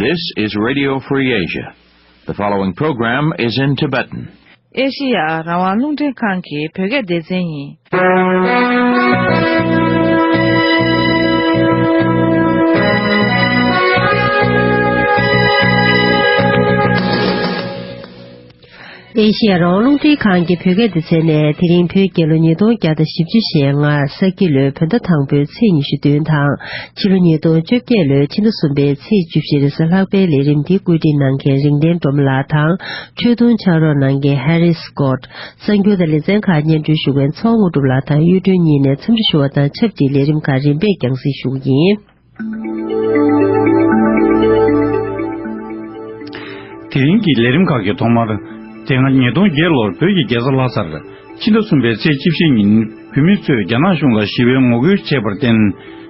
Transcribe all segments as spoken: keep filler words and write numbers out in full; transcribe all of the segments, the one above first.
This is Radio Free Asia. The following program is in Tibetan. ཨེ་ཤི་ཡ་རང་དབང་རླུང་འཕྲིན་ཁང་གི་བོད་སྐད་སྡེ་ཚན་ཡིན། ཨེ་ཤི་ཡ་རང་དབང་རླུང་འཕྲིན་ཁང་གི་བོད་སྐད་སྡེ་ཚན་ནས་དེ་རིང་བོད་རྒྱལ་ལོ་ཉིས་སྟོང་བརྒྱ་དང་བཞི་བཅུ་ཞེ་ལྔ་ས་ཁྱི་ལོའི་བོད་ཟླ་དང་པོའི་ཚེས་ཉི་ཤུ་བདུན་དང་ཕྱི་ལོ་ཉིས་སྟོང་བཅོ་བརྒྱད་ལོའི་ཕྱི་ཟླ་གསུམ་པའི་ཚེས་བཅུ་བཞི་རེས་གཟའ་ལྷག་པའི་ལས་རིམ་འདི་བཀོད་སྒྲིག་གནང་མཁན་རིག་ལྡན་སྒྲོལ་མ་ལགས་དང་འཕྲོས་དུང་ཕྱག་རོགས་གནང་མཁན་ཧེ་རི་སི་ཀོད། གསར་འགྱུར་དང་ལེ་ཚན་ཁག་སྙན་སྒྲོན་ཞུ་མཁན་ཚོགས་དངོས་གྲུབ་ལགས་དང་གཡུ་སྒྲོན་གཉིས་ནས་འཚམས་འདྲི་ཞུ་བ་དང་ཆབས་ཅིག་ལས་རིམ་ཁག་རིམ་པས་རྒྱང་སྲིང་ཞུ་གི་ཡིན། དེ་རིང་གི་ལས་རིམ་ཁག་གི་ཐོག་མར། དེ་སྔ་ཉིས་སྟོང་བརྒྱད་ལོར་བོད་ཀྱི་རྒྱལ་ས་ལྷ་སར་ཕྱི་ཟླ་གསུམ་པའི་ཚེས་བཅུ་བཞི་ཉིན་བོད་མི་ཚོས་རྒྱ་ནག་གཞུང་ལ་ཞི་བའི་ངོ་རྒོལ་བྱས་པར་བརྟེན།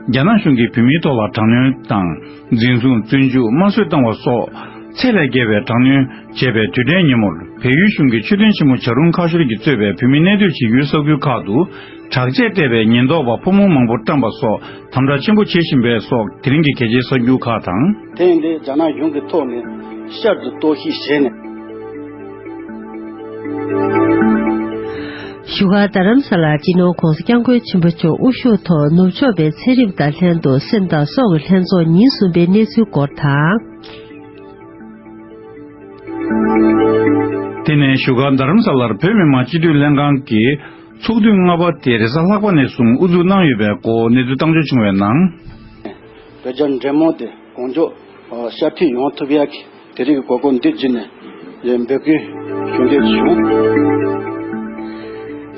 རྒྱ་ནག་གཞུང་གིས་བོད་མིའི་ཐོག་ལ་དྲག་གནོན་དང་འཛིན་བཟུང་། བཙོན་འཇུག། དམར་གསོད་བཏང་བ་སོགས་ཚད་ལས་བརྒལ་བའི་དྲག་གནོན་བྱས་པའི་དུས་དྲན་ཉིན་མོར། བལ་ཡུལ་གཞུང་གི་མཆོད་རྟེན་ཆེན་མོ་བྱ་རུང་ཁ་ཤོར་གྱིས་གཙོས་པའི་བོད་མི་གནས་སྡོད་བྱེད་ཡུལ་ས་ཁུལ་ཁག་ཏུ། དྲག་ཆས་སྤྲས་པའི་ཉེན་རྟོག་པ་ཕོ་མོ་མང་པོ་བཀྲམ་པ་སོགས་དམ་དྲག་ཆེན་པོ་བྱེད་བཞིན་པའི་སོགས་དེ་རིང་གི་གལ་ཆེའི་གསར་འགྱུར་ཁག་དང་། དེ་ཡིན་དུས་རྒྱ་ནག་གཞུང་གི་ཐོག་ནས་ཤར་དུ་གཏོར་བཤིག་བྱས་ནས། བཞུགས་སྒར་རྡ་རམ་ས་ལར་སྤྱི་ནོར་༧གོང་ས་༧སྐྱབས་མགོན་ཆེན་པོ་མཆོག་དབུ་བཞུགས་ཐོག་ནུབ་ཕྱོགས་པའི་ཚན་རིག་དང་ལྷན་དུ་སེམས་དང་སྲོག་གི་ལྷན་ཚོགས་ཉིན་གསུམ་པའི་གནས་ཚུལ་སྐོར་དང་། དེ་ནས་བཞུགས་སྒར་རྡ་རམ་ས་ལར་བོད་མི་མང་སྤྱི་འཐུས་ལྷན་ཁང་གི་ཚོགས་དུས་ལྔ་པ་དེ་རེས་གཟའ་ལྷག་པ་ནས་བཟུང་དབུ་འཛུགས་གནང་ཡོད་པའི་སྐོར་གནས་ཚུལ་བཏང་འབྱོར་བྱུང་བའི་ནང་། བོད་རྒྱ་འབྲེལ་མོལ་དེ་གོང་མཆོག་ཤར་མཐུད་ཡོང་ཐུབ་ཡག་གི་དེ་རིང་གི་གོ་སྐབས་འདི་བརྒྱུད་ནས་ཡང་འབོད་སྐུལ་ཞུ་འདོད་བྱུང་།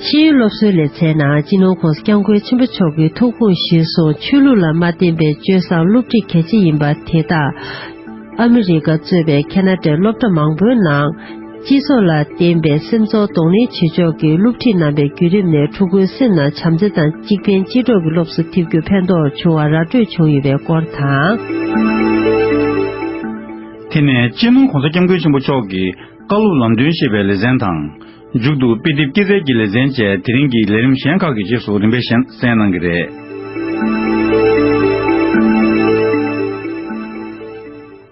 ཤེས་ཡོན་སློབ་གསོའི་ལེ་ཚན་ནང་སྤྱི་ནོར་༧གོང་ས་༧སྐྱབས་མགོན་ཆེན་པོ་མཆོག་གི་ཐུགས་དགོངས་གཞིར་བཟུང་ཆོས་ལུགས་ལ་མ་བརྟེན་པའི་སྤྱོད་བཟང་སློབ་ཁྲིད་གལ་ཆེ་ཡིན་པ་དེ་དག་ཨ་མི་རི་ཀ་གཙོས་པའི་ཁེ་ན་ཌའི་སློབ་གྲྭ་མང་པོའི་ནང་། སྤྱི་ཚོགས་ལ་བརྟེན་པའི་སེམས་ཚོར་གདོང་ལེན་བྱེད་ཕྱོགས་ཀྱི་སློབ་ཁྲིད་གནང་བའི་བརྒྱུད་རིམ་ནས་ཕྲུ་གུའི་སེམས་ནང་བྱམས་བརྩེ་དང་གཅིག་ཕན་གཅིག་གྲོགས་ཀྱི་སློབ་གསོ་ཐེབས་རྒྱུ་ཕན་ཐོགས་བྱུང་བ་ར་སྤྲོད་བྱུང་ཡོད་པའི་སྐོར་དང་། དེ་ནས་སྤྱི་ནོར་༧གོང་ས་༧སྐྱབས་མགོན་ཆེན་པོ་མཆོག་གི་བཀའ་སློབ་ལམ་སྟོན་ཞེས་པའི་ལེ་ཚན་དང་། མཇུག་ཏུ་དཔེ་དེབ་སྐྱེད་ཚལ་གྱི་ལེ་ཚན་བཅས་དེ་རིང་གི་ལས་རིམ་གཞན་ཁག་གི་རྗེས་སུ་རིམ་པས་གསན་གནང་གི་རེད།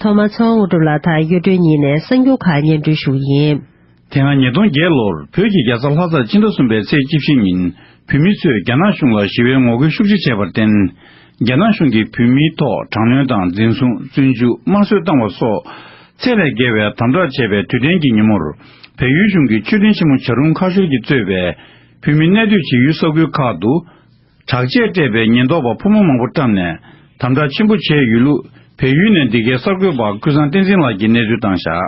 ཐོག་མར་ཚོགས་དངོས་གྲུབ་ལགས་དང་གཡུ་སྒྲོན་གཉིས་ནས་གསར་འགྱུར་ཁག་སྙན་སྒྲོན་ཞུ་གི་ཡིན། དེ་སྔ་ཉིས་སྟོང་བརྒྱད་ལོར་བོད་ཀྱི་རྒྱལ་ས་ལྷ་སར་སྤྱི་ཟླ་གསུམ་པའི་ཚེས་བཅུ་བཞི་ཉིན་བོད་མི་ཚོས་རྒྱ་ནག་གཞུང་ལ་ཞི་བའི་ངོ་རྒོལ་ཤུགས་ཆེ་བྱས་པར་བརྟེན། རྒྱ་ནག་གཞུང་གིས་བོད་མིའི་ཐོག་དྲག་གནོན་དང་འཛིན་བཟུང་། བཙོན་འཇུག། དམར་གསོད་བཏང་བ་སོགས་ཚད་ལས་བརྒལ་བའི་དམ་དྲག་བྱས་པའི་དུས་དྲན་གྱི་ཉིན་མོར། བལ་ཡུལ་གཞུང་གི་མཆོད་རྟེན་ཆེན་མོ་བྱ་རུང་ཁ་ཤོར་གྱིས་གཙོས་པའི་བོད་མི་གནས་སྡོད་བྱེད་ཡུལ་ས་ཁུལ་ཁག་ཏུ། དྲག་ཆས་སྤྲས་པའི་ཉེན་རྟོག་པ་ཕོ་མོ་མང་པོ་བཀྲམ་ནས་དམ་དྲག་ཆེན་པོ་བྱས་ཡོད་ལུགས་བལ་ཡུལ་ནས་འདི་གའི་གསར་འགོད་པ་ཀུན་བཟང་བསྟན་འཛིན་ལགས་ཀྱིས་གནས་ཚུལ་བཏང་བཞག་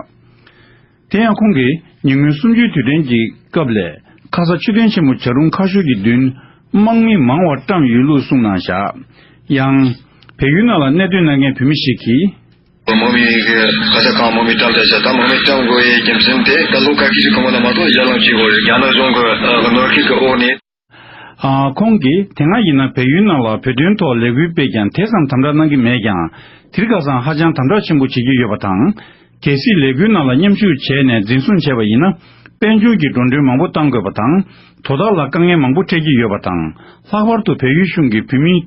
དེ་ཡང་ཁོང་གིས་ཉེ་སྔོན་གསུམ་བཅུའི་དུས་དྲན་གྱི་སྐབས་ལས་ཁ་ས་མཆོད་རྟེན་ཆེན་མོ་བྱ་རུང་ཁ་ཤོར་གྱི་མདུན་དམག་མི་མང་བ་བཀྲམ་ཡོད་ལུགས་གསུངས་གནང་བཞག་ཡང་། བལ་ཡུལ་ནང་ལ་གནས་སྡོད་གནང་མཁན་བོད་མི་ཞིག་གིས། དམག་མི་གི་ཁ་ས་ཁག་དམག་མི་བཀྲམ་བསྡད་བྱས། ད་དམག་མི་བཀྲམ་དགོས་ཡའི་རྒྱུ་མཚན་དེ་ད་ལོ་ཁ་ཤས་ཤིག་གོང་མ་ལ་མ་གཏོགས་ཡར་ལངས་བྱེད་དགོས་རེད། རྒྱ་ནག་གཞུང་གི་ནོར་འཁྲུལ་གྱི་འོག་ནས། ཨ། ཁོང་གིས་དེ་སྔ་ཡིན་ན་བལ་ཡུལ་ནང་ལ་བོད་དོན་ཐོག་ལས་འགུལ་སྤེལ་ཀྱང་དེ་ཙམ་དམ་དྲག་གནང་གི་མེད་ཀྱང་། དེ་རིང་ཁ་སང་ཧ་ཅང་དམ་དྲག་ཆེན་པོ་བྱེད་ཀྱི་ཡོད་པ་དང་། གལ་སྲིད་ལས་འགུལ་ནང་ལ་མཉམ་ཞུགས་བྱས་ནས་འཛིན་བཟུང་བྱས་པ་ཡིན་ན། དཔལ་འབྱོར་གྱི་འགྲོ་གྲོན་མང་པོ་གཏང་དགོས་པ་དང་། དོ་བདག་ལ་དཀའ་ངལ་མང་པོ་འཕྲད་ཀྱི་ཡོད་པ་དང་། ལྷག་པར་དུ་བལ་ཡུལ་གཞུང་གིས་བོད་མིའི་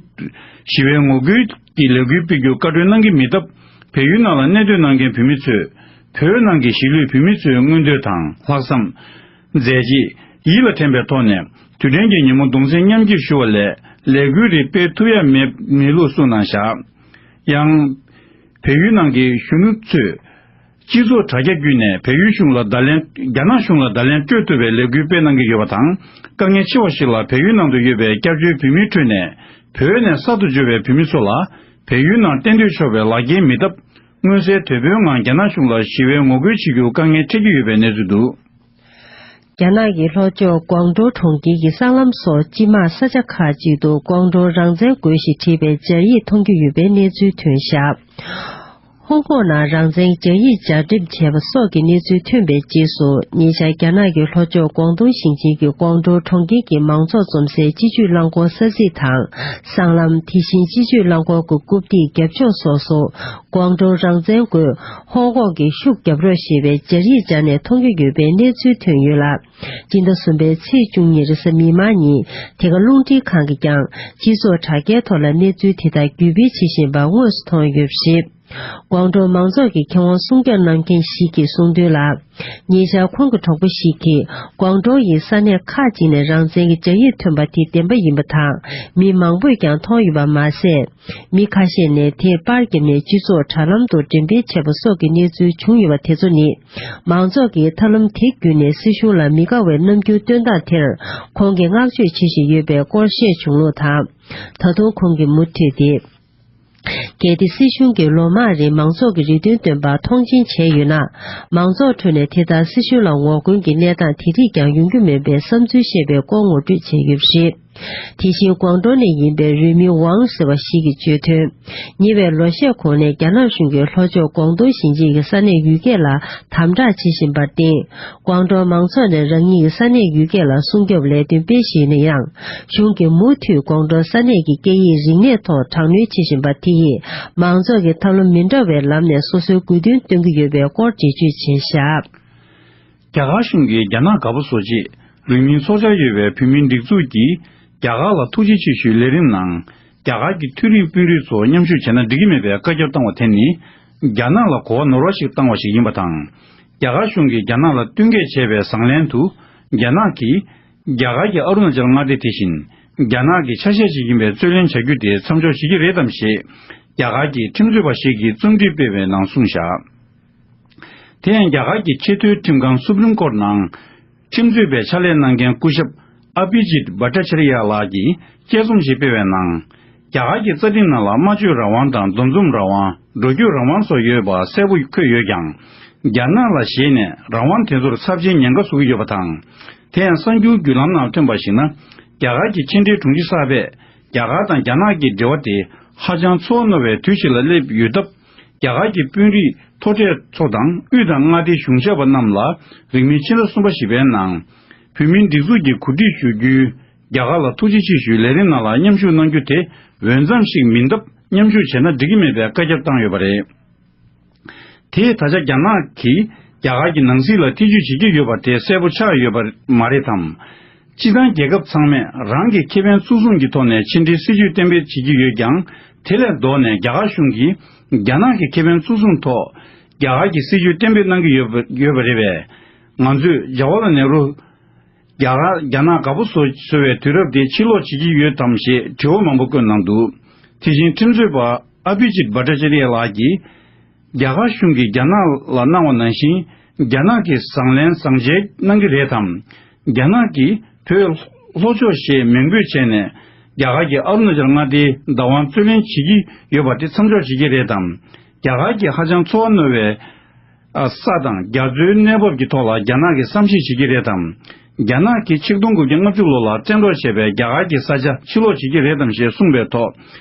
ཞི་བའི་ངོ་རྒོལ་གྱི་ལས་འགུལ་སྤེལ་རྒྱུར་བཀའ་འཁྲོལ་གནང་གི་མེད་སྟབས། བལ་ཡུལ་ནང་ལ་གནས་སྡོད་གནང་མཁན་བོད་མི་ཚོས། བོད་ནང་གི་གཞིས་ལུས་བོད་མི་ཚོའི་མངོན་འདོད་དང་ལྷག་བསམ། མཛད་རྗེས་ཡིད་ལ་དྲན་པའི་ཐོག་ནས་དུས་དྲན་གྱི་ཉིན་མོ་གདུང་སེམས་མཉམ་སྐྱེད་ཞུ་བ་ལས་ལས་འགུལ་རེ་སྤེལ་ཐུབ་ཡ་མེད་མེད་ལུགས་གསུངས་གནང་བཞག་ཡང་། བལ་ཡུལ་ནང་གི་གཞོན་ནུ་ཚོས་སྤྱི་ཚོགས་དྲ་རྒྱ་བརྒྱུད་ནས་བལ་ཡུལ་གཞུང་ལ་བརྡ་ལན། རྒྱ་ནག་གཞུང་ལ་བརྡ་ལན་སྤྲོད་ཐུབ་པའི་ལས་འགུལ་སྤེལ་གནང་གི་ཡོད་པ་དང་། དཀའ་ངལ་ཆེ་བ་ཞིག་ལ་བལ་ཡུལ་ནང་དུ་ཡོད་པའི་སྐྱབས་བཅོལ་བོད་མིའི་ཁྲོད་ནས་བོད་ནས་གསར་དུ་འབྱོར་བའི་བོད་མི་ཚོ་ལ་བལ་ཡུལ་ནང་གཏན་སྡོད་ཆོག་པའི་ལག་འཁྱེར་མེད་སྟབས། མངོན་གསལ་དོད་པོའི་ངང་རྒྱ་ནག་གཞུང་ལ་ཞི་བའི་ངོ་རྒོལ་བྱེད་རྒྱུར་དཀའ་ངལ་འཕྲད་ཀྱི་ཡོད་པའི་གནས་ཚུལ་འདུག་རྒྱ་ནག་གི་ལྷོ་ཕྱོགས་ཀོང་ཀྲོའུ་གྲོང་ཁྱེར་གྱི་སྲང་ལམ་སོགས་སྤྱི་དམངས་ས་ཆ་ཁག་ཅིག་ཏུ་ཀོང་ཀྲོའུ་རང་བཙན་དགོས་ཞེས་བྲིས་པའི་སྦྱར་ཡིག་མཐོང་རྒྱུ་ཡོད་པའི་གནས་ཚུལ་ཐོན་བཞག་ཧོང་ཀོང་ནང་རང་བཙན་སྦྱར་ཡིག་སྦྱར་འགྲེམས་བྱས་པ་སོགས་ཀྱི་གནས་ཚུལ་ཐོན་པའི་རྗེས་སུ། ཉེ་ཆར་རྒྱ་ནག་གི་ལྷོ་ཕྱོགས་ཀོང་ཏུང་ཞིང་ཆེན་གྱི་ཀོང་ཀྲོའུ་གྲོང་ཁྱེར་གྱི་མང་ཚོགས་འཛོམས་སའི་སྤྱི་སྤྱོད་རླངས་འཁོར་ས་ཚིགས་དང་། སྲང་ལམ། དེ་བཞིན་སྤྱི་སྤྱོད་རླངས་འཁོར་གྱི་རྐུབ་སྟེགས་རྒྱབ་ཕྱོགས་སོགས་སུ། ཀོང་ཀྲོའུ་རང་བཙན་དགོས། ཧོང་ཀོང་གི་ཤུགས་རྒྱབ་རོགས་ཞེས་པའི་སྦྱར་ཡིག་སྦྱར་ནས་མཐོང་རྒྱུ་ཡོད་པའི་གནས་ཚུལ་ཐོན་ཡོད་ལ། སྤྱི་ཟླ་གསུམ་པའི་ཚེས་བཅུ་གཉིས་རེས་གཟའ་མིག་དམར་ཉིན་དེ་ག་རླུང་འཕྲིན་ཁང་གིས་ཀྱང་སྤྱི་ཚོགས་དྲ་རྒྱའི་ཐོག་ལ་གནས་ཚུལ་དེ་དག་བརྒྱུད་སྤེལ་བྱེད་བཞིན་པ་དངོས་སུ་མཐོང་ཡོད་པ་རེད། ཀོང་ཀྲོའུ་མང་ཚོགས་ཀྱི་ཁེ་དབང་སྲུང་སྐྱོབ་གནང་མཁན་ཞིག་གིས་གསུངས་དོན་ལ། ཉེ་ཆར་ཁོང་གི་གྲོགས་པོ་ཞིག་གིས་ཀོང་ཀྲོའུ་ཡི་ས་གནས་ཁག་ཅིག་ནས་རང་བཙན་གྱི་སྦྱར་ཡིག་ཐོན་པ་དེ་བདེན་པ་ཡིན་པ་དང་། མི་མང་པོས་ཀྱང་མཐོང་ཡོད་པ་མ་ཟད། མི་ཁ་ཤས་ནས་དེར་པར་བརྒྱབ་ནས་སྤྱི་ཚོགས་དྲ་ལམ་དུ་འགྲེམས་སྤེལ་བྱས་པ་སོགས་ཀྱི་གནས་ཚུལ་བྱུང་ཡོད་པ་དེ་ཚོ་ནི། མང་ཚོགས་ཀྱིས་ཐབས་ལམ་དེ་བརྒྱུད་ནས་སྲིད་གཞུང་ལ་མི་དགའ་བའི་རྣམ་འགྱུར་སྟོན་སྟངས་དེར་ཁོང་གིས་བསྔགས་བརྗོད་བྱེད་བཞིན་ཡོད་པའི་སྐོར་བཤད་བྱུང་ལུགས་དང་། ད་དུང་ཁོང་གིས་མུ་མཐུད་དེ། གལ་ཏེ་སྲིད་གཞུང་གིས་ལོ་མང་རིང་མང་ཚོགས་ཀྱི་རེ་འདུན་བཏོན་པར་མཐོང་ཆེན་བྱས་ཡོད་ན། མང་ཚོགས་ཁྲོད་ནས་དེ་ལྟར་སྲིད་གཞུང་ལ་ངོ་རྒོལ་གྱི་གནས་སྟངས་དེ་རིགས་ཀྱང་ཡོང་རྒྱུ་མེད་པའི་བསམ་ཚུལ་བཤད་པའི་སྐོར་ངོ་སྤྲོད་བྱས་ཡོད་པ་རེད། དེ་བཞིན་ཀོང་ཀྲོའུ་ནས་ཡིན་པའི་རུས་མིང་ཝང་ཟེར་བ་ཞིག་གིས་བརྗོད་དོན། ཉེ་བའི་ལོ་ཤས་གོང་ནས་རྒྱ་ནག་གཞུང་གིས་ལྷོ་ཕྱོགས་ཀོང་ཏུང་ཞིང་ཆེན་གྱི་ས་གནས་ཡུལ་སྐད་ལ་དམ་དྲག་བྱེད་བཞིན་པར་བརྟེན། ཀོང་ཀྲོའུ་མང་ཚོགས་ནས་རང་ཉིད་ཀྱི་ས་གནས་ཡུལ་སྐད་ལ་སྲུང་སྐྱོབ་ལས་དོན་སྤེལ་བཞིན་ན་ཡང་། གཞུང་གིས་མུ་མཐུད་ཀོང་ཀྲོའུ་ས་གནས་ཀྱི་སྐད་ཡིག་རིག་གནས་ཐོག་དྲག་གནོན་བྱེད་བཞིན་པ་དེ་ཡིས་མང་ཚོགས་ཀྱིས་ཐབས་ལམ་མི་འདྲ་བའི་ལམ་ནས་སོ་སོའི་དགོས་འདུན་སྟོན་གྱི་ཡོད་པའི་སྐོར་འགྲེལ་བརྗོད་བྱས་བཞག་རྒྱ་གར་གཞུང་གིས་རྒྱ་ནག་དགའ་པོ་བཟོ་ཆེད་རིང་མིན་ཚོགས་འཆར་ཡོད་པའི་བོད་མིའི་སྒྲིག་འཛུགས་ཀྱིས་རྒྱ་གར་ལ་ཐུགས་རྗེ་ཆེ་ཞུའི་ལས་རིམ་ནང་རྒྱ་གར་གྱི་མཐོ་རིམ་དཔོན་རིགས་ཚོ་མཉམ་ཞུགས་བྱས་ན་འགྲིག་གི་མེད་པའི་བཀའ་ཁྱབ་བཏང་བ་དེ་ནི་རྒྱ་ནག་ལ་གོ་བ་ནོར་བ་ཞིག་བཏང་བ་ཞིག་ཡིན་པ་དང་། རྒྱ་གར་གཞུང་གིས་རྒྱ་ནག་ལ་བསྟུན་མཁས་བྱས་པའི་བཟང་ལན་དུ། རྒྱ་ནག་གིས་རྒྱ་གར་གྱི་ཨ་རུ་ན་ཅལ་མངའ་སྡེ་དེ་བཞིན་རྒྱ་ནག་གི་ཆ་ཤས་ཤིག་ཡིན་པའི་རྩོད་ལེན་བྱ་རྒྱུ་དེ་མཚམས་འཇོག་བྱེད་ཀྱི་རེད་དམ་ཞེས་རྒྱ་གར་གྱི་ཁྲིམས་རྩོད་པ་ཞིག་གིས་རྩོམ་སྒྲིག་སྤེལ་བའི་ནང་གསུངས་བཞག་དེ་ཡང་རྒྱ་གར་གྱི་ཆེས་མཐོའི་ཁྲིམས་ཁང་སུ་པྲིམ་ཀོར་ནང་ཁྲིམས་རྩོད་པའི་ཕྱག་ལས་གནང་མཁན་སྐུ་ཞབས་ཨ་བྷི་ཇིད་བྷ་ཏྲ་ཆ་རི་ཡ་ལགས་ཀྱིས་དཔྱད་རྩོམ་ཞིག་སྤེལ་བའི་ནང་། རྒྱ་གར་གྱི་རྩ་ཁྲིམས་ནང་ལ་སྨྲ་བརྗོད་རང་དབང་དང་འདུ་འཛོམས་རང་དབང་། འགྲོ་སྐྱོད་རང་དབང་སོགས་ཡོད་པ་གསལ་པོ་འཁོད་ཡོད་ཀྱང་། རྒྱ་ནག་ལ་ཞེད་ནས་རང་དབང་དེ་ཚོར་ཚབས་ཆེའི་ཉེན་ཁ་བཟོ་གི་ཡོད་པ་དང་། དེ་ཡང་གསར་འགྱུར་བརྒྱུད་ལམ་ནང་ཐོན་པར་གཞིགས་ན། རྒྱ་གར་གྱི་ཕྱི་འབྲེལ་དྲུང་ཆེ་གསར་པས་རྒྱ་གར་དང་རྒྱ་ནག་གི་འབྲེལ་བ་དེ་ཧ་ཅང་ཚོར་བ་རྣོ་བའི་དུས་ཤིག་ལ་སླེབས་ཡོད་སྟབས། རྒྱ་གར་གྱི་དཔོན་རིགས་མཐོ་གྲས་ཚོ་དང་དབུས་དང་མངའ་སྡེའི་གཞུང་ཞབས་པ་རྣམས་ལ་རིང་མིན་ཕྱི་ཟླ་གསུམ་པ་བཞི་པའི་ནང་། བོད་མིའི་སྒྲིག་འཛུགས་ཀྱིས་གོ་སྒྲིག་ཞུ་རྒྱུའི་རྒྱ་གར་ལ་ཐུགས་རྗེ་ཆེ་ཞུའི་ལས་རིམ་ནང་ལ་མཉམ་ཞུགས་གནང་རྒྱུ་དེ་འོས་འཚམ་ཞིག་མིན་སྟབས། མཉམ་ཞུགས་བྱས་ན་འགྲིག་གི་མེད་པའི་བཀའ་ཁྱབ་བཏང་ཡོད་པ་རེད། དེས་ད་ཆ་རྒྱ་ནག་གིས་རྒྱ་གར་གྱི་ནང་སྲིད་ལ་ཐེ་ཇུས་བྱེད་ཀྱི་ཡོད་པ་དེ་གསལ་པོ་ཆགས་ཡོད་པ་མ་རེད་དམ། སྤྱིར་བཏང་རྒྱལ་ཁབ་ཚང་མས་རང་གི་ཁེ་ཕན་གཙོ་བཟུང་གི་ཐོག་ནས་ཕྱི་འབྲེལ་སྲིད་ཇུས་གཏན་འབེབས་བྱེད་ཀྱི་ཡོད་ཀྱང་། དེ་ལས་ལྡོག་ནས་རྒྱ་གར་གཞུང་གིས་རྒྱ་ནག་གི་ཁེ་ཕན་གཙོ་བཟུང་ཐོག་རྒྱ་གར་གྱི་སྲིད་ཇུས་གཏན་འབེབས་གནང་གི་ཡོད་པ་ཡོད་པ་རེད་པས། ང་ཚོས་ཇ་ཝར་ལ་ནེ་རུ། རྒྱ་གར་རྒྱ་ནག་དགའ་པོ་བཟོ་བཟོ་བའི་དུས་རབས་དེ་ཕྱིར་ལོག་བྱེད་ཀྱི་ཡོད་དམ་ཞེས་དྲི་བ་མང་པོ་བཀོད་གནང་འདུག་དེ་བཞིན་ཁྲིམས་རྩོད་པ་ཨ་བྷི་ཇིད་བྷ་ཏྲ་ཅ་རི་ཡ་ལགས་ཀྱིས། རྒྱ་གར་གཞུང་གིས་རྒྱ་ནག་ལ་གནང་བ་ནང་བཞིན། རྒྱ་ནག་གི་བཟང་ལན་བཟང་འཇལ་གནང་གི་རེད་དམ། རྒྱ་ནག་གིས་བོད་ལྷོ་ཕྱོགས་ཞེས་མིང་འབོད་བྱས་ནས། རྒྱ་གར་གྱི་ཨ་རུ་ན་ཅལ་མངའ་སྡེའི་བདག་དབང་རྩོད་ལེན་བྱེད་ཀྱི་ཡོད་པ་དེ་མཚམས་འཇོག་བྱེད་ཀྱི་རེད་དམ། རྒྱ་གར་གྱི་ཧ་ཅང་ཚོར་བ་རྣོ་བའི། ཨ། ས་དང་རྒྱ་མཚོའི་གནས་བབ་ཀྱི་ཐོག་ལ་རྒྱ་ནག་གིས་བསམ་ཤེས་བྱེད་ཀྱི་རེད་དམ། རྒྱ་ནག་གིས་ཆིག་སྟོང་དགུ་བརྒྱ་ལྔ་བཅུ་ལོ་ལ་བཙན་འཕྲོག་བྱས་པའི་རྒྱ་གར་གྱི་ས་ཆ་ཕྱིར་སློག་བྱེད་ཀྱི་རེད་དམ་ཞེས་གསུངས་པའི་ཐོག་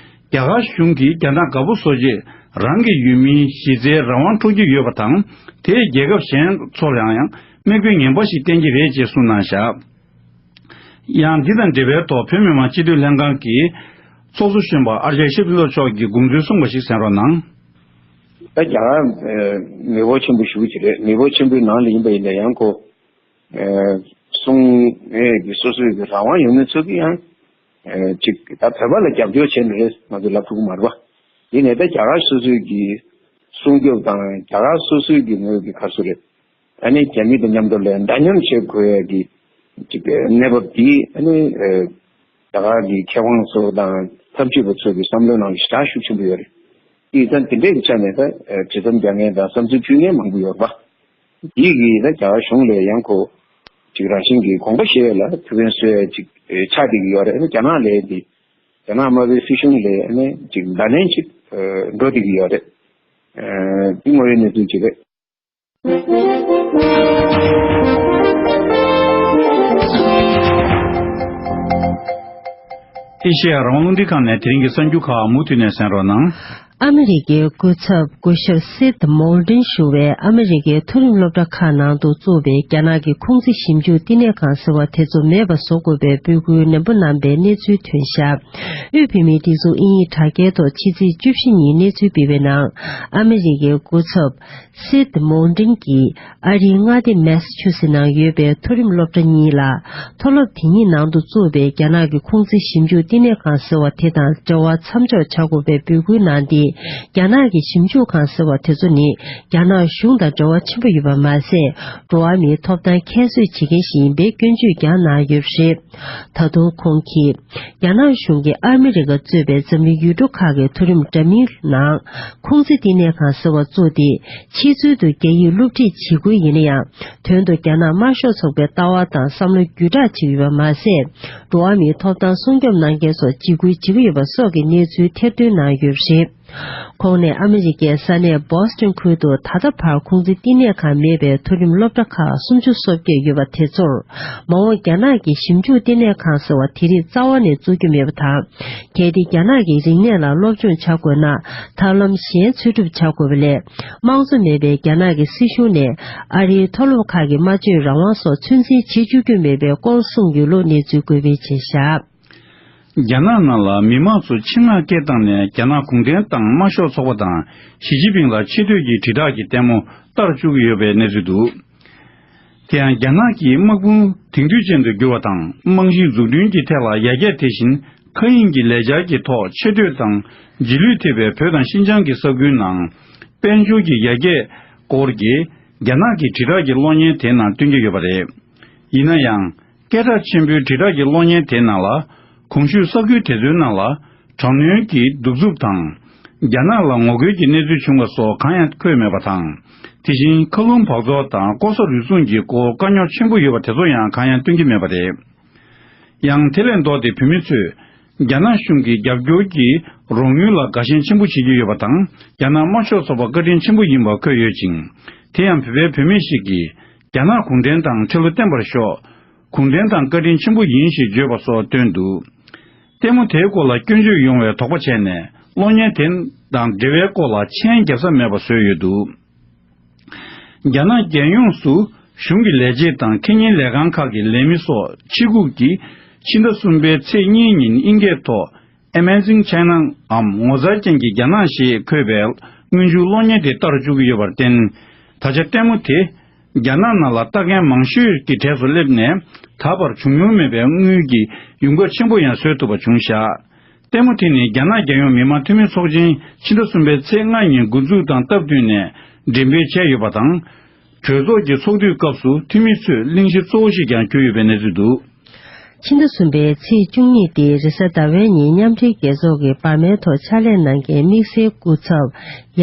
རྒྱ་གར་གཞུང་གིས་རྒྱ་ནག་དགའ་པོ་བཟོ་ཆེད་རང་གི་ཡུལ་མིའི་གཞི་རྩའི་རང་དབང་འཕྲོག་གི་ཡོད་པ་དང་། དེས་རྒྱལ་ཁབ་གཞན་ཚོར་ཡང་ཡང་དམིགས་དཔེ་ངན་པ་ཞིག་བསྟན་གྱི་རེད་ཅེས་གསུངས་གནང་བཞག་ཡང་འདི་དང་འབྲེལ་བའི་ཐོག་བོད་མི་མང་སྤྱི་འཐུས་ལྷན་ཁང་གི་ཚོགས་གཙོ་གཞོན་པ་ཨར་ཅེ་ཤེ་ཕི་ལོ་མཆོག་གིས་དགོངས་ཚུལ་གསུངས་པ་ཞིག་གསན་རོགས་གནང་། ད་རྒྱ་གར་མི་འབོར་ཆེན་པོ་ཞེ་པོ་ཅིག་རེད། མི་འབོར་ཆེན་པོའི་ནང་ལ་ཡིན་པ་ཡིན་ན་ཡང་ཁོ་གསུང་ངེས་ཀྱི་སོ་སོའི་གི་རང་དབང་ཡོད་མེད་ཚོ་གི་ཡང་ཅིག་ད་བོད་པ་ལ་རྒྱབ་སྐྱོར་བྱས་ནས་རེད། ང་ཚོས་ལབ་ཐུབ་ཀྱི་མ་རེད་པ། ཡིན་ནའི་ད་རྒྱ་གར་སོ་སོའི་གི་སྲུང་སྐྱོབ་དང་རྒྱ་གར་སོ་སོའི་གི་ངོས་ཀྱི་ག་རེ་ཟེར་རེད། ཨ་ནི་རྒྱ་མི་དང་མཉམ་དུ་ལས་འདྲ་མཉམ་བྱེད་དགོས་ཡ་གི་ཅིག་གནས་བབ་འདི་ཨ་ནི་རྒྱ་གར་གྱི་མཁས་དབང་ཚོ་དང་འཐབ་ཇུས་པ་ཚོ་གི་བསམ་བློའི་ནང་ལ་ཞེ་དྲག་ཤུགས་ཆེན་པོ་ཡོད་རེད། དེ་ཡིན་ཙང་དེ་འདྲའི་གི་ཆ་ནས་ད་དྲི་ཟམ་རྒྱག་མཁན་དང་བསམ་ཚུལ་ཕུལ་མཁན་མང་པོ་ཡོད་རེད་པ། དེ་གིས་ད་རྒྱ་གར་གཞུང་ལ་ཡང་ཁོ་ཅིག་རང་བཞིན་གྱི་དགོངས་པ་བཞེས་ཡ་ལ་ཐུགས་ཕན་གསོས་ཡ་ཅིག་ཆགས་བསྡད་ཀྱི་ཡོད་རེད། ཨ་ནི་རྒྱ་ནག་ལ་དེ་རྒྱ་ནག་དམར་པོའི་སྲིད་གཞུང་ལ་ཨ་ནི་ཅིག་བརྡ་ལན་ཅིག་འགྲོ་བསྡད་ཀྱི་ཡོད་རེད། དེ་དངོས་ཡོད་གནས་ཚུལ་ཅིག་རེད། ཨེ་ཤེ་ཡ་རང་དབང་རླུང་འཕྲིན་ཁང་ནས་དེ་རིང་གི་གསར་འགྱུར་ཁག་མུ་མཐུད་ནས་གསན་རོགས་གནང་། ཨ་མི་རི་ཀའི་སྐུ་ཚབ་སྐུ་ཞབས་སིད་མོལ་ཏིན་ཞུ་བས་ཨ་མི་རི་ཀའི་མཐོ་རིམ་སློབ་གྲྭ་ཁག་ནང་དུ་བཙུགས་པའི་རྒྱ་ནག་གི་ཁུང་ཙི་ཞིབ་འཇུག་བསྟི་གནས་ཁང་ཟེར་བ་དེ་ཚོ་མེད་པ་བཟོ་དགོས་པའི་འབོད་སྐུལ་ནན་པོ་གནང་པའི་གནས་ཚུལ་ཐོན་བཞག་དབུས་བོད་མིའི་སྒྲིག་འཛུགས་དབྱིན་ཡིག་དྲ་རྒྱའི་ཐོག་ཕྱི་ཚེས་བཅུ་བཞི་ཉིན་གནས་ཚུལ་སྤེལ་བའི་ནང་། ཨ་མི་རི་ཀའི་སྐུ་ཚབ་སིད་མོན་ཏིན་གྱིས་ཨ་རིའི་མངའ་སྡེ་མེ་ས་ཆུ་སི་ནང་ཡོད་པའི་མཐོ་རིམ་སློབ་གྲྭ་གཉིས་ལ། མཐོ་སློབ་དེ་གཉིས་ནང་དུ་བཙུགས་པའི་རྒྱ་ནག་གི་ཁུང་ཙི་ཞིབ་འཇུག་བསྟི་གནས་ཁང་ཟེར་བ་དེ་དང་འབྲེལ་བ་མཚམས་འཇོག་བྱ་དགོས་པའི་འབོད་སྐུལ་གནང་སྟེ། རྒྱ་ནག་གི་ཞིབ་འཇུག་ཁང་ཟེར་བ་དེ་ཚོ་ནི་རྒྱ་ནག་གཞུང་དང་འབྲེལ་བ་ཆེན་པོ་ཡོད་པ་མ་ཟད། འགྲོ་བ་མིའི་ཐོབ་ཐང་ཁྱད་གསོད་བྱེད་མཁན་ཞིག་ཡིན་པའི་སྐྱོན་བརྗོད་ཀྱང་གནང་ཡོད་པ་རེད། ད་དུང་ཁོང་གིས། རྒྱ་ནག་གཞུང་གིས་ཨ་མི་རི་ཀ་གཙོས་པའི་འཛམ་གླིང་ཡུལ་གྲུ་ཁག་གི་མཐོ་རིམ་འདྲ་མིན་ནང་ཁུང་ཙི་བསྟི་གནས་ཁང་ཟེར་བ་བཙུགས་ཏེ། ཕྱི་ཚུལ་དུ་རྒྱ་ཡིག་སློབ་ཁྲིད་བྱེད་ཁུལ་ཡིན་ན་ཡང་། དོན་དུ་རྒྱ་ནག་དམར་ཤོག་ཚོགས་པའི་ལྟ་བ་དང་བསམ་བློ་བརྒྱུད་བསྒྲགས་བྱེད་ཀྱི་ཡོད་པ་མ་ཟད། འགྲོ་བ་མིའི་ཐོབ་ཐང་སྲུང་སྐྱོབ་གནང་མཁན་སོགས་འཇིགས་སྐུལ་བྱེད་ཀྱི་ཡོད་པ་སོགས་ཀྱི་གནས་ཚུལ་ཐེར་འདོན་གནང་ཡོད་པ་རེད། ཁོང་ནས་ཨ་མི་རི་ཀའི་ས་གནས་བོ་སི་ཊོན་ཁུལ་དུ་ད་ལྟ་བར་ཁུང་ཙི་བསྟི་གནས་ཁང་མེད་པའི་མཐོ་རིམ་སློབ་གྲྭ་ཁག་སུམ་ཅུ་སོ་བརྒྱད་ཡོད་པ་དེ་ཚོར། མ་འོངས་རྒྱ་ནག་གི་ཞིབ་འཇུག་བསྟི་གནས་ཁང་ཟེར་བ་དེ་རིགས་རྩ་བ་ནས་བཙུགས་རྒྱུ་མེད་པ་དང་། གལ་ཏེ་རྒྱ་ནག་གི་རིག་གནས་ལ་སློབ་སྦྱོང་བྱ་དགོས་ན། ཐབས་ལམ་གཞན་འཚོལ་སྒྲུབ་བྱ་དགོས་པ་ལས། དམངས་གཙོ་མེད་པའི་རྒྱ་ནག་གི་སྲིད་གཞུང་ནས་ཨ་རིའི་མཐོ་སློབ་ཁག་གི་སྨྲ་བརྗོད་རང་དབང་སོགས་ཚོད་འཛིན་བྱེད་བཅུག་རྒྱུ་མེད་པའི་སྐོར་གསུངས་ཡོད་ལུགས་གནས་ཚུལ་འགོད་སྤེལ་བྱས་བཞག་རྒྱ་ནག་ནང་ལ་མི་མང་ཚོ་ཆེད་མངགས་སྐད་བཏང་ནས་རྒྱ་ནག་གུང་ཁྲན་ཏང་དམར་ཤོག་ཚོགས་པ་དང་ཞི་ཅིན་ཕིང་ལ་ཆེ་བསྟོད་ཀྱི་དྲིལ་བསྒྲགས་ཀྱི་ལྟད་མོ་བསྟར་བཅུག་གི་ཡོད་པའི་གནས་ཚུལ་འདུག་དེ་ཡང་རྒྱ་ནག་གི་དམག་དཔུང་དེང་དུས་ཅན་དུ་འགྱུར་བ་དང་། རྨང་གཞི་འཛུགས་སྐྲུན་གྱི་ཐད་ལ་ཡར་རྒྱས་དེ་བཞིན་མཁའ་དབྱིངས་ཀྱི་ལས་འཆར་གྱི་ཐོག་ཆེ་བསྟོད་དང་། རྗེས་ལུས་ཐེབས་པའི་བོད་དང་ཤིན་ཅང་གི་ས་ཁུལ་ནང་དཔལ་འབྱོར་གྱི་ཡར་རྒྱས་སྐོར་གྱི་རྒྱ་ནག་གི་དྲིལ་བསྒྲགས་ཀྱི་གློག་བརྙན་དེའི་ནང་སྟོན་གྱི་ཡོད་པ་རེད། ཡིན་ན་ཡང་། སྐད་གྲགས་ཆེན་པོའི་དྲིལ་བསྒྲགས་ཀྱི་གློག་བརྙན་དེའི་ནང་ལ། གོང་ཞུས་ས་ཁུལ་དེ་ཚོའི་ནང་ལ། དྲག་གནོན་གྱི་གདུག་རྩུབ་དང་། རྒྱ་ནག་ལ་ངོ་རྒོལ་གྱི་གནས་ཚུལ་བྱུང་བ་སོགས་གང་ཡང་འཁོད་མེད་པ་དང་། དེ་བཞིན་མཁའ་རླུང་འབག་བཙོག་དང་ལྐོག་ཟ་རུལ་སུངས་ཀྱི་སྐོར་དཀའ་རྙོག་ཆེན་པོ་ཡོད་པ་དེ་ཚོ་ཡང་གང་ཡང་སྟོན་གྱི་མེད་པ་རེད། ཡང་དེ་ལས་ལྡོག་སྟེ་བོད་མི་ཚོས། རྒྱ་ནག་གཞུང་གི་རྒྱབ་སྐྱོར་གྱིས་རོགས་དངུལ་ལ་དགའ་ཞེན་ཆེན་པོ་བྱེད་ཀྱི་ཡོད་པ་དང་། རྒྱ་ནག་དམར་ཤོག་ཚོགས་པར་བཀའ་དྲིན་ཆེན་པོ་ཡིན་པ་འཁོད་ཡོད་ཅིང་། དེ་ཡང་བོད་པའི་བུད་མེད་ཞིག་གིས། རྒྱ་ནག་གུང་ཁྲན་ཏང་ཁྲི་ལོ་བརྟན་པར་ཤོག་གུང་ཁྲན་ཏང་བཀའ་དྲིན་ཆེན་པོ་ཡིན་ཞེས་བརྗོད་པ་སོགས་བཏོན་འདུག་ལྟད་མོ་དེའི་སྐོར་ལ་སྐྱོན་བརྗོད་ཡོང་བའི་དོགས་པ་བྱས་ནས་གློག་བརྙན་དེ་དང་འབྲེལ་བའི་སྐོར་ལ་མཆན་རྒྱབ་ས་མེད་པ་བཟོས་ཡོད་འདུག་རྒྱ་ནག་རྒྱལ་ཡོངས་སུ་གཞུང་གི་ལས་བྱེད་དང་ཁེ་ཉེན་ལས་ཁང་ཁག་གི་ལས་མི་སོགས་ཕྱི་སྒུག་གིས་ཕྱི་ཟླ་གསུམ་པའི་ཚེས་གཉིས་ཉིན་དབྱིན་སྐད་ཐོག Amazing China འམ་ངོ་མཚར་ཅན་གྱི་རྒྱ་ནག་ཞེས་འཁོད་པའི་སྔོན་འཇུག་གློག་བརྙན་དེ་བསྟར་བཅུག་གི་ཡོད་པར་བརྟེན། ད་ཆ་ལྟད་མོ་དེ་རྒྱ་ནག་ནང་ལ་ལྟ་མཁན་མང་ཤོས་ཀྱི་གྲས་སུ་སླེབས་ནས། ད་བར་བྱུང་མྱོང་མེད་པའི་དངུལ་གྱི་ཡོང་འབབ་ཆེན་པོ་ཡང་བཟོ་ཐུབ་པ་བྱུང་བཞག་ལྟད་མོ་དེ་ནི་རྒྱ་ནག་རྒྱལ་ཡོངས་མི་དམངས་འཐུས་མི་ཚོགས་ཆེན་ཕྱི་ཟླ་གསུམ་པའི་ཚེས་ལྔ་ཉིན་འགོ་འཛུགས་དང་སྟབས་བསྟུན་ནས་འགྲེམས་སྤེལ་བྱས་ཡོད་པ་དང་། གྲོས་ཚོགས་ཀྱི་ཚོགས་དུས་སྐབས་སུ་འཐུས་མི་ཚོས་གླེང་གཞི་གཙོ་བོ་ཞིག་ཀྱང་གྱུར་ཡོད་པའི་གནས་ཚུལ་འདུག་ཕྱི་ཟླ་གསུམ་པའི་ཚེས་བཅུ་གཉིས་ཏེ་རེས་གཟའ་ཟླ་བའི་ཉིན་མཉམ་འབྲེལ་རྒྱལ་ཚོགས་ཀྱི་བར་མའི་ཐོག་ཕྱག་ལས་གནང་མཁན་དམིགས་བསལ་སྐུ་ཚབ་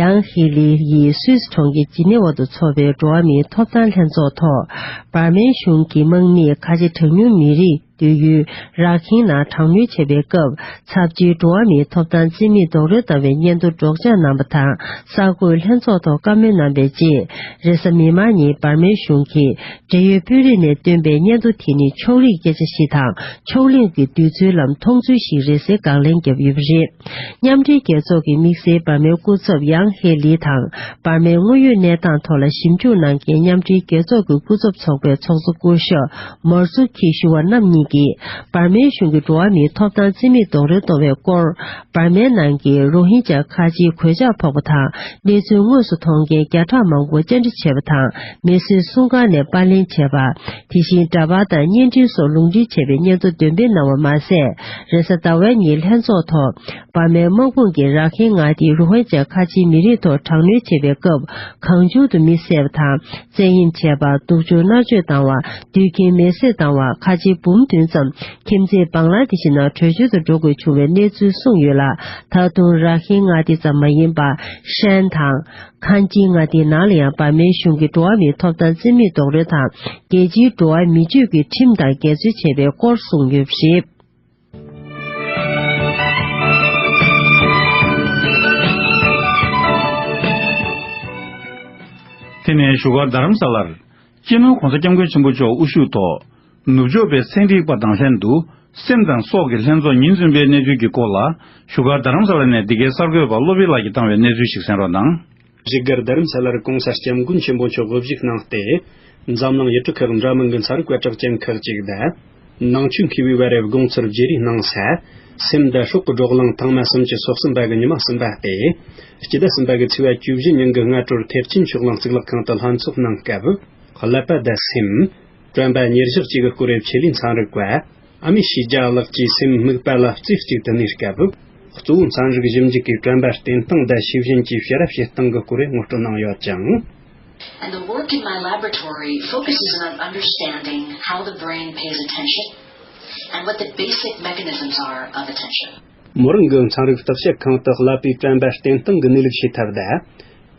ཡང་ཧེ་ལི་ཡིས་སུད་སི་གྲོང་ཁྱེར་ཇི་ནེ་ཝ་དུ་འཚོགས་པའི་འགྲོ་བ་མིའི་ཐོབ་ཐང་ལྷན་ཚོགས་ཐོག་བར་མའི་གཞུང་གི་དམག་མིས་ཁ་ཆེ་གྲངས་ཉུང་མི་རིགས། སྡོད་ཡུལ་ར་ཁིན་ནང་དྲག་གནོན་བྱས་པའི་སྐབས། ཚབས་ཆེའི་འགྲོ་བ་མིའི་ཐོབ་ཐང་རྩིས་མེད་རྡོག་རོལ་བཏང་བའི་སྙན་ཐོ་སྒྲོག་སྦྱང་གནང་པ་དང་། གསར་འགོད་ལྷན་ཚོགས་ཐོག་བཀའ་མོལ་གནང་པའི་རྗེས། རེས་གཟའ་མིག་དམར་ཉིན་འབར་མའི་གཞུང་གིས། འབྲེལ་ཡོད་དཔོན་རིགས་ནས་བཏོན་པའི་སྙན་ཐོ་དེ་ནི་ཕྱོགས་རིས་སྐད་ཆ་ཞིག་དང་། ཕྱོགས་གླེང་གི་བདུད་རྩིའི་ལམ་མཐོང་ཚུལ་ཞིག་རེད་ཟེར་དགག་ལན་བརྒྱབ་ཡོད་པ་རེད། མཉམ་འབྲེལ་རྒྱལ་ཚོགས་ཀྱི་དམིགས་བསལ་འབར་མའི་སྐུ་ཚབ་ཡང་ཧེ་ལི་དང་། འབར་མའི་དངོས་ཡོད་གནས་སྟངས་ཐོག་ལ་ཞིབ་འཇུག་གནང་མཁན་མཉམ་འབྲེལ་རྒྱལ་ཚོགས་ཀྱི་སྐུ་ཚབ་ཚོགས་པའི་ཚོགས་གཙོ་སྐུ་ཞབས་མར་སུ་ཁི་ཤུ་བ་རྣམ་གཉིས་ཀྱིས། འབར་མའི་གཞུང་གིས་འགྲོ་བ་མིའི་ཐོབ་ཐང་རྩིས་མེད་རྡོག་རོལ་གཏོང་བའི་སྐོར། འབར་མའི་ནང་གི་རོ་ཧིན་ཇཱ་ཁ་ཆེའི་གོད་ཆག་ཕོག་པ་དང་། གནས་ཚུལ་དངོས་སུ་མཐོང་མཁན་བརྒྱ་ཕྲག་མང་པོ་བཅར་འདྲི་བྱས་པ་དང་། མི་གསོད་སྲུང་སྐར་ནས་པར་ལེན་བྱས་པ། དེ་བཞིན་འདྲ་པར་དང་བརྙན་འཕྲིན་སོགས་ལུང་འདྲེན་བྱས་པའི་སྙན་ཐོ་འདོན་སྤེལ་གནང་བ་མ་ཟད། རེས་གཟའ་ཟླ་བའི་ཉིན་ལྷན་ཚོགས་ཐོག་འབར་མའི་དམག་དཔུང་གིས་ར་ཁིན་མངའ་སྡེའི་རུ་ཧན་ཇཱ་ཁ་ཆེའི་མི་རིགས་ཐོག་དྲག་གནོན་བྱས་པའི་སྐབས། གང་བྱུང་དུ་མི་བསད་པ་དང་། བཙན་གཡེམ་བྱས་པ། སྡུག་སྦྱོང་མནར་གཅོད་བཏང་བ། དུད་ཁྱིམ་མེ་བསྲེགས་བཏང་བ། ཁ་ཆེ་འབུམ་བདུན་ཙམ་ཁྱིམ་མཚེས་བང་ལ་དེ་བཞིན་ནང་བྲོས་བྱོལ་དུ་འགྲོ་དགོས་བྱུང་བའི་གནས་ཚུལ་གསུངས་ཡོད་ལ། ད་དུང་ར་ཁིན་མངའ་སྡེ་ཙམ་མ་ཡིན་པར་ཧྲན་དང་། ཁན་ཅིན་མངའ་སྡེའི་ནང་ལ་ཡང་འབར་མའི་གཞུང་གིས་འགྲོ་བ་མིའི་ཐོབ་ཐང་རྩིས་མེད་རྡོག་རོལ་དང་། རྒྱལ་སྤྱིའི་འགྲོ་བ་མི་ཆོས་ཀྱི་ཁྲིམས་དང་འགལ་འཛོལ་བྱས་པའི་སྐོར་གསུངས་ཡོད་པ་རེད། དེ་ནས་བཞུགས་སྒར་རྡ་རམ་ས་ལར། སྤྱི་ནོར་༸གོང་ས་༸སྐྱབས་མགོན་ཆེན་པོ་མཆོག་དབུ་བཞུགས་ཐོག་ནུབ་ཕྱོགས་པའི་ཚན་རིག་པ་དང་ལྷན་དུ། སེམས་དང་སྲོག་གི་ལྷན་ཚོགས་ཉིན་བདུན་པའི་གནས་ཚུལ་གྱི་སྐོར་ལ། བཞུགས་སྒར་རྡ་རམ་ས་ལ་ནས་འདི་གའི་གསར་འགོད་པ་བློ་བྷེ་ལགས་ཀྱིས་བཏང་བའི་གནས་ཚུལ་ཞིག་གསན་རོགས་གནང་། བཞུགས་སྒར་རྡ་རམ་ས་ལར་༸གོང་ས་༸སྐྱབས་མགོན་ཆེན་པོ་མཆོག་དབུ་བཞུགས་གནང་སྟེ། འཛམ་གླིང་ཡུལ་གྲུ་ཁག་འདྲ་མིན་གྱི་ཚན་རིག་པ་གྲགས་ཅན་ཁག་ཅིག་དང་། ནང་ཆོས་མཁས་པའི་བར་དགོང་ཚུལ་བརྗེ་རེས་གནང་ས། སེམས་དང་སྲོག་གི་བགྲོ་གླེང་ཐེངས་མ་སུམ་ཅུ་སོ་གསུམ་པ་གི་ཉི་མ་གསུམ་པ་སྟེ། སྤྱི་ཟླ་གསུམ་པ་གི་ཚེས་པ་བཅུ་བཞི་ཉིན་གྱི་སྔ་དྲོར་ཐེག་ཆེན་ཆོས་གླིང་གཙུག་ལག་ཁང་དུ་ལྷན་ཚོགས་གནང་སྐབས། ཀླད་པ་དང་སེམས། དྲན་པ་ཉེར་བཞག་བཅས་ཀྱི་སྐོར་ཆེད་ལས་ཚན་རིག་པ། ཨ་མི་ཤི་ཇཱ་ལགས་ཀྱིས་སེམས་དམིགས་པ་ལ་རྩེ་གཅིག་ཏུ་གནས་སྐབས། གཙོ་བོ་ཚན་རིག་ཞིབ་འཇུག་གིས་དྲན་པ་བསྟེན་སྟངས་དང་ཤེས་བཞིན་གྱི་བྱ་ར་བྱེད་སྟངས་ཀྱི་སྐོར་ངོ་སྤྲོད་གནང་ཡོད་ཅིང་། And the work in my laboratory focuses on understanding how the brain pays attention and what the basic mechanisms are of attention. མོ་རང་གི་ཚན་རིག་བརྟག་དཔྱད་ཁང་དུ་ཀླད་པའི་དྲན་པ་བསྟེན་སྟངས་ཀྱི་གནས་ལུགས་ཤེས་ཐབས་དང་།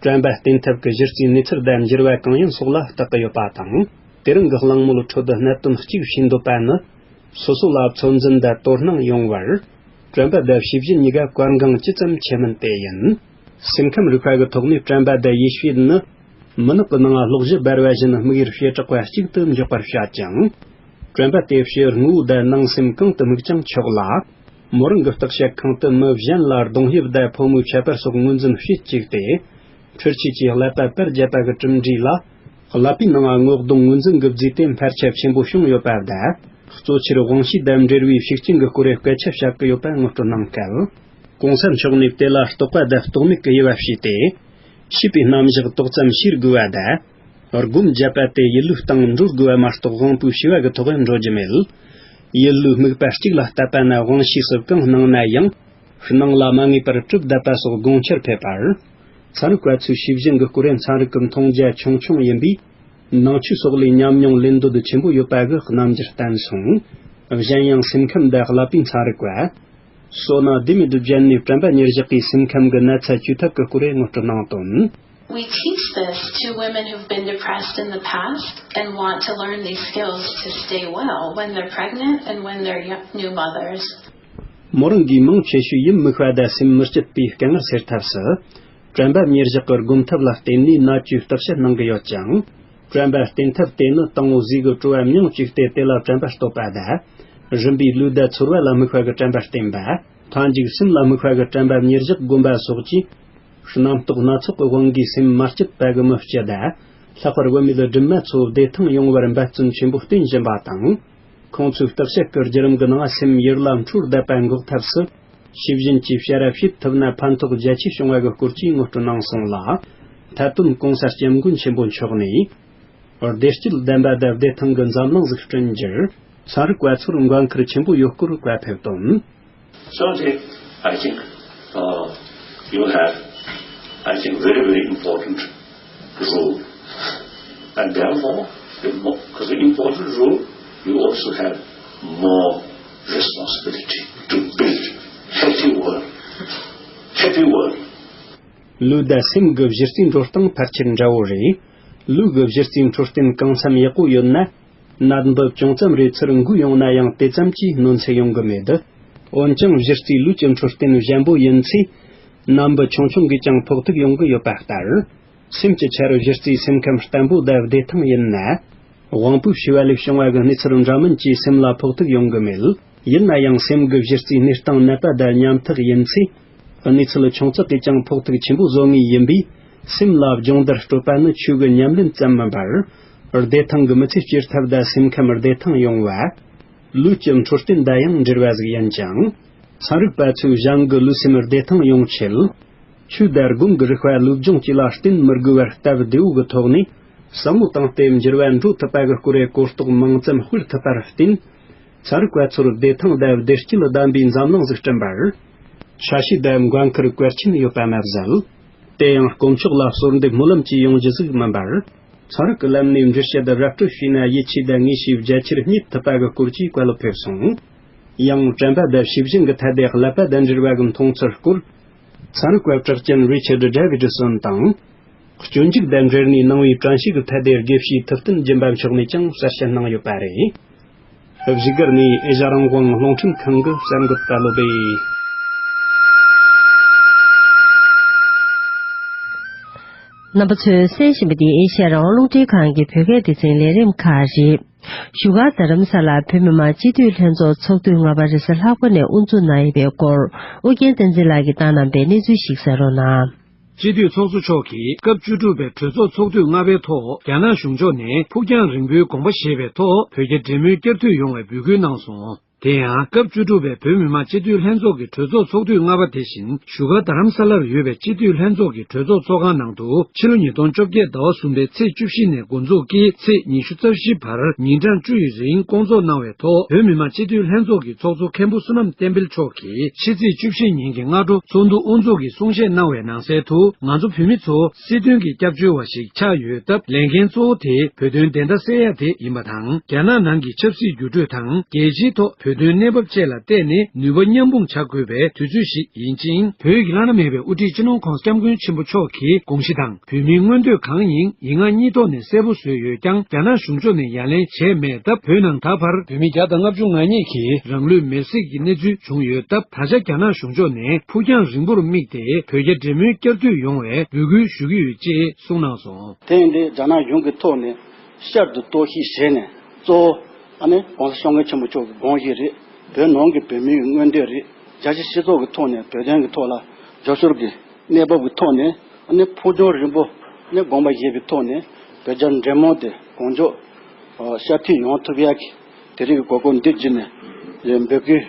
དྲན་པ་བསྟེན་ཐབས་ཀྱི་གཞི་རྩའི་གནས་ཚུལ་དང་འགྱུར་བ་གང་ཡིན་སོགས་ལ་བརྟག་གི་ཡོད་པ་དང་། དེ་རིང་གི་གླེང་མོལ་ཁྲོད་གནད་དོན་གཅིག་ཤེས་འདོད་པ་ནི། སོ་སོ་ལ་ཚོད་འཛིན་དང་དོ་སྣང་ཡོང་བར། དྲན་པ་དང་ཤེས་བཞིན་གཉིས་ཀ་གལ་འགངས་ཅི་ཙམ་ཆེ་མིན་དེ་ཡིན། སེམས་ཁམས་རིག་པ་གི་ཐོག་ནས་དྲན་པ་དང་ཡིད་ཤེས་ནི། མུན་ནག་གི་ནང་གློག་བཞུ་འབར་བ་བཞིན་དམིགས་ཡུལ་བྱེ་བྲག་པ་གཅིག་ཏུ་འཇོག་པར་བྱ་ཅིང་། དྲན་པ་དེ་ཕྱི་དངོས་པོ་དང་ནང་སེམས་གང་དུ་དམིགས་ཀྱང་ཆོག་ལ། མོ་རང་གི་བརྟག་དཔྱད་ཁང་དུ་མི་གཞན་ལ་གདོང་དབྱིབས་དང་ཕོ་མོའི་ཁྱད་པར་སོགས་ངོས་འཛིན་བྱེད་བཅུག་སྟེ། འཕྲུལ་ཆས་ཀྱིས་ཀླད་པ་པར་བརྒྱབ་པ་གི་གྲུབ་འབྲས་ལ། ཀླད་པའི་ནང་སྔོག་གདོང་ངོས་འཛིན་གྱི་རྫས་དེ་འཕར་ཆ་ཆེན་པོ་བྱུང་ཡོད་པ་དང་། གཙོ་ཆེར་དབང་ཤེས་དང་འབྲེལ་བའི་ཤུགས་རྐྱེན་གྱི་སྐོར་སྐད་ཆ་བཤད་ཀྱི་ཡོད་པ་ངོ་སྤྲོད་གནང་སྐབས། གོང་ས་མཆོག་ནས་དེ་ལ་རྟོག་པ་དང་རྟོག་མེད་ཀྱི་དབྱེ་བ་ཕྱེས་ཏེ། ཤེས་པའི་རྣམ་གཞག་ཏོག་ཙམ་ཤེས་དགོས་པ་དང་། སྒོམ་བརྒྱབ་པ་དེ་ཡིད་བློའི་སྟེང་འགྲོ་དགོས་པ་མ་གཏོགས་དབང་པོའི་ཤེས་པ་གི་ཐོག་འགྲོ་རྒྱུ་མེད། ཡིད་བློའི་དམིགས་པ་གཅིག་ལ་བལྟས་པ་ན་དབང་ཤེས་སུ་གང་སྣང་ན་ཡང་། སྣང་ལ་མ་ངེས་པར་གྲུབ་བསྡད་པ་སོགས་དགོངས་འཆར་ཕེབས་པར། ཚན་རིག་པ་ཚོས་ཤེས་བཞིན་གྱི་སྐོར་ཚན་རིག་གི་མཐོང་རྒྱ་ཆུང་ཆུང་ཡིན་པས། ནང་ཆོས་སོགས་ལས་ཉམས་མྱོང་ལེན་འདོད་ཆེན་པོ་ཡོད་པ་གི་རྣམ་འགྱུར་བསྟན་སོང་། གཞན་ཡང་སེམས་ཁམས་དང་ཀླད་པའི་ཚན་རིག་པ། བསོད་ནམས་ལྡན་མའི་སྒྲུབ་བརྒྱུད་ནས་དྲན་པ་ཉེར་བཞག་གིས་སེམས་ཁམས་ཀྱི་ན་ཚ་བཅོས་ཐབས་ཀྱི་སྐོར་ངོ་སྤྲོད་གནང་དོན། We teach this to women who've been depressed in the past and want to learn these skills to stay well when they're pregnant and when they're yo- new mothers. མོ་རང་གིས་མང་ཆེ་ཤོས་ཡིད་མི་དམིགས་པ་དང་སེམས་མི་སྐྱིད་པའི་དཀའ་ངལ་སེལ་ཐབས་སུ། དྲན་པ་ཉེར་བཞག་གི་སྒོམ་ཐབས་ལ་བརྟེན་ནས་ན་བཅོས་བརྟག་དཔྱད་གནང་གི་ཡོད་ཅིང་། དྲན་པ་བསྟེན་ཐབས་དེ་ནི་དང་པོ་ཟས་ཀྱི་བྲོ་བ་མྱོང་བཅུག་སྟེ་དེ་ལ་དྲན་པ་གཏོད་པ་དང་། རིམ་པས་ལུས་དང་ཚོར་བ་ལ་དམིགས་པ་གི་དྲན་པ་བསྟེན་པ། མཐའ་མཇུག་སེམས་ལ་དམིགས་པ་གི་དྲན་པ་ཉེར་བཞག་སྒོམ་པ་སོགས་ཀྱིས། རྣམ་རྟོག་སྣ་ཚོགས་ཀྱི་དབང་གིས་སེམས་མ་སྐྱིད་པ་གི་མི་སྐྱིད་དང་། ལྷག་པར་བུད་མེད་སྦྲུམ་མ་ཚོ་བདེ་ཐང་ཡོང་བར་འབད་བརྩོན་ཆེན་པོ་བསྟེན་བཞིན་པ་དང་། ཁོང་ཚོའི་བརྟག་དཔྱད་ཀྱི་བརྒྱུད་རིམ་གྱི་ནང་སེམས་ཡུལ་ལ་འཕྲོད་བསྡད་པ་འགོག་ཐབས་སུ། ཤེས་བཞིན་གྱིས་བྱ་ར་བྱེད་ཐུབ་ན་ཕན་ཐོགས་རྒྱ་ཆེ་བྱུང་བ་གི་སྐོར་གྱི་ངོ་སྤྲོད་གནང་སོང་ལ། ཐད་གཏོང་གོང་ས་སྐྱབས་མགོན་ཆེན་པོ་མཆོག་ནས། བདེ་སྐྱིད་ལྡན་པ་དང་བདེ་ཐང་གི་འཛམ་གླིང་ཟིག་བསྐྲུན་རྒྱུར། ཚན་རིག་པ་ཚོར་འགན་འཁུར་ཆེན་པོ་ཡོད་སྐོར་བཀའ་ཕེབས་དོན། Certainly, I think uh, you have, I think, very, very important role. And therefore, the mo- the important role, you also have more responsibility to build healthy world, happy world. ལུས་དང་སེམས་ཀྱི་གཞི་རྩའི་འགྲོ་སྟངས་ཕལ་ཆེར་འདྲ་བོ་རེད། ལུས་ཀྱི་གཞི་རྩའི་འཕྲོད་བསྟེན་གང་འཚམ་ཡག་པོ་ཡོད་ན། ནད་འབུ་ཅུང་ཙམ་རེ་ཚུར་འགོས་ཡོང་ན་ཡང་དེ་ཙམ་གྱིས་གནོད་འཚེ་ཡོང་གི་མེད། འོན་ཀྱང་གཞི་རྩའི་ལུས་ཀྱི་འཕྲོད་བསྟེན་ཞན་པོ་ཡིན་ཚེ། ནད་འབུ་ཆུང་ཆུང་གིས་ཀྱང་ཕོག་ཐུག་ཡོང་གི་ཡོད་པ་ལྟར། སེམས་ཀྱི་ཆར་གཞི་རྩའི་སེམས་ཁམས་བརྟན་པོ་དང་བདེ་ཐང་ཡིན་ན། དབང་པོའི་ཤེས་པ་ལས་བྱུང་བ་གི་གནས་ཚུལ་འདྲ་མིན་གྱིས་སེམས་ལ་ཕོག་ཐུག་ཡོང་གི་མེད། ཡིན་ན་ཡང་སེམས་ཀྱི་གཞི་རྩའི་གནས་སྟངས་ནད་པ་དང་ཉམ་ཐག་ཡིན་ཚེ། གནས་ཚུལ་ཆུང་ཙག་གིས་ཀྱང་ཕོག་ཐུག་ཆེན་པོ་བཟོ་ངེས་ཡིན་པས། སེམས་ལ་སྦྱོང་བརྡར་སྤྲོད་པ་ནི་ཆོས་ཀྱི་ཉམས་ལེན་ཙམ་མིན་པར། བདེ་ཐང་གི་མི་ཚེ་སྐྱེལ་ཐབས་དང་སེམས་ཁམས་བདེ་ཐང་ཡོང་བ། ལུས་ཀྱི་འཕྲོད་བསྟེན་དང་ཡང་འབྲེལ་བ་ཟིག་ཡིན་ཅིང་། ཚན་རིག་པ་ཚོས་གཞན་གྱི་ལུས་སེམས་བདེ་ཐང་ཡོང་ཆེད། ཆོས་དང་སྒོམ་གྱི་རིག་པ་ལུས་སྦྱོང་བཅས་ལ་བརྟེན་མི་དགོས་པར་སྟབས་བདེ་བོ་གི་ཐོག་ནས། ཟབ་མོ་བཏང་སྟེ་འགྱུར་བ་འགྲོ་ཐུབ་པ་གི་སྐོར་གོ་རྟོགས་མང་ཙམ་སྤེལ་ཐུབ་པར་བརྟེན། ཚན་རིག་པ་ཚོར་བདེ་ཐང་དང་བདེ་སྐྱིད་ལྡན་པའི་འཛམ་གླིང་ཟིག་བསྐྲུན་པར། ཆ་ཤས་དང་འགན་འཁུར་གལ་ཆེན་ཡོད་པ་མ་ཟད། དེ་ཡང་དཀོན་མཆོག་ལ་གསོལ་འདེབས་སྨོན་ལམ་གྱིས་ཡོང་རྒྱུ་ཟིག་མིན་པར། ཚན་རིག་གི་ལམ་ནས་འགྲེལ་བཤད་ར་སྤྲོད་བྱས་ན་ཡིད་ཆེས་དང་ངེས་ཤེས་རྒྱ་ཆེར་རྙེད་ཐུབ་པ་གི་སྐོར་གྱི་བཀའ་སློབ་ཕེབས་སོང་། ཡང་དྲན་པ་དང་ཤེས་བཞིན་གྱི་ཐད་དེ་ཀླད་པ་དང་འབྲེལ་བ་གི་མཐོང་ཚུལ་སྐོར། ཚན་རིག་པ་གྲགས་ཅན་རི་ཆར་ཌི་ཌེ་བིད་སོན་དང་། སྤྱོད་འཇུག་དང་འབྲེལ་ནས་གནང་བའི་དྲན་ཤེས་ཀྱི་ཐད་དེ་དགེ་བཤེས་ཐུབ་བསྟན་སྦྱིན་པ་མཆོག་ནས་ཀྱང་གསལ་བཤད་གནང་ཡོད་པ་རེད། བཞུགས་སྒར་ནས་ཨེ་ཤ་རང་དབང་རླུང་འཕྲིན་ཁང་གི་གསར་འགོད་པ་བློ་བདེ། རྣམ་པ་ཚོས་གསན་བཞིན་པ་འདི་ཨེ་ཤ་རང་དབང་རླུང་འཕྲིན་ཁང་གི་བོད་སྐད་སྡེ་ཚན་ལས་རིམ་ཁག་རེད། བཞུགས་སྒར་རྡ་རམ་ས་ལར་བོད་མི་མང་སྤྱི་འཐུས་ལྷན་ཚོགས་ཚོགས་དུས་ལྔ་པ་རེས་གཟའ་ལྷག་པ་ནས་དབུ་འཛུགས་གནང་ཡོད་པའི་སྐོར། ཨོ་རྒྱན་བསྟན་འཛིན་ལགས་ཀྱིས་བཏང་གནང་པའི་གནས་ཚུལ་ཞིག་གསན་རོགས་གནང་། སྤྱི་འཐུས་ཚོགས་གཙོ་མཆོག་གིས་སྐབས་བཅུ་དྲུག་པའི་གྲོས་ཚོགས་ཚོགས་དུས་ལྔ་པའི་ཐོག་རྒྱ་ནག་གཞུང་ཕྱོགས་ནས་ཕུགས་རྒྱང་རིང་པོའི་དགོངས་པ་བཞེས་པའི་ཐོག་བོད་རྒྱ་འབྲེལ་མོལ་བསྐྱར་མཐུད་ཡོང་བའི་འབོད་སྐུལ་གནང་སོང་། དེ་ཡང་སྐབས་བཅུ་དྲུག་པའི་བོད་མི་མང་སྤྱི་འཐུས་ལྷན་ཚོགས་ཀྱི་གྲོས་ཚོགས་ཚོགས་དུས་ལྔ་པ་དེ་བཞིན་བཞུགས་སྒར་རྡ་རམ་ས་ལར་ཡོད་པའི་སྤྱི་འཐུས་ལྷན་ཚོགས་ཀྱི་གྲོས་ཚོགས་ཚོགས་ཁང་ནང་དུ་ཕྱི་ལོ་ཉིས་སྟོང་བཅོ་བརྒྱད་ཟླ་བ་གསུམ་པའི་ཚེས་བཅུ་བཞི་ནས་འགོ་འཛུགས་ཀྱིས་ཚེས་ཉི་ཤུ་རྩ་བཞི་བར་ཉིན་གྲངས་བཅུ་ཡི་རིང་བསྐོང་ཚོགས་གནང་བའི་ཐོག་བོད་མི་མང་སྤྱི་འཐུས་ལྷན་ཚོགས་ཀྱི་ཚོགས་གཙོ་མཁན་པོ་བསོད་ནམས་བསྟན་འཕེལ་མཆོག་གིས་ཕྱི་ཚེས་བཅུ་བཞི་ཉིན་གྱི་སྔ་དྲོ་ཚོགས་འདུ་དབུ་འཛུགས་ཀྱི་གསུང་བཤད་གནང་བའི་ནང་གསལ་དུ། ང་ཚོ་བོད་མི་ཚོ་སྲིད་དོན་གྱི་སྐྱབས་བཅོལ་བ་ཞིག་ཆགས་ཡོད་སྟབས། ལས་འགན་གཙོ་བོ་དེ་བོད་དོན་བདེན་མཐའ་གསལ་ཡ་དེ་ཡིན་པ་དང་། རྒྱ་ནག་ནང་གི་ཆབ་སྲིད་འགྱུར་འགྲོས་དང་རྒྱལ་སྤྱིའི་ཐོག་བོད་དོན་གནས་བབ་བཅས་ལ་བལྟས་ནས་ནུས་པ་མཉམ་སྤུངས་བྱ་དགོས་པའི་དུས་ཚོད་ཞིག་ཡིན་ཅིང་། བོད་ཀྱི་བླ་ན་མེད་པའི་དབུ་ཁྲིད་སྤྱི་ནོར་༸གོང་ས་༸སྐྱབས་མགོན་ཆེན་པོ་མཆོག་གི་དགོངས་གཞི་དང་། བོད་མིའི་མངོན་འདོད་གང་ཡིན་ཡིན་ངག་གཉིས་ཐོག་ནས་གསལ་པོ་བཟོས་ཡོད་ཀྱང་། རྒྱ་ནག་གཞུང་ཕྱོགས་ནས་ཡ་ལན་བྱས་མེད་སྟབས། བོད་ནང་ད་བར་བོད་མི་བརྒྱ་དང་ལྔ་བཅུ་ང་གཉིས་ཀྱིས་རང་ལུས་མེར་སྲེག་གི་གནས་ཚུལ་བྱུང་ཡོད་སྟབས། ད་ཆ་རྒྱ་ནག་གཞུང་ཕྱོགས་ནས་ཕུགས་རྒྱང་རིང་པོར་དམིགས་ཏེ་བོད་རྒྱ་འབྲེལ་མོལ་བསྐྱར་མཐུད་ཡོང་བའི་འབོད་སྐུལ་ཞུ་གི་ཡོད་ཅེས་གསུངས་གནང་སོང་། དེ་ཡིན་དུས་རྒྱ་ནག་གཞུང་གི་ཐོག་ནས་བསྐྱར་དུ་གཏོར་བཤིག་བྱས་ནས། གཙོ་བོ་ཨ་ནི་༸གོང་ས་༸སྐྱབས་མགོན་ཆེན་པོ་མཆོག་གི་དགོངས་གཞི་རེད། བོད་ནང་གི་བོད་མིའི་མངོན་འདོད་རེད། རྒྱལ་སྤྱིའི་སྤྱི་ཚོགས་ཀྱི་ཐོག་ནས་བོད་དོན་གྱི་ཐོག་ལ་རྒྱབ་སྐྱོར་གྱི་གནས་བབ་ཀྱི་ཐོག་ནས་ཨ་ནི་ཕུགས་རྒྱང་རིང་པོ་ནས་དགོངས་པ་བཞེས་པའི་ཐོག་ནས་བོད་རྒྱ་འབྲེལ་མོལ་དེ་གང་མགྱོགས་བསྐྱར་མཐུད་ཡོང་ཐུབ་ཡག་གི་དེ་རིང་གི་གོ་སྐབས་འདི་བརྒྱུད་ནས་འབོད་སྐུལ་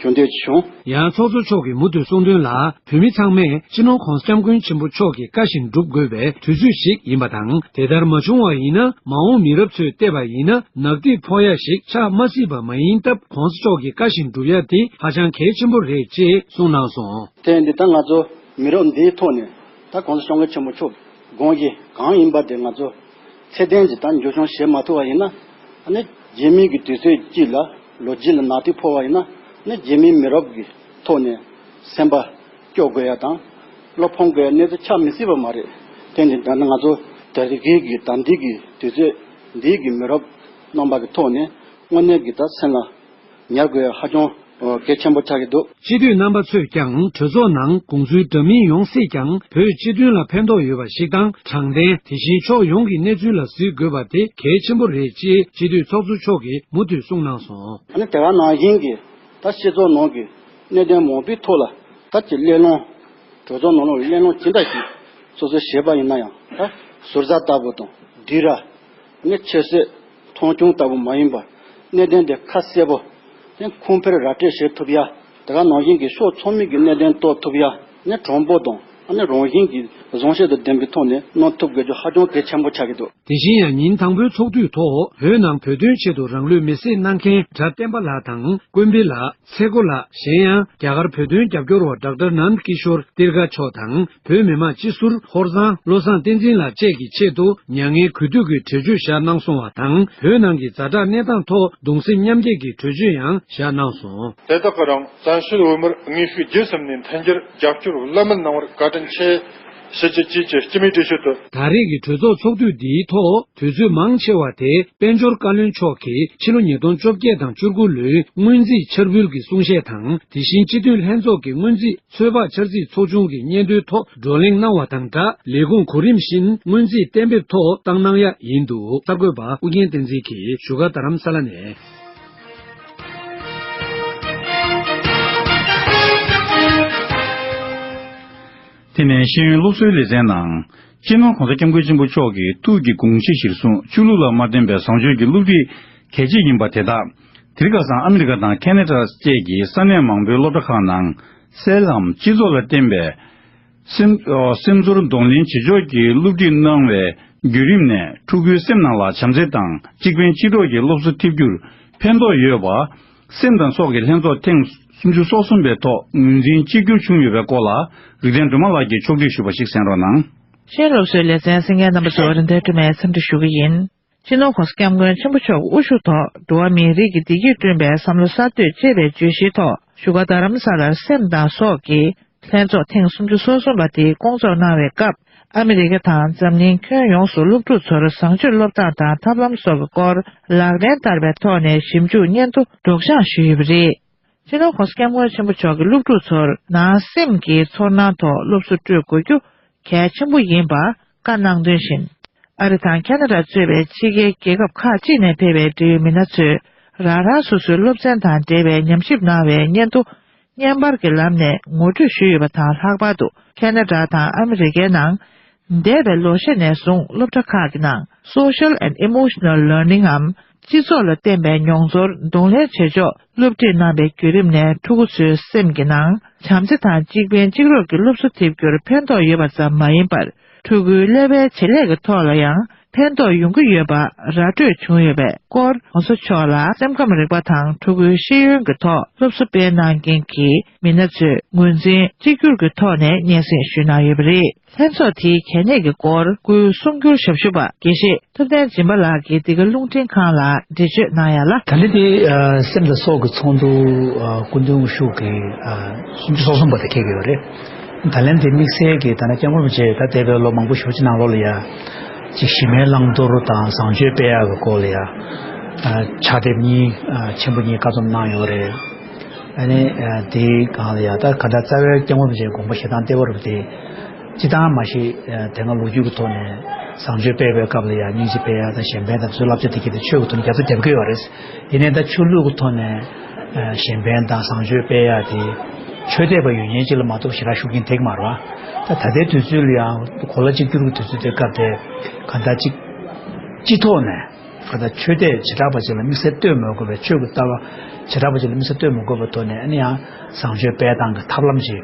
ཞུ་འདོད་བྱུང་། ཡང་ཚོགས་གཙོ་མཆོག་གིས་མུ་མཐུད་གསུངས་དོན་ལ། བོད་མི་ཚང་མས་སྤྱི་ནོར་༸གོང་ས་༸སྐྱབས་མགོན་ཆེན་པོ་མཆོག་གི་བཀའ་བཞིན་སྒྲུབ་དགོས་པའི་དུས་ཚོད་ཞིག་ཡིན་པ་དང་། དེ་ལྟར་མ་བྱུང་བ་ཡིན་ན། མ་འོངས་མི་རབས་ཚོས་བལྟས་པ་ཡིན་ན། ནག་ཐིག་ཕོག་ཡ་ཞིག་ཆགས་མ་སྲིད་པ་མ་ཡིན་སྟབས།༸གོང་ས་མཆོག་གི་བཀའ་བཞིན་སྒྲུབ་ཡ་དེ་ཧ་ཅང་གལ་ཆེན་པོ་རེད་ཅེས་གསུངས་གནང་སོང་། དེ་ཡིན་དུས་ད་ང་ཚོ་མི་རབས་འདིའི་ཐོག་ནས་ད་༸གོང་ས་༸སྐྱབས་མགོན་ཆེན་པོ་མཆོག་དགོངས་གཞི་གང་ཡིན་པ་དེ་ང་ཚོ་ཚད་ལྡན་གྱི་ད་འགྱུར་བྱུང་བྱེད་མ་ཐུབ་པ་ཡིན་ན། ཨ་ནི་རྗེས་མའི་གི་དུས་ཚོད་གཅིག་ལ་ལོ་རྒྱུས་ལ་ནག་ཐིག་ཕོག་པ་ཡིན་ན། ཨ་ནི་རྗེས་མའི་མི་རབས་ཀྱི་ཐོག་ནས་སེམས་པ་སྐྱོ་དགོས་ཡ་དང་བློ་ཕམ་དགོས་ཡ་གནས་ཚུལ་ཆགས་མི་སྲིད་པ་མ་རེད། དེ་ནི་ད་ནི་ང་ཚོ་དེ་རིང་གི་ད་འདི་གི་དུས་ཚོད་འདི་གི་མི་རབས་རྣམ་པ་གི་ཐོག་ནས་དངོས་གནས་ཀྱི་ད་སེམས་ལ་ཉར་དགོས་ཡ་ཧ་ཅང་གལ་ཆེན་པོ་ཆགས་ཀྱི་འདུག་སྤྱི་འཐུས་རྣམ་པ་ཚོས་ཀྱང་གྲོས་ཚོགས་ནང་དགོངས་ཚུལ་འདྲ་མིན་ཡོང་སྲིད་ཀྱང་། བོད་སྤྱི་དོན་ལ་ཕན་ཐོགས་ཡོད་པ་ཞིག་དང་། དྲང་བདེན། དེ་བཞིན་ཕྱོགས་ཡོངས་ཀྱི་གནས་ཚུལ་ལ་གཟིགས་དགོས་པ་དེ་གལ་ཆེན་པོ་རེད་ཅེས་སྤྱི་འཐུས་ཚོགས་གཙོ་མཆོག་གིས་མུ་མཐུད་གསུངས་གནང་སོང་། ཨ་ནི་དེ་ག་ནང་བཞིན་གྱི་ད་སྤྱི་ཚོགས་ནང་གི་གནད་དོན་མང་པོའི་ཐོག་ལ་ད་ཀྱི་གླེང་སློང་། གྲོས་ཚོགས་ནང་ལ་གླེང་སློང་ཇི་འདྲ་ཞིག་སོ་སོས་བྱས་པ་ཡིན་ན་ཡང་། ད་ཟུར་ཟ་ལྟ་བུ་དང་། སྡིགས་ར། ནི་ཆེ་བསད་མཐོང་ཆུང་ལྟ་བུ་མ་ཡིན་པར། གནད་དོན་དེ་ཁ་གསལ་པོ། དེ་ཁུངས་འཕེར་ར་སྤྲོད་བྱེད་ཐུབ་ཡ། དེ་ག་ནང་བཞིན་གྱི་ཕྱོགས་ཚང་མའི་གི་གནད་དོན་རྟོགས་ཐུབ་ཡ། ནི་དྲང་པོ་དང་། ཨ་ནི་རང་བཞིན་གྱི་བཟང་སྤྱོད་དང་ལྡན་པའི་ཐོག་ནས་གནང་ཐུབ་དགོས་རྒྱུ་ཧ་ཅང་གལ་ཆེན་པོ་ཆགས་ཀྱི་འདུག་དེ་བཞིན་ཡང་ཉིན་དང་པོའི་ཚོགས་དུས་ཐོག་བོད་ནང་བོད་དོན་ཆེད་དུ་རང་ལུས་མེར་སྲེག་གནང་མཁན་གྲྭ་བསྟན་པ་ལགས་དང་། ཀུན་བི་ལགས། ཚེ་སྒོ་ལགས། གཞན་ཡང་རྒྱ་གར་བོད་དོན་རྒྱབ་སྐྱོར་བ་ཌོག་ཊར་ནནྡ་ཀི་ཤོར་ཏིར་ཀ་མཆོག་དང་། བོད་མི་མང་སྤྱི་ཟུར་ཧོར་གཙང་བློ་བཟང་བསྟན་འཛིན་ལགས་བཅས་ཀྱི་ཆེད་དུ་མྱ་ངན་གུས་འདུད་ཀྱི་གྲོས་ཆོད་བཞག་གནང་སོང་བ་དང་། བོད་ནང་གི་ཛ་དྲག་གནས་སྟངས་ཐོག་གདུང་སེམས་མཉམ་སྐྱེད་ཀྱི་གྲོས་ཆོད་ཡང་བཞག་གནང་སོང་། དེ་དག་གི་རིང་བཙན་བྱོལ་བོད་མིར་དངོས་ཤུགས་བརྒྱུད་གསུམ་ནས་མཐུན་འགྱུར་རྒྱབ་སྐྱོར་བླ་མེད་གནང་བར་བཀའ་དྲིན་ཆེ་ཞུ་རྒྱུ་བཅས་ཀྱི་སྤྱི་མོས་གྲོས་ཆོད་དུ། ད་རེས་ཀྱི་གྲོས་ཚོགས་ཚོགས་དུས་འདིའི་ཐོག་དུས་ཚོད་མང་ཆེ་བ་དེ་དཔལ་འབྱོར་བཀའ་བློན་མཆོག་གིས་ཕྱི་ལོ་ཉིས་སྟོང་བཅོ་བརྒྱད་དང་བཅུ་དགུ་ལོའི་སྔོན་རྩིས་འཆར་འབུལ་གྱི་གསུང་བཤད་དང་། དེ་བཞིན་སྤྱི་འཐུས་ལྷན་ཚོགས་ཀྱི་སྔོན་རྩིས་ཚོད་དཔག་འཆར་རྩིས་ཚོགས་ཆུང་གི་སྙན་ཐོའི་ཐོག་བགྲོ་གླེང་གནང་བ་དང་སྦྲགས། ལས་ཁུངས་གོ་རིམ་བཞིན་སྔོན་རྩིས་གཏན་འབེབས་ཐོག་བཏང་གནང་ཡ་ཡིན་འདུག་གསར་འགོད་པ་ཨུ་རྒྱན་བསྟན་འཛིན་གྱིས་བཞུགས་སྒར་རྡ་རམ་ས་ལ་ནས། དེ་ནས་ཤེས་ཡོན་སློབ་གསོའི་ལེ་ཚན་ནང་། སྤྱི་ནོར་༸གོང་ས་༸སྐྱབས་མགོན་ཆེན་པོ་མཆོག་གི་ཐུགས་ཀྱི་དགོངས་གཞི་གཞིར་བཟུང་ཆོས་ལུགས་ལ་མ་བརྟེན་པའི་བཟང་སྤྱོད་ཀྱི་སློབ་ཁྲིད་གལ་ཆེ་ཡིན་པ་དེ་དག་དེ་རིང་ཁ་སང་ཨ་མི་རི་ཀ་དང་ཁེ་ན་ཌ་བཅས་ཀྱི་ས་གནས་མང་པོའི་སློབ་གྲྭ་ཁག་ནང་། སྲོལ་ལམ་སྤྱི་ཚོགས་ལ་བརྟེན་པའི་སེམས་སེམས་ཚོར་གདོང་ལེན་བྱེད་ཕྱོགས་ཀྱི་སློབ་ཁྲིད་གནང་བའི་བརྒྱུད་རིམ་ནས། ཕྲུ་གུའི་སེམས་ནང་ལ་བྱམས་བརྩེ་དང་གཅིག་ཕན་གཅིག་གྲོགས་ཀྱི་སློབ་གསོ་ཐེབས་རྒྱུར་ཕན་ཐོགས་ཡོད་པ། སེམས་དང་སྲོག་གི་ལྷན་ཚོགས་ཐེངས་སུམ་ཅུ་སོ་གསུམ་པའི་ཐོག་ངོས་འཛིན་གཅིག་གྱུར་བྱུང་ཡོད་པའི་སྐོར་ལ། རིག་ལྡན་སྒྲོལ་མ་ལགས་ཀྱིས་ཕྱོགས་བསྒྲིགས་ཞུས་པ་ཞིག་གསན་རོགས་གནང་། ཤེས་ཡོན་སློབ་གསོའི་ལེ་ཚན་གསན་མཁན་རྣམ་པ་ཚོར་རིན་ཐེ་ཀྲི་མས་འཚམས་འདྲི་ཞུ་གི་ཡིན། སྤྱི་ནོར་༸གོང་ས་༸སྐྱབས་མགོན་ཆེན་པོ་མཆོག་དབུ་བཞུགས་ཐོག་འགྲོ་བ་མིའི་རིགས་ཀྱི་བདེ་སྐྱིད་བསྐྲུན་པའི་བསམ་བློ་གསར་གཏོད་ཅེས་པའི་བརྗོད་གཞིའི་ཐོག་བཞུགས་སྒར་རྡ་རམ་ས་ལར་སེམས་དང་སྲོག་གི་ལྷན་ཚོགས་ཐེངས་སུམ་ཅུ་སོ་གསུམ་པ་དེ་བསྐོང་ཚོགས་གནང་བའི་སྐབས། ཨ་མི་རི་ཀ་དང་འཛམ་གླིང་ཁྱོན་ཡོངས་སུ་སློབ་ཕྲུག་ཚོར་བཟང་སྤྱོད་སློབ་སྟངས་དང་ཐབས་ལམ་སོགས་ཀྱི་སྐོར་ལག་ལེན་བསྟར་བའི་ཐོག་ནས་ཞིབ་འཇུག་སྙན་ཐོ་སྒྲོག་སྦྱང་ཞུས་ཡོད་པ་རེད། སྤྱི་ནོར་༸གོང་ས་༸སྐྱབས་མགོན་ཆེན་པོ་མཆོག་གིས་སློབ་ཕྲུག་ཚོར་ནང་སེམས་ཀྱི་ཚོར་སྣང་ཐོག་སློབ་གསོ་སྤྲོད་དགོས་རྒྱུ་གལ་ཆེན་པོ་ཡིན་པ་བཀའ་གནང་དོན་བཞིན། ཨ་རི་དང་ཁེ་ན་ཌ་གཙོས་པའི་ཕྱི་རྒྱལ་རྒྱལ་ཁབ་ཁག་ཅིག་ནས་ཕེབས་པའི་འབྲེལ་ཡོད་མི་སྣ་ཚོས་རང་རང་སོ་སོའི་སློབ་ཚན་དང་འབྲེལ་བའི་ཉམས་ཞིབ་གནང་བའི་སྙན་ཐོ་བརྙན་པར་གྱི་ལམ་ནས་ངོ་སྤྲོད་ཞུས་ཡོད་པ་དང་། ལྷག་པར་དུ་ཁེ་ན་ཌ་དང་ཨ་མི་རི་ཀའི་ནང་འདས་པའི་ལོ་ཤས་ནས་བཟུང་སློབ་གྲྭ་ཁག་གི་ནང་Social and Emotional Learning འམ་ སྤྱི་ཚོགས་ལ་བརྟེན་པའི་མྱོང་ཚོར་གདོང་ལེན་བྱེད་ཕྱོགས་སློབ་ཁྲིད་གནང་པའི་བརྒྱུད་རིམ་ནས་ཕྲུ་གུ་ཚོའི་སེམས་ཀྱི་ནང་བྱམས་བརྩེ་དང་གཅིག་ཕན་གཅིག་རོགས་ཀྱི་སློབ་གསོ་ཐེབས་རྒྱུར་ཕན་ཐོགས་ཡོད་པ་ཙམ་མ་ཡིན་པར། ཕྲུ་གུའི་ཀླད་པའི་བྱེད་ལས་ཀྱི་ཐོག་ལ་ཡང་ཕན་ཐོགས་ཡོང་གི་ཡོད་པ་ར་སྤྲོད་བྱུང་ཡོད་པའི་སྐོར། གོང་ས་མཆོག་ལ་སེམས་ཁམས་རིག་པ་དང་ཕྲུ་གུའི་ཤེས་ཡོན་གྱི་ཐོག་སློབ་གསོ་སྤེལ་གནང་མཁན་གྱི་མི་སྣ་ཚོས་ངོས་འཛིན་གཅིག་གྱུར་གྱི་ཐོག་ནས་སྙན་སེང་ཞུས་གནང་ཡོད་པ་རེད། ལྷན་ཚོགས་དེའི་གལ་གནད་ཀྱི་སྐོར་སྐུའི་གསུང་སྒྱུར་ཞབས་ཞུ་པ་དགེ་བཤེས་ཐུབ་བསྟན་སྦྱིན་པ་ལགས་ཀྱིས་འདི་ག་རླུང་འཕྲིན་ཁང་ལ་འགྲེལ་བརྗོད་གནང་ཡ་ལ། ད་ལན་དེ་ཨ་སེམས་དང་སྲོག་གི་ཚོགས་འདུ། ཨ་སྐུ་མདུན་དབུ་བཞུགས་ཀྱིས་ཨ་སུམ་ཅུ་སོ་གསུམ་པ་དེ་འཁེལ་གྱི་ཡོད་རེད། ད་ལན་དེ་དམིགས་བསལ་གྱིས་ད་ནི་སྐྱབས་མགོན་རིན་པོ་ཆེ་ད་འདས་པའི་ལོ་མང་པོ་ཞེ་པོ་ཅིག་ནང་ལོགས་ལ་ཡ་ཅིག་གཞི་མའི་བླང་དོར་དང་བཟང་སྤྱོད་སྤེལ་ཡག་གི་སྐོར་ལ་ཡ་ཨ་ཕྱག་དེབ་གཉིས་ཨ་ཆེན་པོ་གཉིས་བཀའ་རྩོམ་གནང་ཡོད་རེད། ཨ་ནི་ཨ་དེའི་སྒང་ལ་ཡ་ད་ག་ད་རྩ་བའི་སྐྱབས་མགོན་རིན་པོ་ཆེའི་དགོངས་པ་བཞེས་སྟངས་ལྟེ་བ་རུ་དེ། སྤྱི་བཏང་མ་གཞི་ཨ་དེ་སྔ་ལོ་རྒྱུས་ཀྱི་ཐོག་ནས་བཟང་སྤྱོད་སྤེལ་བའི་སྐབས་ལ་ཡང་སྙིང་རྗེ་སྤེལ་ཡ་དང་གཞན་ཕན་དང་བཟོད་བསླབ་བྱ་དེ་གྱད་དེ་ཆོས་ཀྱི་ཐོག་ནས་རྒྱ་མཚོ་དེད་ཀྱི་ཡོད་རེད། ཡིན་ནའི་ད་ཆོས་ལུགས་ཀྱི་ཐོག་ནས་ཨ་གཞན་ཕན་དང་བཟང་སྤྱོད་སྤེལ་ཡ་དེ་ཆོས་དད་པ་ཡོད་མཁན་ཅིག་ལ་མ་གཏོགས་ཞེ་དྲག་ཤུགས་རྐྱེན་ཐེབས་ཀྱི་མ་རེད་བ། ད་ད་ལྟའི་དུས་ཚོད་ལ་ཡང་གོ་ལ་གཅིག་གྱུར་གྱི་དུས་ཚོད་དེ་སྐབས་དེ་ག་ད་ཅིག་སྤྱི་ཐོག་ནས་ག་ད་ཆོས་དད་བྱེ་བྲག་པ་ཅིག་ལ་དམིགས་བསལ་ལྟོས་མ་དགོས་པའི་ཆོས་ཀྱི་ལྟ་བ་བྱེ་བྲག་པ་ཅིག་ལ་དམིགས་བསལ་ལྟོས་མ་དགོས་པའི་ཐོག་ནས་ཨ་ནི་ཡང་བཟང་སྤྱོད་སྤེལ་སྟངས་ཀྱི་ཐབས་ལམ་ཅིག་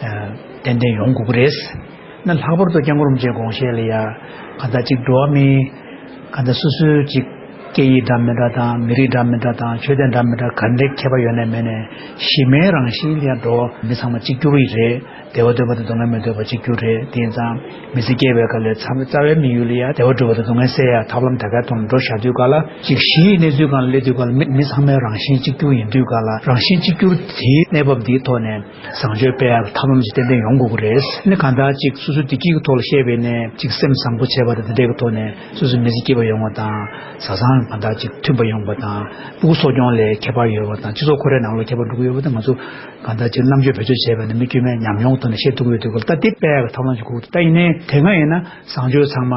ཨ་ཏན་ཏན་ཡོང་དགོས་ཀྱི་རེད། ན་ལྷག་པར་དུ་སྐྱབས་མགོན་རིན་པོ་ཆེའི་དགོངས་བཞེད་ལ་ཡ་ག་ད་ཅིག་འགྲོ་བ་མིའི་ག་ད་སོ་སོའི་ཅིག་སྐད་ཡིག་འདྲ་མི་འདྲ་དང་མི་རིགས་འདྲ་མི་འདྲ་དང་ཆོས་དད་འདྲ་མི་འདྲ་ག་འདྲའི་ཁྱད་པར་ཡོད་ནའི་མེད་ནའི་གཞི་མའི་རང་བཞིན་ལ་ཡ་འགྲོ་བ་མི་ཚང་མ་གཅིག་གྱུར་ཡིན་རེད། བདེ་བ་འདོད་པ་དང་སྡུག་བསྔལ་མི་འདོད་པ་གཅིག་གྱུར་རེད། དེ་ཡིན་ཙང་མི་ཚེ་སྐྱེལ་བའི་སྐབས་ལ་ཚང་མ་རྩ་བའི་དམིགས་ཡུལ་ལ་ཡ་བདེ་བ་སྒྲུབ་པ་དང་སྡུག་བསྔལ་སེལ་ཡ་ཐབས་ལམ་དེ་གའི་ཐོག་ནས་འགྲོ་བཞག་དུས་སྐབས་ལ་ཅིག་གཞི་ཡི་གནས་ཚུལ་སྒང་ལ་སླེབས་དུས་སྐབས་ལ་མི་མི་ཚང་མའི་རང་བཞིན་གཅིག་གྱུར་ཡིན་དུས་སྐབས་ལ་རང་བཞིན་གཅིག་གྱུར་དེའི་གནས་བབ་འདིའི་ཐོག་ནས་བཟང་སྤྱོད་སྤེལ་ཡག་གི་ཐབས་ལམ་ཅིག་ཏན་ཏན་ཡོང་དགོས་ཀྱི་རེད། ནི་གང་ལྟར་ཅིག་སོ་སོའི་བདེ་སྐྱིད་ཀྱི་ཐོག་ལ་བཤད་པའི་ནས་ཅིག་སེམས་བཟང་པོ་བྱས་པ་དང་དེ་འདྲའི་གི་ཐོག་ནས་སོ་སོའི་མི་ཚེ་སྐྱིད་པ་ཡོང་བ་དང་བཟའ་ཚང་གང་ལྟར་ཅིག་མཐུན་པ་ཡོང་བ་དང་སྤུ་གུ་གསོ་སྐྱོང་ལ་ཁྱད་པར་ཡོད་པ་དང་སྤྱི་ཚོགས་ཁོ་རའི་ནང་ལ་ཁྱད་པར་འགྲོ་གི་ཡོད་པ་དང་ང་ཚོ་གང་ལྟར་ཅིག་རྣམ་དཔྱོད་བེད་སྤྱོད་བྱས་པ་ནས་མི་དཀྱུས་མའི་ཉམས་མྱོང་གི་ཐོག་ནས་བཤད་ཐུབ་ཀྱི་ཡོད་དུས་སྐབས་ལ་ད་འདི་སྤེལ་ཡག་གི་ཐབས་ལམ་ཅིག་དགོས་ཀྱི་འདུག་ད་ཡིན་ནའི་དེ་སྔ་ཡིན་ན་བཟང་སྤྱོད་ཚང་མ་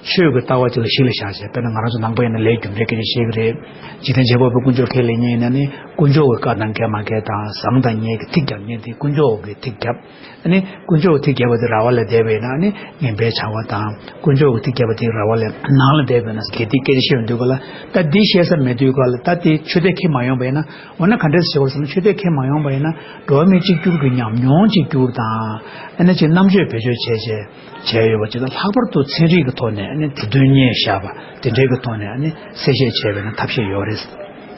ཆོས་ཀྱི་ལྟ་བ་ཅིག་ལ་གཞི་ལ་བཞག་བྱས་དཔེར་ན་ང་རང་ཚོ་ནང་པ་ཡིན་ན་ལས་རྒྱུ་འབྲས་སྐད་ཆ་བཤད་ཀྱི་རེད། འཇིག་རྟེན་བྱེད་པ་པོའི་དཀོན་མཆོག་ཁས་ལེན་མཁན་ཡིན་ན་ནི་དཀོན་མཆོག་གི་བཀའ་གནང་གལ་མ་གལ་དང་བཟང་དང་ངན་གྱི་ཐིག་རྒྱབ་མཁན་དེ་དཀོན་མཆོག་གི་ཐིག་རྒྱབ། ཨ་ནི་དཀོན་མཆོག་གི་ཐིག་རྒྱབ་པ་དེ་ར་བ་ལ་བསྡད་པ་ཡིན་ན་ཨ་ནི་ངན་པའི་བྱ་བ་དང་དཀོན་མཆོག་གི་ཐིག་རྒྱབ་པ་དེ་ར་བ་ལ་ནང་ལ་བསྡད་པ་ཡིན་ན་དགེ་སྡིག་སྐད་ཆ་བཤད་ཡོང་དུས་ག་ལ་ད་འདི་བཤད་ས་མེད་དུས་ག་ལ་ད་དེ་ཆོས་དད་ཁས་མ་ཡོང་པ་ཡིན་ན་འོ་ན་ག་འདྲས་བྱེད་དགོས་ཟེར་ན་ཆོས་དད་ཁས་མ་ཡོང་པ་ཡིན་ན་འགྲོ་བ་མི་གཅིག་གྱུར་གྱི་ཉམས་མྱོང་གཅིག་གྱུར་དང་ཨ་ནི་ཅིག་རྣམ་དཔྱོད་བེད་སྤྱོད་བྱས་བྱས། བྱས་ཡོད་པ་ཅིག་དང་ལྷག་པར་དུ་ཚན་རིག་གི་ཐོག་ནས་ཨ་ནི་འབྲུ་དོན་རྙེད་བཞག་པ་དེ་འདྲའི་གི་ཐོག་ནས་ཨ་ནི་གསལ་བཤད་བྱས་པ་ཡིན་ན་ཐབས་ཤེས་ཡོད་རེད།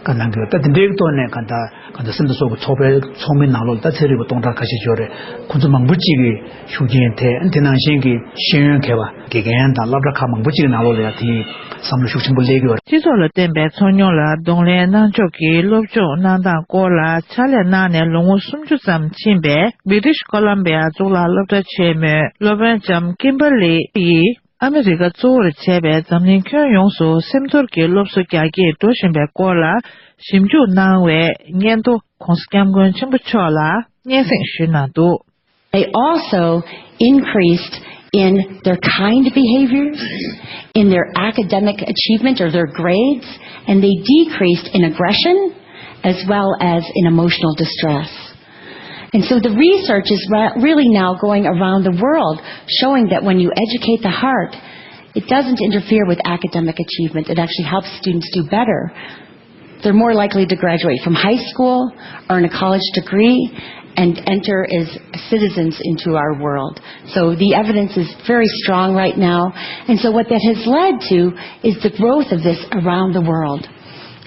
བཀའ་གནང་གི་ཡོད། ད་དེ་འདྲའི་གི་ཐོག་ནས་གང་ལྟར་གང་ལྟར་སེམས་དང་སྲོག་གི་ཚོགས་པའི་ཚོགས་མི་ནང་ལོགས་ལ་ད་ཚན་རིག་པ་སྟོང་ཕྲག་ཁ་ཤས་ཡོད་རེད། ཁོང་ཚོ་མང་པོ་ཅིག་གིས་ཤུགས་རྐྱེན་ཐེབས། ཨ་ནི་དེ་ནང་བཞིན་གྱི་ཤེས་ཡོན་མཁས་པ་དགེ་རྒན་དང་སློབ་གྲྭ་ཁག་མང་པོ་ཅིག་གི་ནང་ལོགས་ལ་ཡང་དེའི་བསམ་བློ་ཤུགས་ཆེན་པོ་སླེབས་ཀྱི་ཡོད་རེད། སྤྱི་ཚོགས་ལ་བརྟེན་པའི་ཚོར་མྱོང་ལ་གདོང་ལེན་གནང་ཕྱོགས་ཀྱི་སློབ་སྦྱོང་གནང་སྟངས་སྐོར་ལ་ཕྱག་ལས་གནང་ནས་ལོ་ངོ་སུམ་ཅུ་ཙམ་ཕྱིན་པའི་བྷི་ཏིཤ་ཀོ་ལམ་བི་ཡ་གཙུག་ལག་སློབ་གྲྭ་ཆེན་མོའི་སློབ་དཔོན་ལྕམ་ཀིམ་བྷར་ལི་ཡིས་ཨ་མི་རི་ཀ་གཙོ་བོར་བྱས་པའི་འཛམ་གླིང་ཁྱོན་ཡོངས་སུ་སེམས་ཚོར་གྱི་སློབ་གསོ་རྒྱ་སྐྱེད་འགྲོ་བཞིན་པའི་སྐོར་ལ་ཞིབ་འཇུག་གནང་བའི་སྙན་ཐོ་༸གོང་ས་༸སྐྱབས་མགོན་ཆེན་པོ་མཆོག་ལ་སྙན་སེང་ཞུས་གནང་འདུག། They also increased in their kind behaviors, in their academic achievement or their grades, and they decreased in aggression as well as in emotional distress. And so the research is re- really now going around the world showing that when you educate the heart, it doesn't interfere with academic achievement. It actually helps students do better. They're more likely to graduate from high school, earn a college degree, and enter as citizens into our world. So the evidence is very strong right now. And so what that has led to is the growth of this around the world.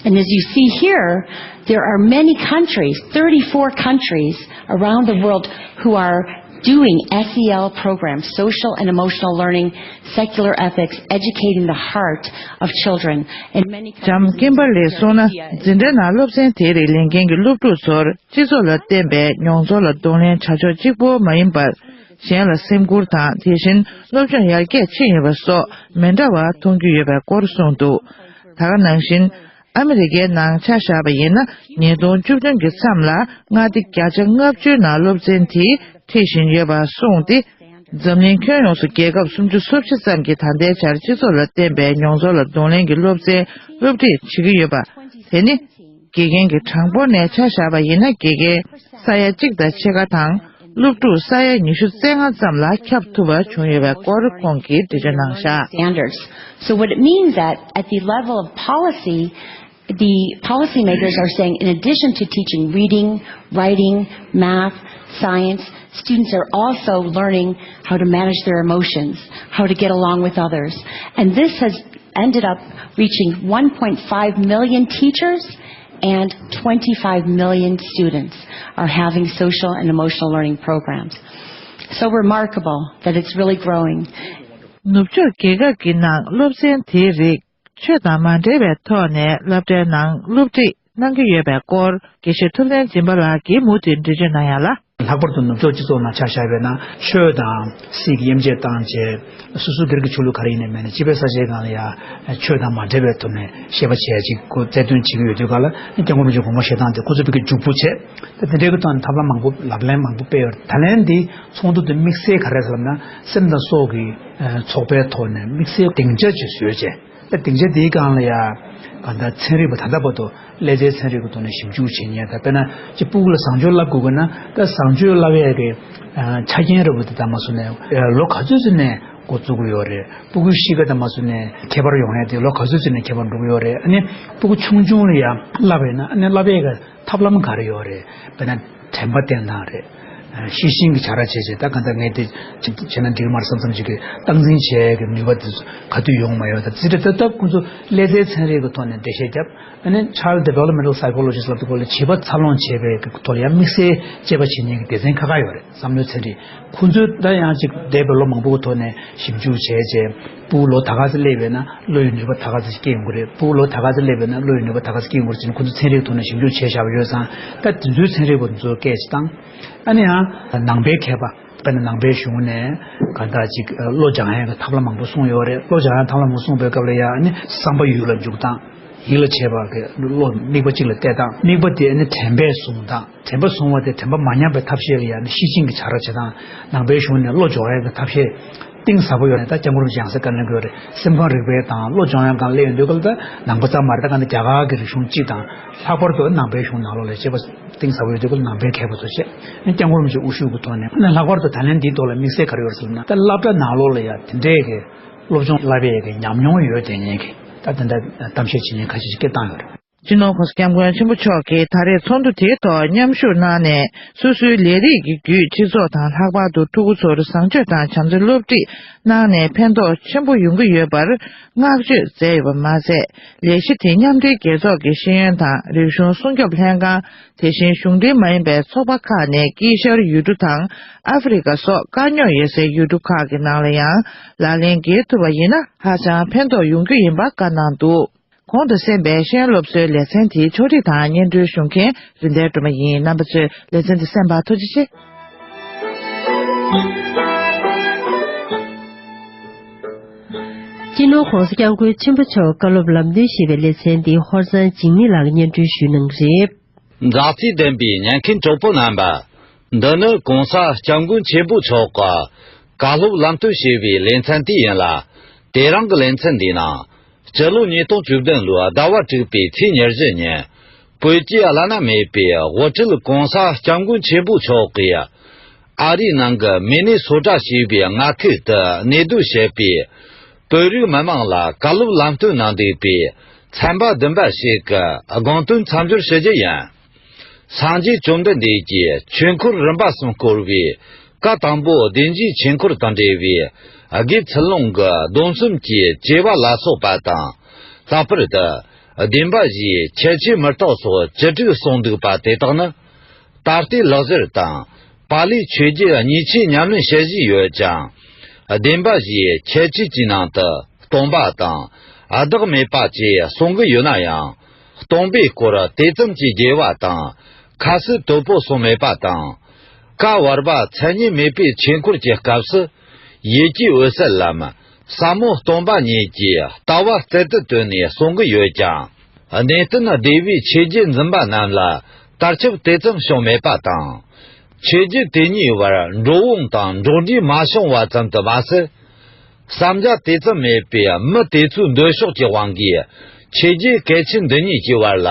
And as you see here, there are many countries, thirty-four countries around the world who are doing S E L programs, social and emotional learning, secular ethics, educating the heart of children. In many countries, ལྕམ་ཀིམ་བྷར་ལིས་གསུངས་ན། འཛིན་གྲྭའི་ནང་སློབ་ཚན་དེའི་རིགས་ལེན་མཁན་གྱི་སློབ་ཕྲུག་ཚོར་སྤྱི་ཚོགས་ལ་བརྟེན་པའི་མྱོང་ཚོར་ལ་གདོང་ལེན་བྱ་ཕྱོགས་གཅིག་པོ་མ་ཡིན་པར། གཞན་ལ་སེམས་ཁུར་དང་། དེ་བཞིན་སློབ་སྦྱོང་ཡར་རྒྱས་ཕྱིན་ཡོད་པ་སོགས་མི་འདྲ་བ་མཐོང་རྒྱུ་ཡོད་པའི་སྐོར་གསུངས་འདུག། ད་ག་ནང་བཞིན། ཨ་མི་རི་ཀའི་ནང་ཆ་བཞག་པ་ཡིན་ན། ཉིས་སྟོང་བཅུ་བདུན་གྱི་མཚམས་ལ་མངའ་སྡེ་བརྒྱ་ཆ་ལྔ་བཅུའི་ནང་སློབ་ཚན་དེ་ཁྲིད་བཞིན་ཡོད་པ་གསུངས་ཏེ། འཛམ་གླིང་ཁྱོན་ཡོངས་སུ་རྒྱལ་ཁབ་སུམ་ཅུ་སོ་བཞི་ཙམ་གྱིས་ད་ལྟའི་ཆར་སྤྱི་ཚོགས་ལ་བརྟེན་པའི་མྱོང་ཚོར་ལ་གདོང་ལེན་གྱི་སློབ་ཚན་སློབ་ཁྲིད་བྱེད་ཀྱི་ཡོད་པ། དེ་ནི་དགེ་རྒན་གྱི་གྲངས་འབོར་ནས་ཆ་བཞག་པ་ཡིན་ན། དགེ་རྒན་ས་ཡ་གཅིག་དང་ཕྱེད་ཀ་དང་། སློབ་ཕྲུག་ས་ཡ་ཉི་ཤུ་རྩ་ལྔ་ཙམ་ལ་ཁྱབ་ཐུབ་པ་བྱུང་ཡོད་པའི་སྐོར་ཁོང་གིས་འགྲེལ་བརྗོད་གནང་བཞག Standards. So what it means that at the level of policy, the policymakers are saying, in addition to teaching reading, writing, math, science, students are also learning how to manage their emotions, how to get along with others. And this has ended up reaching one point five million teachers and twenty-five million students are having social and emotional learning programs. So remarkable that it's really growing. ནུབ་ཕྱོགས་རྒྱལ་ཁབ་ཀྱི་ནང་སློབ་ཚན་དེའི་རིགས་ཆོས་དང་མ་འབྲེལ་བའི་ཐོག་ནས་སློབ་གྲྭའི་ནང་སློབ་ཁྲིད་གནང་གི་ཡོད་པའི་སྐོར་དགེ་བཤེས་ཐུབ་བསྟན་སྦྱིན་པ་ལགས་ཀྱིས་མུ་མཐུད་འགྲེལ་བརྗོད་གནང་ཡ་ལ། ལྷག་པར་དུ་ནུབ་ཕྱོགས་སྤྱི་ཚོགས་ནང་ཆ་བཞག་པ་ཡིན་ན་ཆོས་དང་སྲིད་ཀྱི་དབྱེ་འབྱེད་བཏང་བྱས། སོ་སོ་སྒེར་གྱི་ཆོས་ལུགས་ག་རེ་ཡིན་ནའི་མིན་ནའི་སྤྱི་པའི་ས་ཆའི་སྒང་ལ་ཡང་ཆོས་དང་མ་འབྲེལ་བའི་ཐོག་ནས་བཤད་པ་བྱས་ཅིག་ཁོ་རྩལ་འདོན་བྱེད་ཀྱི་ཡོད་དུས་སྒང་ལ་སྐྱབས་མགོན་རིན་པོ་ཆེ་དགོངས་པ་བཞེས་སྟངས་དེ་ཁོ་ཚོ་བོད་ཀྱི་འཇུག་པོ་བྱས། ད་དེ་འདྲའི་གི་ཐོག་ནས་ཐབས་ལམ་མང་པོ་ལབ་གླེང་མང་པོ་སྤེལ་ཡོད་རེད། ད་ལན་འདི་ཚོགས་འདུ་དེ་དམིགས་བསལ་ག་རེ་ཟེར་ལབ་ན་སེམས་དང་སྲོག་གི་ཚོགས་པའི་ཐོག་ནས་དམིགས་བསལ་སྡིངས་ཆ་ཅིག་བཟོས་བྱས། ད་སྡིངས་ཆ་དེའི་སྒང་ལ་ཡང་གང་ལྟར་ཚན་རིག་པ་ད་ལྟ་བར་དུ་ཀླད་རྩའི་ཚན་རིག་གི་ཐོག་ནས་ཞིབ་འཇུག་བྱེད་མཁན། ད་དཔེར་ན་ཅིག་སྤུ་གུ་ལ་བཟང་སྤྱོད་བསླབ་དགོས་ཀྱི་ན་ད་བཟང་སྤྱོད་བསླབ་ཡས་ཀྱི་ཆ་རྐྱེན་རེ་བ་དེ་ད་མ་སོང་ནས་ལོ་ག་ཚོད་ཙམ་ནས་འགོ་བཙུགས་ཀྱི་ཡོད་རེད། སྤུ་གུའི་གཤིས་ཀ་ད་མ་སོང་ནས་ཁྱད་པར་ཡོང་ཡས་དེ་ལོ་ག་ཚོད་ཙམ་ནས་ཁྱད་པར་འགྲོ་གི་ཡོད་རེད། ཨ་ནི་སྤུ་གུ་ཆུང་ཆུང་ལ་ཡང་བསླབ་པ་ཡིན་ན་ཨ་ནི་བསླབ་ཡས་ཀྱི་ཐབས་ལམ་ག་རེ་ཡོད་རེད། དཔེར་ན་དྲན་པ་བསྟེན་སྟངས་རེད། ཤེས་བཞིན་གྱི་བྱ་ར་བྱས་བྱས་ད་ག་འདྲ་ངས་དེ་བྱས་ན་འགྲིག་གི་མ་རེད་བསམ་བསམ་ཅིག་གི་སྟངས་འཛིན་བྱེད་ཡས་ཀྱི་ནུས་པ་དེ་ག་དུས་ཡོང་མ་ཡོང་། ད་ཙི་ཏྲ་ད་ལྟ་ཁོང་ཚོ་ཀླད་རྩའི་ཚན་རིག་གི་ཐོག་ནས་འགྲེལ་བཤད་བརྒྱབ། ཨ་ནི་Child Developmental Psychologist ལབ་དུས་སྐོར་ལ་བྱིས་པ་འཚར་ལོངས་བྱེད་པའི་ཐོག་ལ་ཡང་དམིགས་བསལ་དཔྱད་པ་བྱེད་མཁན་གྱི་སྡེ་ཚན་ཁག་ཁག་ཡོད་རེད། བསམ་བློའི་ཚན་རིག་ཁོང་ཚོས་ད་ཡང་ཅིག་འདས་པའི་ལོ་མང་པོ་གི་ཐོག་ནས་ཞིབ་འཇུག་བྱས་རྗེས་སྤུ་གུ་ལོ་ད་ག་ཚོད་སླེབས་པས་ན་བློ་ཡི་ནུས་པ་ད་ག་ཚོད་ཅིག་སྐྱེ་ཡོང་གི་རེད། སྤུ་གུ་ལོ་ད་ག་ཚོད་སླེབས་པས་ན་བློ་ཡི་ནུས་པ་ད་ག་ཚོད་སྐྱེ་ཡོང་གི་རེད་ཟེར་ནས་ཁོང་ཚོ་ཚན་རིག་ཐོག་ནས་ཞིབ་འཇུག་བྱས་བཞག་པ་ཡོད་ཙང་། ད་དེ་ཚོའི་ཚན་རིག་པ་དེ་ཚོ་སྐད་ཅིག་བཏང་། ཨ་ནི་ཡང་ནང་པའི་མཁས་པ། དཔེར་ན་ནང་པའི་གཞུང་ནས་གང་ལྟར་ཅིག་བློ་སྦྱང་ཡག་གི་ཐབས་ལམ་མང་པོ་གསུངས་ཡོད་རེད། བློ་སྦྱང་ཡག་ཐབས་ལམ་མང་པོ་གསུངས་པའི་སྐབས་ལ་ཡང་ཨ་ནི་བསམ་པ་ཡུལ་ལ་འཇུག་སྟངས། ཡིད་ལ་བྱེད་པ་གི་བློ་དམིགས་པ་གཅིག་ལ་གཏད་སྟངས། དམིགས་པ་དེ་ནི་དྲན་པས་བཟུང་སྟངས། དྲན་པ་བཟུང་བ་དེ་དྲན་པ་མ་ཉམས་པའི་ཐབས་ཤེས་ལ་ཡང་ནི་ཤེས་བཞིན་གྱི་བྱ་ར་བྱེད་སྟངས། ནང་པའི་གཞུང་ནས་བློ་སྦྱོང་ཡག་གི་ཐབས་ཤེས་གཏིང་ཟབ་པོ་ཡོད་རེད། ད་སྐྱབས་མགོན་རིན་པོ་ཆེ་ཡང་སེ་བཀའ་གནང་གི་ཡོད་རེད། སེམས་ཁམས་རིག་པའི་དང་བློ་སྦྱོང་ཡག་སྒང་སླེབས་ཡོང་དུས་སྐབས་ལ་ད་ནང་པ་ཙམ་མ་རེད། ད་ག་ནི་རྒྱ་གར་གྱི་རིག་གཞུང་སྤྱི་དང་ལྷག་པར་དུ་ནང་པའི་གཞུང་ནང་ལོགས་ལ་བྱེད་པ་གཏིང་ཟབ་པོ་ཡོད་དུས་སྐབས་ལ་ནང་པའི་མཁས་པ་ཚོ་བྱས་ནས་སྐྱབས་མགོན་རིན་པོ་ཆེ་དབུ་བཞུགས་ཀྱི་ཐོག་ནས་ལྷག་པར་དུ་ད་ལན་འདིའི་ཐོག་ལ་དམིགས་བསལ་ག་རེ་ཡོད་རེད་ཟེར་ན། ད་སློབ་གྲྭ་ནང་ལོགས་ལ་ཡང་དེ་འདྲའི་གི་སློབ་སྦྱོང་བསླབ་པའི་གི་ཉམས་མྱོང་ཡོད་དེ་ཉན་གི་ད་དེ་འདྲ་གཏམ་བཤད་བྱེད་མཁན་ཁ་ཤས་ཤིག་སྐད་བཏང་ཡོད་རེད། སྤྱི་ནོར་༸གོང་ས་༸སྐྱབས་མགོན་ཆེན་པོ་མཆོག་གིས་ད་རེས་ཚོགས་འདུ་དེའི་ཐོག་མཉམ་ཞུགས་གནང་ནས་སོ་སོའི་ལས་རིགས་ཀྱི་བརྒྱུད་སྤྱི་ཚོགས་དང་ལྷག་པར་དུ་ཕྲུ་གུ་ཚོར་བཟང་སྤྱོད་དང་བྱམས་བརྩེ་སློབ་ཁྲིད་གནང་ནས་ཕན་ཐོགས་ཆེན་པོ་ཡོང་གི་ཡོད་པར་བསྔགས་བརྗོད་མཛད་ཡོད་པ་མ་ཟད། ལས་གཞི་དེ་མཉམ་འབྲེལ་རྒྱལ་ཚོགས་ཀྱི་ཤེས་ཡོན་དང་རིག་གཞུང་སྲུང་སྐྱོབ་ལྷན་ཁང་། དེ་བཞིན་གཞུང་འབྲེལ་མ་ཡིན་པའི་ཚོགས་པ་ཁག་ནས་དཀྱིལ་ཤར་ཡུལ་གྲུ་དང་ཨ་ཧྥེ་རི་ཁ་སོགས་དཀའ་རྙོག་ཡོད་སའི་ཡུལ་གྲུ་ཁག་གི་ནང་ལ་ཡང་ལག་ལེན་འགེལ་ཐུབ་པ་ཡིན་ན་ཧ་ཅང་ཕན་ཐོགས་ཡོང་རྒྱུ་ཡིན་པ་བཀའ་གནང་འདུག་གོང་དུ་གསན་པའི་ཤེས་ཡོན་སློབ་གསོའི་ལེ་ཚན་དེའི་ཕྱོགས་སྒྲིག་དང་སྙན་སྒྲོན་ཞུ་མཁན་རིན་ལྡན་སྒྲོལ་མ་ཡིན། རྣམ་པ་ཚོས་ལེ་ཚན་འདི་གསན་པར་ཐུགས་རྗེ་ཆེ། སྤྱི་ནོར་༸གོང་ས་༸སྐྱབས་མགོན་ཆེན་པོ་མཆོག་བཀའ་སློབ་ལམ་སྟོན་ཞེས་པའི་ལེ་ཚན་འདི་ཧོར་གཙང་འཇིགས་མེད་ལགས་ཀྱིས་སྙན་སྒྲོན་ཞུས་གནང་གི་རེད། མཛའ་བརྩེ་ལྡན་པའི་ཉན་མཁན་གྲོགས་པོ་རྣམ་པ། འདི་ནི་༸གོང་ས་༸སྐྱབས་མགོན་ཆེན་པོ་མཆོག་གི་བཀའ་སློབ་ལམ་སྟོན་ཞེས་པའི་ལེ་ཚན་དེ་ཡིན་ལ། དེ་རིང་གི་ལེ་ཚན་འདིའི་ནང་། སྤྱི་ལོ་ཉིས་སྟོང་བཅུ་བདུན་ལོའི་ཟླ་བ་དྲུག་པའི་ཚེས་ཉེར་བཞི་ཉིན། བོད་ཀྱི་བླ་ན་མེད་པའི་དབུ་ཁྲིད་༸གོང་ས་༸སྐྱབས་མགོན་ཆེན་པོ་མཆོག་གིས། ཨ་རིའི་ནང་གི་མི་ནི་སོ་ཊ་ཞེས་པའི་མངའ་ཁུལ་དུ་གནས་སྡོད་བྱེད་པའི་བོད་རིགས་མི་མང་ལ་བཀའ་སློབ་ལམ་སྟོན་གནང་འདུག་པའི་ཚན་པ་བདུན་པ་ཞིག་གི་དགོངས་དོན་མཚམས་སྦྱོར་ཞུ་རྒྱུ་ཡིན། སངས་རྒྱས་བཅོམ་ལྡན་འདས་ཀྱིས་ཆོས་འཁོར་རིམ་པ་གསུམ་བསྐོར་བའི་བཀའ་དང་པོ་བདེན་བཞིའི་ཆོས་འཁོར་དང་འབྲེལ་བའི་དགེ་ཚུལ་སློང་གི་སྡོམ་གསུམ་གྱི་བཅས་པ་ལ་སོགས་པ་དང་། ལྷག་པར་དུ་བདེན་པ་བཞིའི་ཁྱད་ཆོས་མུ་སྟེགས་སོགས་བཅུ་དྲུག་གསུངས་འདུག་པ་དེ་དག་ནི། ད་ལྟའི་ལེགས་སྦྱར་དང་པཱ་ལིའི་ཆོས་བརྒྱུད་གཉིས་ཆའི་ཉམས་ལེན་བྱེད་གཞི་ཡོད་ཅིང་། བདེན་པ་བཞིའི་ཁྱད་ཆོས་ཀྱི་ནང་དུ་སྟོང་པ་དང་བདག་མེད་པ་བཅས་གསུང་གི་ཡོད་ན་ཡང་། སྟོང་པའི་སྐོར་དེ་ཙམ་གྱི་རྒྱས་པ་དང་ཁ་གསལ་དོད་པོ་གསུངས་མེད་པ་དང་། བཀའ་བར་པ་མཚན་ཉིད་མེད་པའི་ཆོས་འཁོར་གྱི་སྐབས་སུ། ཡིད་ཀྱི་འོད་གསལ་ལམ། ཟབ་མོ་སྟོང་པ་ཉིད་ཀྱི་ལྟ་བ་རྩལ་དུ་བཏོན་ནས་གསུང་གི་ཡོད་ཀྱང་། གནས་བརྟན་སྡེ་བའི་ཆོས་བརྒྱུད་འཛིན་པ་རྣམས་ལ་དར་ཁྱབ་དེ་ཙམ་བྱུང་མེད་པ་དང་། ཆོས་བརྒྱུད་དེ་གཉིས་བར་འགྲོ་འོང་དང་འགྲོགས་འདྲིས་མ་བྱུང་བ་ཙམ་དུ་མ་ཟད། བསམ་རྒྱ་དེ་ཙམ་མེད་པའི་མི་དེ་ཚོའི་འདོད་ཕྱོགས་ཀྱི་དབང་གིས་ཆོས་བརྒྱུད་གལ་ཆེན་འདི་གཉིས་ཀྱི་བར་ལ་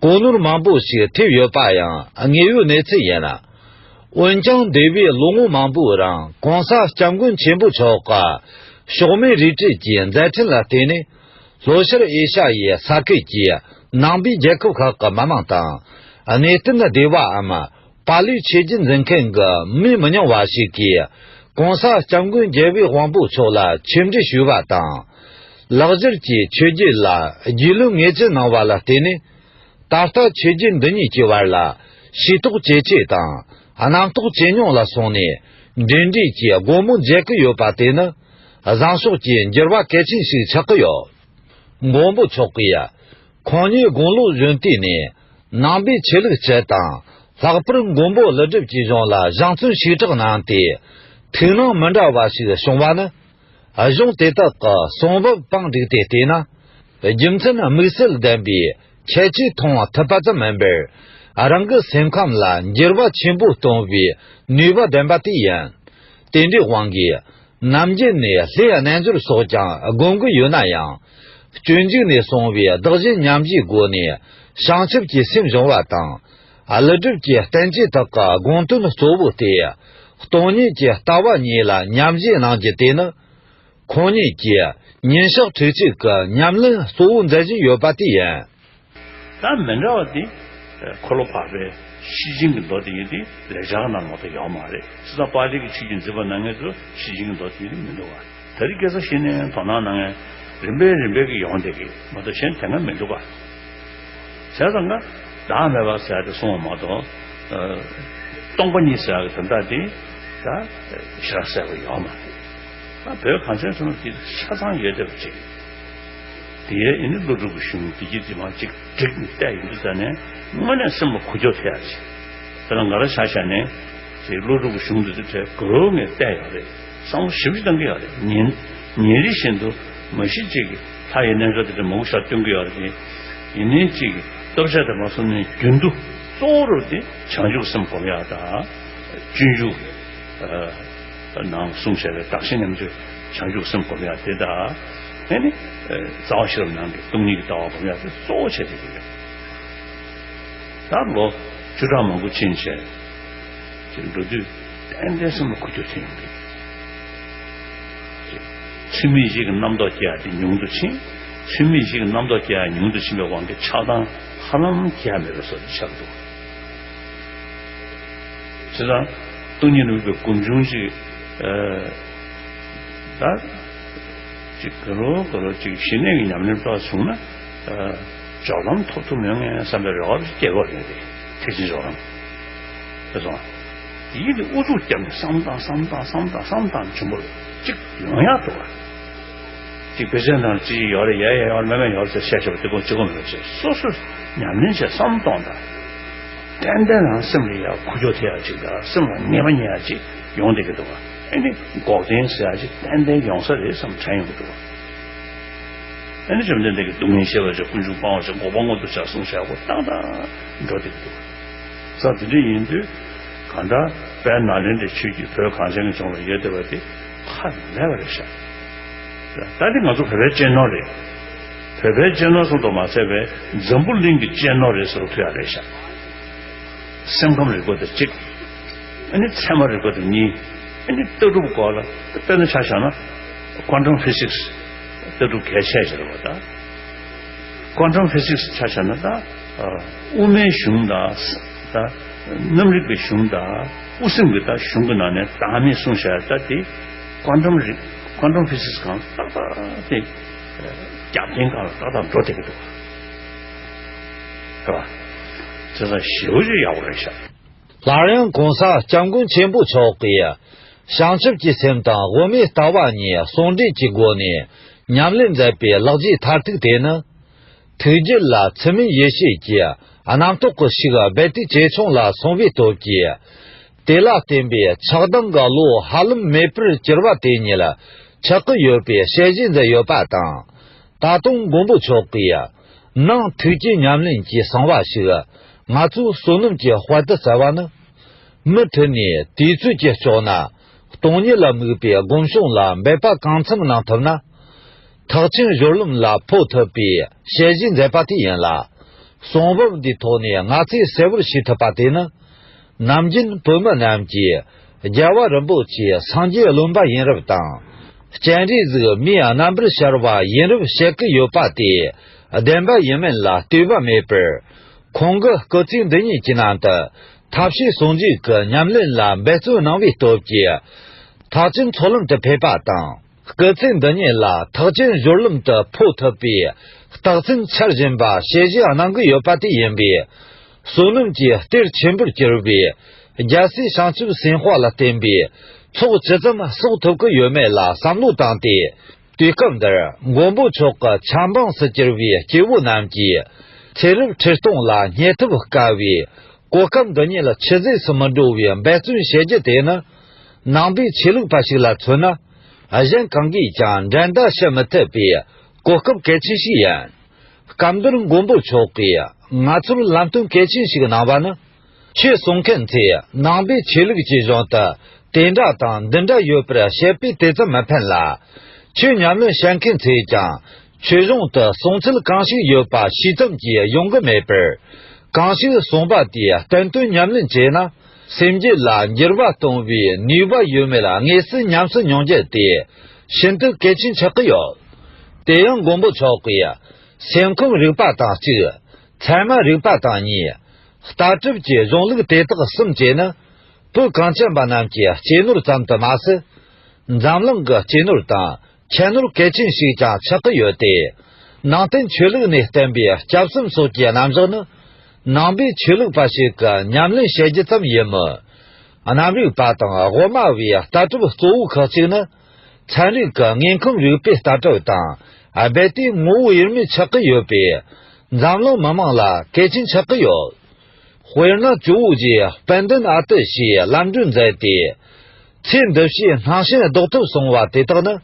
གོ་ནོར་མང་པོ་ཞིག་ཐེབས་ཡོད་པ་ཡང་དངོས་ཡོད་གནས་ཚུལ་ཡིན། འོན་ཀྱང་འདས་པའི་ལོ་ངོ་མང་པོའི་རིང་གོང་ས་སྐྱབས་མགོན་ཆེན་པོ་མཆོག་གི་ཕྱོགས་མེད་རིས་བྲལ་གྱི་མཛད་འཕྲིན་ལ་བརྟེན་ནས། ལྷོ་ཤར་ཨེ་ཤ་ཡའི་ས་ཁུལ་གྱི་ནང་པའི་རྒྱལ་ཁབ་ཁག་གི་མི་མང་དང་། གནས་བརྟན་སྡེ་བའམ་པཱ་ལིའི་ཆོས་བརྒྱུད་འཛིན་མཁན་གྱི་མི་མི་ཉུང་བ་ཞིག་གིས། གོང་ས་སྐྱབས་མགོན་རྒྱལ་བའི་དབང་པོ་མཆོག་ལ་ཆིབས་འགྲིག་ཞུས་པ་དང་། ལེགས་སྦྱར་གྱི་ཆོས་བརྒྱུད་ལ་རྒྱུས་ལོན་ངེས་ཅན་གནང་བ་ལ་བརྟེན་ནས། ད་ལྟ་ཆོས་བརྒྱུད་འདི་གཉིས་ཀྱི་བར་ལ་ཤེས་རྟོགས་ཇེ་ཆེ་དང་། རྣམ་རྟོག་ཇེ་ཉུང་ལ་སོང་ནས། འབྲེལ་འདྲིས་ཀྱི་སྒོ་མོ་འབྱེད་ཀྱི་ཡོད་པ་དེ་ནི། བཟང་ཕྱོགས་ཀྱི་འགྱུར་བ་གལ་ཆེན་ཞིག་ཆགས་ཀྱི་ཡོད། མགོན་པོ་མཆོག་གིས། ཁོང་ཉིད་དགུང་ལོ་གཞོན་དུས་ནས། ནང་པའི་ཆོས་ལུགས་སྤྱི་དང་། ལྷག་པར་མགོན་པོ་ཀླུ་སྒྲུབ་ཀྱི་གཞུང་ལ་སྦྱང་བརྩོན་ཞིབ་ཕྲ་གནང་སྟེ། ཐུགས་སྣང་མི་འདྲ་བ་ཞིག་བྱུང་བ་ནི། གཞུང་དེ་དག་གི་གསུང་བབ་དཔང་བསྒྲིགས་ཏེ་བལྟས་ན། རྒྱུ་མཚན་དམིགས་བསལ་ལྡན་པའི་ཁྱད་ཆོས་མཐོང་ཐུབ་པ་ཙམ་མིན་པར། རང་གི་སེམས་ཁམས་ལ་འགྱུར་བ་ཆེན་པོ་གཏོང་བའི་ནུས་པ་ལྡན་པ་དེ་ཡིན། དེ་འདྲའི་དབང་གིས། ནམ་རྒྱུན་ནས་ལྷའི་རྣལ་འབྱོར་སོགས་ཀྱང་སྒོམ་གྱི་ཡོད་ན་ཡང་། སྤྱོད་འཇུག་ནས་གསུངས་པའི་བདག་གཞན་མཉམ་བརྗེའི་སྒོ་ནས་བྱང་ཆུབ་ཀྱི་སེམས་སྦྱོང་བ་དང་། ཀླུ་སྒྲུབ་ཀྱི་བསྟན་བཅོས་དག་གི་དགོངས་དོན་གཙོ་བོ་སྟེ། སྟོང་ཉིད་ཀྱི་ལྟ་བ་གཉིས་ལ་མཉམ་བཞེས་གནང་རྒྱུ་དེ་ནི། ཁོང་ཉིད་ཀྱིས་ཉིན་ཞག་དྲུག་ཅུ་གི་ཉམས་ལེན་གཙོ་བོ་མཛད་བཞིན་ཡོད་པ་དེ་ཡིན། ད་མི་འདྲ་བ་དེ། འཁོར་ལོ་འཕགས་པའི་ཤེར་ཕྱིན་གྱི་མདོ་དེ་ཡིན་ཏེ། ལེགས་སྦྱར་ནང་མ་གཏོགས་ཡོད་མ་རེད། སྤྱིར་བཏང་པཱ་ལི་གི་ཆོས་བརྒྱུད་འཛིན་པ་གནང་མཁན་ཚོ་ཤེར་ཕྱིན་གྱི་མདོ་དེ་ཡིན་ཏེ་མི་འདུག་བ། དེ་རིང་ཁ་སང་གཞི་ནས་དོ་སྣང་གནང་མཁན་རིམ་པས་རིམ་པས་ཀྱི་ཡོང་བསྡད་ཀྱི་མ་གཏོགས་གཞན་དེ་སྔ་མི་འདུག་བ། བྱས་ཙང་ཀ་བདག་མེད་པ་ཟེར་ཡ་དེ་གསུངས་པ་མ་གཏོགས། ཨ། སྟོང་པ་ཉིད་ཟེར་ཡ་གི་དོན་དག་དེ་ད་ཞེ་དྲག་གསལ་པོ་ཡོད་མ་རེད། ད་བོད་གངས་ཅན་ཚོ་ན་དེ་ཆ་ཚང་ཡོད་བསྡད་པ་ཅིག་དེ་ཡས་ཨེ་ནི་ཀླུ་སྒྲུབ་ཀྱི་གཞུང་དེ་གྱིས་དེ་མ་ཅིག་བསྒྲིགས་ནས་བལྟས་ཡོང་དུས་ཙ་ནས་དངོས་གནས་སེམས་ལ་འགུལ་སྐྱོད་ཐེབས་ཡ་ཅིག་དེ་ལ་ང་རང་ཆ་བཞག་ནས་ཅིག་ཀླུ་སྒྲུབ་ཀྱི་གཞུང་དེ་ཚོ་དེ་གུ་རུ་ངས་བལྟས་ཡོད་རེད། བསམ་བློ་ཞིབ་ཞིབ་བཏང་གི་ཡོད་རེད། ཉིན་ཉིན་རེ་བཞིན་དུ་མ་གཞི་ཅིག་གི་ལྷ་ཡི་རྣལ་འབྱོར་དེ་འདྲ་མང་པོ་ཞིག་སྟོན་གི་ཡོད་རེད། ཡིན་ནའི་ཅིག་གི་སྟོབས་ཆགས་དེ་མ་སོང་ནས་རྒྱུན་དུ་གཙོ་བོ་རུ་དེ་བྱང་ཆུབ་སེམས་སྒོམ་ཡག་དང་། སྤྱོད་འཇུག་ཨ། ནང་གསུངས་བྱས་པའི་བདག་གཞན་མཉམ་བརྗེ་བྱང་ཆུབ་སེམས་སྒོམ་ཡག་དེ་དང་། ཨེ་ནི། རྩ་བ་ཤེས་རབ་ནང་གི་སྟོང་ཉིད་ཀྱི་ལྟ་བ་སྒོམ་ཡག་དེ་གཙོ་བོ་བྱས་ཏེ་ཡོད། ད་ལོ་བཅུ་ཕྲག་མང་པོ་ཕྱིན་བྱས། ཅིག་འགྲོ་དུས་ཏན་ཏན་སེམས་ལ་འགུལ་སྐྱོད་ཐེབས་ཡོང་གི། ཅིག་ཚུལ་མིན་ཞིག་གི་རྣམ་རྟོག་སྐྱེ་ཡ་དེ་ཉུང་དུ་ཕྱིན། ཚུལ་མིན་ཞིག་གི་རྣམ་རྟོག་སྐྱེ་ཡ་ཉུང་དུ་ཕྱིན་པའི་དབང་གིས་ཆགས་སྡང་ཧ་ལམ་སྐྱེ་ཡ་མེད་པའི་བཟོ་ཞིག་ཆགས་འདུག་བྱས་ཙང་སྟོང་ཉིད་རིག་པའི་སྒོམ་བྱུང་ཅིག་ཨ། ད་ཅིག་ག་རོ་ག་རོ་ཅིག་ཞི་གནས་ཀྱི་ཉམས་ལེན་ཏོག་བྱུང་ན། ཨ། སྦྱོར་ལམ་ཐོབ་ཐུབ་ཡོང་ངེས་བསམ་པའི་རེ་བ་སྐྱེ་དགོས་རེད་དེ། ཐེག་ཆེན་སྦྱོར་ལམ། དེ་སོང་། དེའི་དེ་ཨུ་ཚུགས་བརྒྱབ་ནས་བསམ་བཏང་བསམ་བཏང་བསམ་བཏང་བསམ་བཏང་ཆེན་པོ་ཅིག་ཡོང་ཡག་འདུག་བ། ཅིག་དཔེ་ཆ་ནང་ཅི་ཞིག་ཡོད་རེད། ཡ་ཡ་ཡོད་རེད། མེད་མེད་ཡོད་རེད་ཟེར་བཤད་བྱས་པ་དེ་ཀུན་གཅིག་པོ་མེད་པ་བྱས། སོ་སོས་ཉམས་ལེན་བྱས་བསམ་གཏོང་དང་། ཏན་ཏན་རང་སེམས་ལ་ཡ་འགུལ་སྐྱོད་ཐེབས་ཡ་ཅིག་དང་སེམས་ལ་ངེས་པ་རྙེད་ཡ་ཅིག་ཡོང་བསྡད་ཀྱི་འདུག་བ། ཨ་ནི་འགོག་བདེན་ཟེར་ཡ་ཅིག་ཏན་ཏན་ཡོང་ས་རེད་བསམ་དྲན་ཡོང་གི་འདུག་བ། ཨ་ནི་བཅོམ་ལྡན་འདས་ཀྱིས་སྡུག་བསྔལ་ཤེས་པར་བྱ། ཀུན་འབྱུང་སྤང་བར་བྱ། འགོག་པ་མངོན་དུ་བྱ་གསུངས་བྱས་པོ་ཏག་ཏག་འགྲོ་བསྡད་ཀྱི་འདུག་བ། ས་དེ་འདྲ་ཡིན་དུས་གང་ལྟར་དཔལ་ནཱ་ལེནྡྲའི་ཆོས་བརྒྱུད་བོད་གངས་ཅན་གྱི་ལྗོངས་ལ་ཡོད་བསྡད་པ་དེ་ཁག་མེད་པ་རེད་ཤག་ད་དེ་ང་ཚོ་བོད་པའི་གཅེས་ནོར་རེད། བོད་པའི་གཅེས་ནོར་ཙམ་དུ་མ་ཟད་པའི་འཛམ་བུ་གླིང་གི་གཅེས་ནོར་རེད་ཟེར་རུ་ཐུག་ཡ་རེད་ཤག་སེམས་ཁམས་རིག་པ་དེ་གཅིག་ཨ་ནི་ཚད་མ་རིག་པ་དེ་གཉིས། ཨ་ནི་ལྟ་གྲུབ་སྐོར་ལ་དཔེར་ན་ཆ་བཞག་ན་quantum physics ལྟ་གྲུབ་གལ་ཆེ་ཞིག་རེད་བ་ད། quantum physics ཆ་བཞག་ན་ད། དབུ་མའི་གཞུང་དང་། ད། གནམ་རིག་པའི་གཞུང་དང་དབུ་སེམས་ཀྱི་ད་གཞུང་གི་ནང་ནས་བདག་མེད་གསུངས་བཞག་ད་དེ་quantum རིག quantum physics སྒང་ཏག་ཏག་དེ། རྒྱབ་རྟེན་སྒང་ལ་ཏག་ཏག་འགྲོ་བསྡད་ཀྱི་འདུག་བ། རེད་བ། བྱས་ཙང་ཞེ་པོ་ཅིག་ཡག་པོ་རེད་ཤག་སླར་ཡང་གོང་ས་སྐྱབས་མགོན་ཆེན་པོ་མཆོག་གིས་བྱང་ཆུབ་ཀྱི་སེམས་དང་དབུ་མའི་ལྟ་བ་གཉིས་ཟུང་འབྲེལ་གྱི་སྒོ་ནས་ཉམས་ལེན་མཛད་པའི་ལེགས་སྐྱེས་མཐར་ཐུག་དེ་ནི། ཐུགས་རྒྱུད་ལ་ཚུལ་མིན་ཡེ་ཤེས་ཀྱི་རྣམ་རྟོག་གི་ཤུགས་རྦད་དེ་ཇེ་ཆུང་ལ་སོང་བའི་སྟོབས་ཀྱིས། དེ་ལ་བརྟེན་པའི་ཆགས་སྡང་གི་བློ་ཧ་ལམ་མེད་པར་གྱུར་པ་དེ་ཉིད་ཆགས་ཀྱི་ཡོད་པའི་དཔྱད་གཞི་མཛད་ཡོད་པ་དང་། ད་དུང་མགོན་པོ་མཆོག་གིས་ནང་ཐུགས་ཀྱི་ཉམས་ལེན་གྱི་གསང་བ་ཞིག་ང་ཚོའི་བསོད་ནམས་ཀྱི་དཔལ་དུ་བརྩི་བ་ནི། མུ་མཐུད་ནས་དུས་ཚོད་ཀྱི་ལྕོགས་ན་སྟོང་ཉིད་ལ་དམིགས་པའི་སྒོམ་བྱུང་ལ་འབད་པ་གང་འཚམ་གནང་ཐུབ་ན། ཐེག་ཆེན་སྦྱོར་ལམ་ལ་འཕོ་ཐུབ་པའི་དཔྱད་གཞི་མཛད་པ་དེ་ཡིན་ལ། གསུང་བབ་འདིའི་ཐོག་ནས་ང་ཚོས་གསལ་བོར་ཤེས་ཐུབ་པ་དེ་ནི། ནམ་རྒྱུན་བོད་མི་རྣམས་ཀྱིས་རྒྱལ་བ་རིན་པོ་ཆེ་སངས་རྒྱས་རློམ་པ་ཡིན་རབས་དང་། སྤྱན་རས་གཟིགས་མིའི་རྣམ་པར་ཤར་བ་ཡིན་རབས་བཤད་ཀྱི་ཡོད་པ་དེ་བདེན་པ་ཡིན་མིན་ལ་ལྟོས་པ་མེད་པར། ཁོང་གི་སྐུ་ཚེ་འདི་ཉིད་ཀྱི་ནང་དུ་ཐབས་ཤེས་ཟུང་འབྲེལ་གྱི་ཉམས་ལེན་ལ་འབད་བརྩོན་གནང་བའི་སྟོབས་ཀྱིས། ཐེག་ཆེན་ཚོགས་ལམ་དུ་ཕེབས་པ་དང་། སྐུ་ཚེ་འདི་ཉིད་ལ་ཐེག་ཆེན་སྦྱོར་ལམ་དུ་འཕོ་ཐུབ་པའི་རྟགས་མཚན་འཆར་བཞིན་པ་ཞལ་བཞེས་གནང་གི་ཡོད་པ་དེ་ཡིན་པས། བསོད་ནམས་ཀྱི་གཏེར་ཆེན་པོར་གྱུར་པའི་རྒྱལ་སྲས་བྱང་ཆུབ་སེམས་དཔའ་ལ་བརྟེན་པའི་ཚོགས་ཇི་ཙམ་གསོག་ཐུབ་ཀྱི་ཡོད་མེད་ལ་བསམ་བློ་བཏང་སྟེ། དུས་སྐབས་འདིར་མགོན་པོ་མཆོག་གི་ཆབ་འབངས་སུ་གྱུར་པའི་སྐྱེ་བོ་རྣམས་ཀྱིས་ཚེ་རབས་ཁྲི་སྟོང་ལ་རྙེད་ཐབས་དཀའ་བའི་གོ་སྐབས་འདི་ཉིད་ཆུད་ཟོས་སུ་མི་འགྲོ་བའི་འབད་བརྩོན་བྱེད་རྒྱུ་དེ་ནི། ནང་པའི་ཆོས་ལུགས་པ་ཞིག་ལ་མཚོན་ན། གཞན་གང་གིས་ཀྱང་འགྲན་ཟླ་བྱེད་མི་ཐུབ་པའི་གོ་སྐབས་གལ་ཆེན་ཞིག་ཡིན། སྐབས་འདིར་མགོན་པོ་མཆོག་གིས་ང་ཚོར་ལམ་སྟོན་གལ་ཆེན་ཞིག་གནང་བ་ནི། ཆོས་གསུང་མཁན་ཚོས་ནང་པའི་ཆོས་ལུགས་ཀྱི་གཞུང་དུ་དེ་འདྲ་དང་འདི་འདྲ་ཡོད་པར་བཤད་པས་དེ་ཙམ་མི་ཕན་ལ། ཆོས་ཉམས་ལེན་བྱེད་མཁན་ཚོས་ཀྱང་ཆོས་གཞུང་དུ་གསུང་ཚུལ་གང་ཞིག་ཡོད་པ་ཤེས་ཙམ་གྱིས་ཡོང་གི་མེད་པར། གང་ཞིག་གསུངས་པ་དེའི་བསྟན་དོན་ཉམས་ལེན་བྱས་ན། སེམས་རྒྱུད་ལ་འགྱུར་བ་གཏོང་བའི་ནུས་པ་ཡོད་མེད་དངོས་སུ་ཉམས་སུ་མྱོང་རྒྱུ་དེ་ཤིན་ཏུ་གལ་ཆེན་ཆགས་ཀྱི་ཡོད། དེ་ཡང་མགོན་པོ་མཆོག་གིས་སེམས་ཁམས་རིག་པ་དང་གཅིག་ཚད་མ་རིག་པ་དང་གཉིས། ལྟ་གྲུབ་ཀྱི་གཞུང་ལུགས་དེ་དག་གསུམ་བཅས་ནི། བོད་གངས་ཅན་པ་རྣམས་ཀྱི་གཅེས་ནོར་ཙམ་དུ་མ་ཟད། འཛམ་གླིང་གི་གཅེས་ནོར་དང་ཁྱད་ནོར་གལ་ཆེན་ཞིག་ཀྱང་ཆགས་ཀྱི་ཡོད་དེ། ནང་བསྟན་ཆོས་ལུགས་ནས་བསྟན་པའི་སྐྱབས་གསུམ་སོགས་ཀྱི་རྣམ་གཞག་ནི། ནང་པའི་ཆོས་ལུགས་པ་ཞིག་གི་ཉམས་ལེན་བྱེད་རྒྱུ་ཙམ་ཡིན་མོད། གནམ་རིག་པ་དང་དབུ་མ་བའི་ལྟ་གྲུབ་གཙོ་བོ་ཁག་ཅིག་ནི། ཚན་རིག་གི་དངོས་ཁམས་རིག་པའི་ལྟ་གྲུབ་དང་རྦད་དེ་ངོ་བོ་དབྱེར་མེད་ཆགས་ཀྱི་ཡོད་པས། འཛམ་གླིང་མི་དམངས་ལ་གལ་ཆེན་ཆགས་ཀྱི་ཡོད། དཔེར་ན་ཇོ་བོ་རྗེ་དཔལ་ལྡན་ཨ་ཏི་ཤའི་ལམ་སྒྲོན་མཛད་དེ། ཚེ་འདི་ཕྱིའི་སྣང་ཞེན་ལྡོག་ཐབས་གསུང་བ་དེ་དག་ནི།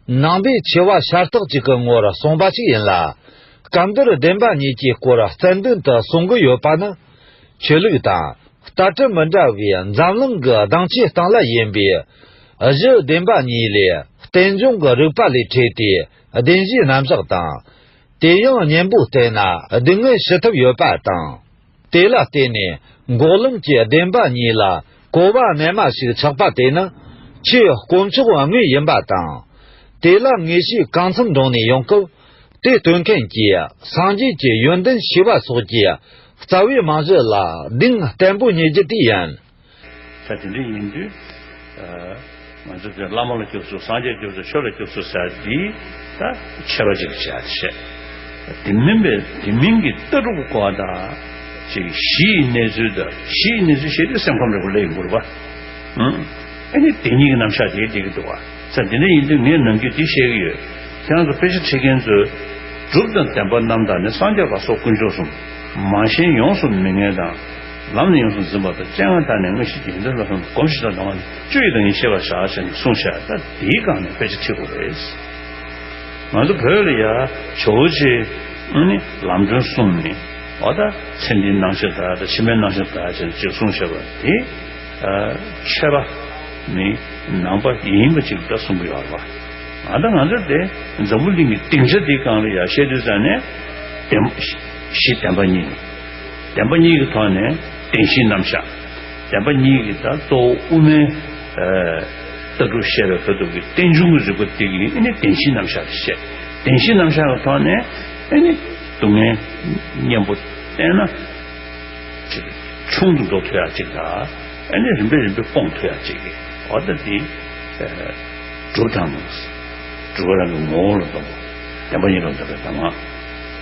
ནང་པའི་ཆེ་བ་ཤ་སྟག་ཅིག་གི་ངོར་གསུངས་པ་ཞིག་ཡིན་ལ། སྐབས་འདིར་བདེན་པ་གཉིས་ཀྱི་སྐོར་རྩལ་འདོན་དུ་གསུང་གི་ཡོད་པ་ནི། ཆོས་ལུགས་དང་ལྟ་གྲུབ་མི་འདྲ་བའི་འཛམ་གླིང་གི་གདེང་ཆའི་སྟེང་ལ་ཡིན་པའི་གཞི་བདེན་པ་གཉིས་ལས་རྟེན་འབྱུང་གི་རིགས་པ་ལས་འཕྲོས་ཏེ་བདེན་བཞིའི་རྣམ་གཞག་དང་། དེ་ཡང་གཉེན་པོ་བསྟེན་ན་སྡུག་བསྔལ་ཞི་ཐབས་ཡོད་པ་དང་། དེ་ལ་བརྟེན་ནས་འགོག་ལམ་གྱི་བདེན་པ་གཉིས་ལ་གོ་བ་རྣལ་མ་ཞིག་ཆགས་པ་དེ་ནི་ཆོས་དཀོན་མཆོག་དངོས་ཡིན་པ་དང་། དེ་ལ་ངེས་ཤེས་གང་འཚམ་འདྲོངས་ནས་ཡོང་སྐབས། དེ་སྟོན་མཁན་གྱིས་སངས་རྒྱས་ཀྱི་ཡོན་ཏན་ཤེས་པ་སོགས་ཀྱི་རྩ་བའི་རྨང་གཞི་ལ་གདེང་བརྟན་པོ་རྙེད་རྒྱུ་དེ་ཡིན། ད་དེ་འདྲ་ཡིན་དུས། ཨ། ང་ཚོ་དེ་བླ་མ་ལ་སྐྱབས་སུ། སངས་རྒྱས་སྐྱབས་སུ། ཆོས་ལ་སྐྱབས་སུ་ཟེར་དེ་ད་ཆད་པ་ཅིག་བྱས་བྱས། དེ་མིན་པའི་དེ་མིན་གྱི་ལྟ་གྲུབ་སྐོར་དང་ཅིག་གཞི་ཡི་གནས་ཚུལ་དང་། གཞི་ཡི་གནས་ཚུལ་བཤད་དུས་སེམས་ཁམས་རིག་པ་སླེབས་ཡོང་གི་རེད་པ། ཨང་། ཨ་ནི་དེ་གཉིས་ཀྱི་རྣམ་གཞག་དེ་བསྡད་ཀྱི་འདུག་པ། ས་འདི་འདྲ་ཡིན་དུས་ངས་ནམ་རྒྱུན་དེ་བཤད་ཀྱི་ཡོད། ཁྱེད་རང་ཚོ་དཔེ་ཆ་ཁྲིད་མཁན་ཚོས། སྒྲུབ་དང་བདེན་པ་རྣམ་དག་ནི། སངས་རྒྱས་ལ་སོགས་དཀོན་མཆོག་གསུམ། མ་ཞེན་ཡོངས་སུ་མི་ངལ་དང་། ལམ་ནི་ཡོངས་སུ་འཛིན་པ་དང་། སྤྱན་སྔར་དག་ནི་དངོས་གཞི་དགེ་འདུན་ལ་སོགས་པ། སྒོམ་ཞིང་དང་ལྡན་པ་ནི། བཅུ་ཡི་བདག་ཉིད་ཤེས་པར་བྱ་ཞེས་ནི་གསུངས་བཞག་ད་དེའི་སྒང་ནས་དཔེ་ཆ་ཁྲིད་དགོས་རེད། ང་ཚོ་བོད་ལ་ཡ་ཇོ་བོ་རྗེ་ཨ་ནི་ལམ་སྒྲོན་གསུངས་ནས། འོ་ད་ཚེ་འདིའི་སྣང་ཞེན་དག་དང་། ཕྱི་མའི་སྣང་ཞེན་དག་ཅེས་ཅིག་གསུངས་བཞག་པ་དེ། ཨ། ཆད་པ་ནི་ནང་པ་ཡིན་པ་ཅིག་ད་གསུང་གི་ཡོད་རེད་པ། ཨ། ད་ང་ཚོ་དེ་འཛམ་བུ་གླིང་གི་སྡིངས་ཆ་འདིའི་སྒང་ལ་ཡ་བཤད་དུས་ཙང་ནས། བདེན། གཞི་བདེན་པ་གཉིས། བདེན་པ་གཉིས་ཀྱི་ཐོག་ནས་བདེན་བཞིའི་རྣམ་གཞག་བདེན་པ་གཉིས་ཀྱི་ད་གཙོ་བོ་དབུ་མའི། ཨ། ལྟ་གྲུབ་བཤད་པའི་ཁ་ཐུག་གི་རྟེན་འབྱུང་གི་རིགས་པ་དེ་གི་ཨ་ནི་བདེན་བཞིའི་རྣམ་གཞག་དེ་བཤད། བདེན་བཞིའི་རྣམ་གཞག་གི་ཐོག་ནས་ཨ་ནི་སྡུག་བསྔལ་གཉེན་པོ་བསྟེན་ན། ཅིག་ཆུང་དུ་འགྲོ་ཐུབ་ཡག་ཅིག་དང་། ཨ་ནི་རིམ་པས་རིམ་པས་སྤོང་ཐུབ་ཡག་ཅིག་གི། འོ་ད་འདི། ཨ། སྒྲུབ་དང་། སྒྲུབ་པ་རང་གི་ངོ་བོ་ལ་འདོད་པ། བདེན་པ་གཉིས་ལ་འདོད་པའི་གདམས་ངག་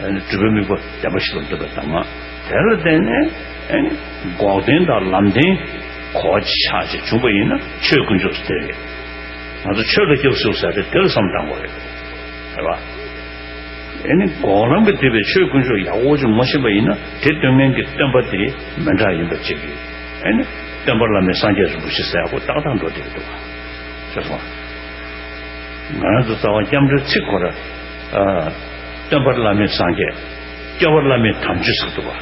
ཨ་ནི་སྒྲུབ་པའི་དམིགས་པ་བདེན་པ་བཞི་ལ་འདོད་པའི་གདམས་ངག་དེ་ལ་བརྟེན་ནས། ཨ་ནི་འགོག་བདེན་དང་ལམ་བདེན་གོ་ཆ་ཅིག་བྱུང་པ་ཡིན་ན་ཆོས་དཀོན་མཆོག་ཟེར་རེད། ང་ཚོ་ཆོས་ལ་སྐྱབས་སུ་ཟེར་རེད། དེ་ལ་བསམ་བཏང་དགོས་རེད། རེད་པ། ཨ་ནི་འགོག་ལམ་གྱིས་བསྡུས་པའི་ཆོས་དཀོན་མཆོག་ཡག་པོ་ཅིག་ངོ་ཤེས་པ་ཡིན་ན། དེ་སྟོན་མཁན་གྱི་སྟོན་པ་དེ་མི་འདྲ་ཡིན་པ་ཅིག་གིས། ཨ་ནི་སྟོན་པ་བླ་མེད་སངས་རྒྱས་རིན་པོ་ཆེ་ཟེར་ཡག་པོ་ཏག་ཏག་འགྲོ་བསྡད་ཀྱི་འདུག་པ། ཤེས་སོང་། ང་རང་ཚོ་རྩ་བ་སྐྱབས་འགྲོའི་ཚིག་ཁོ་ར། ཨ། སྟོན་པ་བླ་མེད་སངས་རྒྱས། སྐྱོབ་པ་བླ་མེད་དམ་ཆོས་ཟེར་གྱི་འདུག་པ།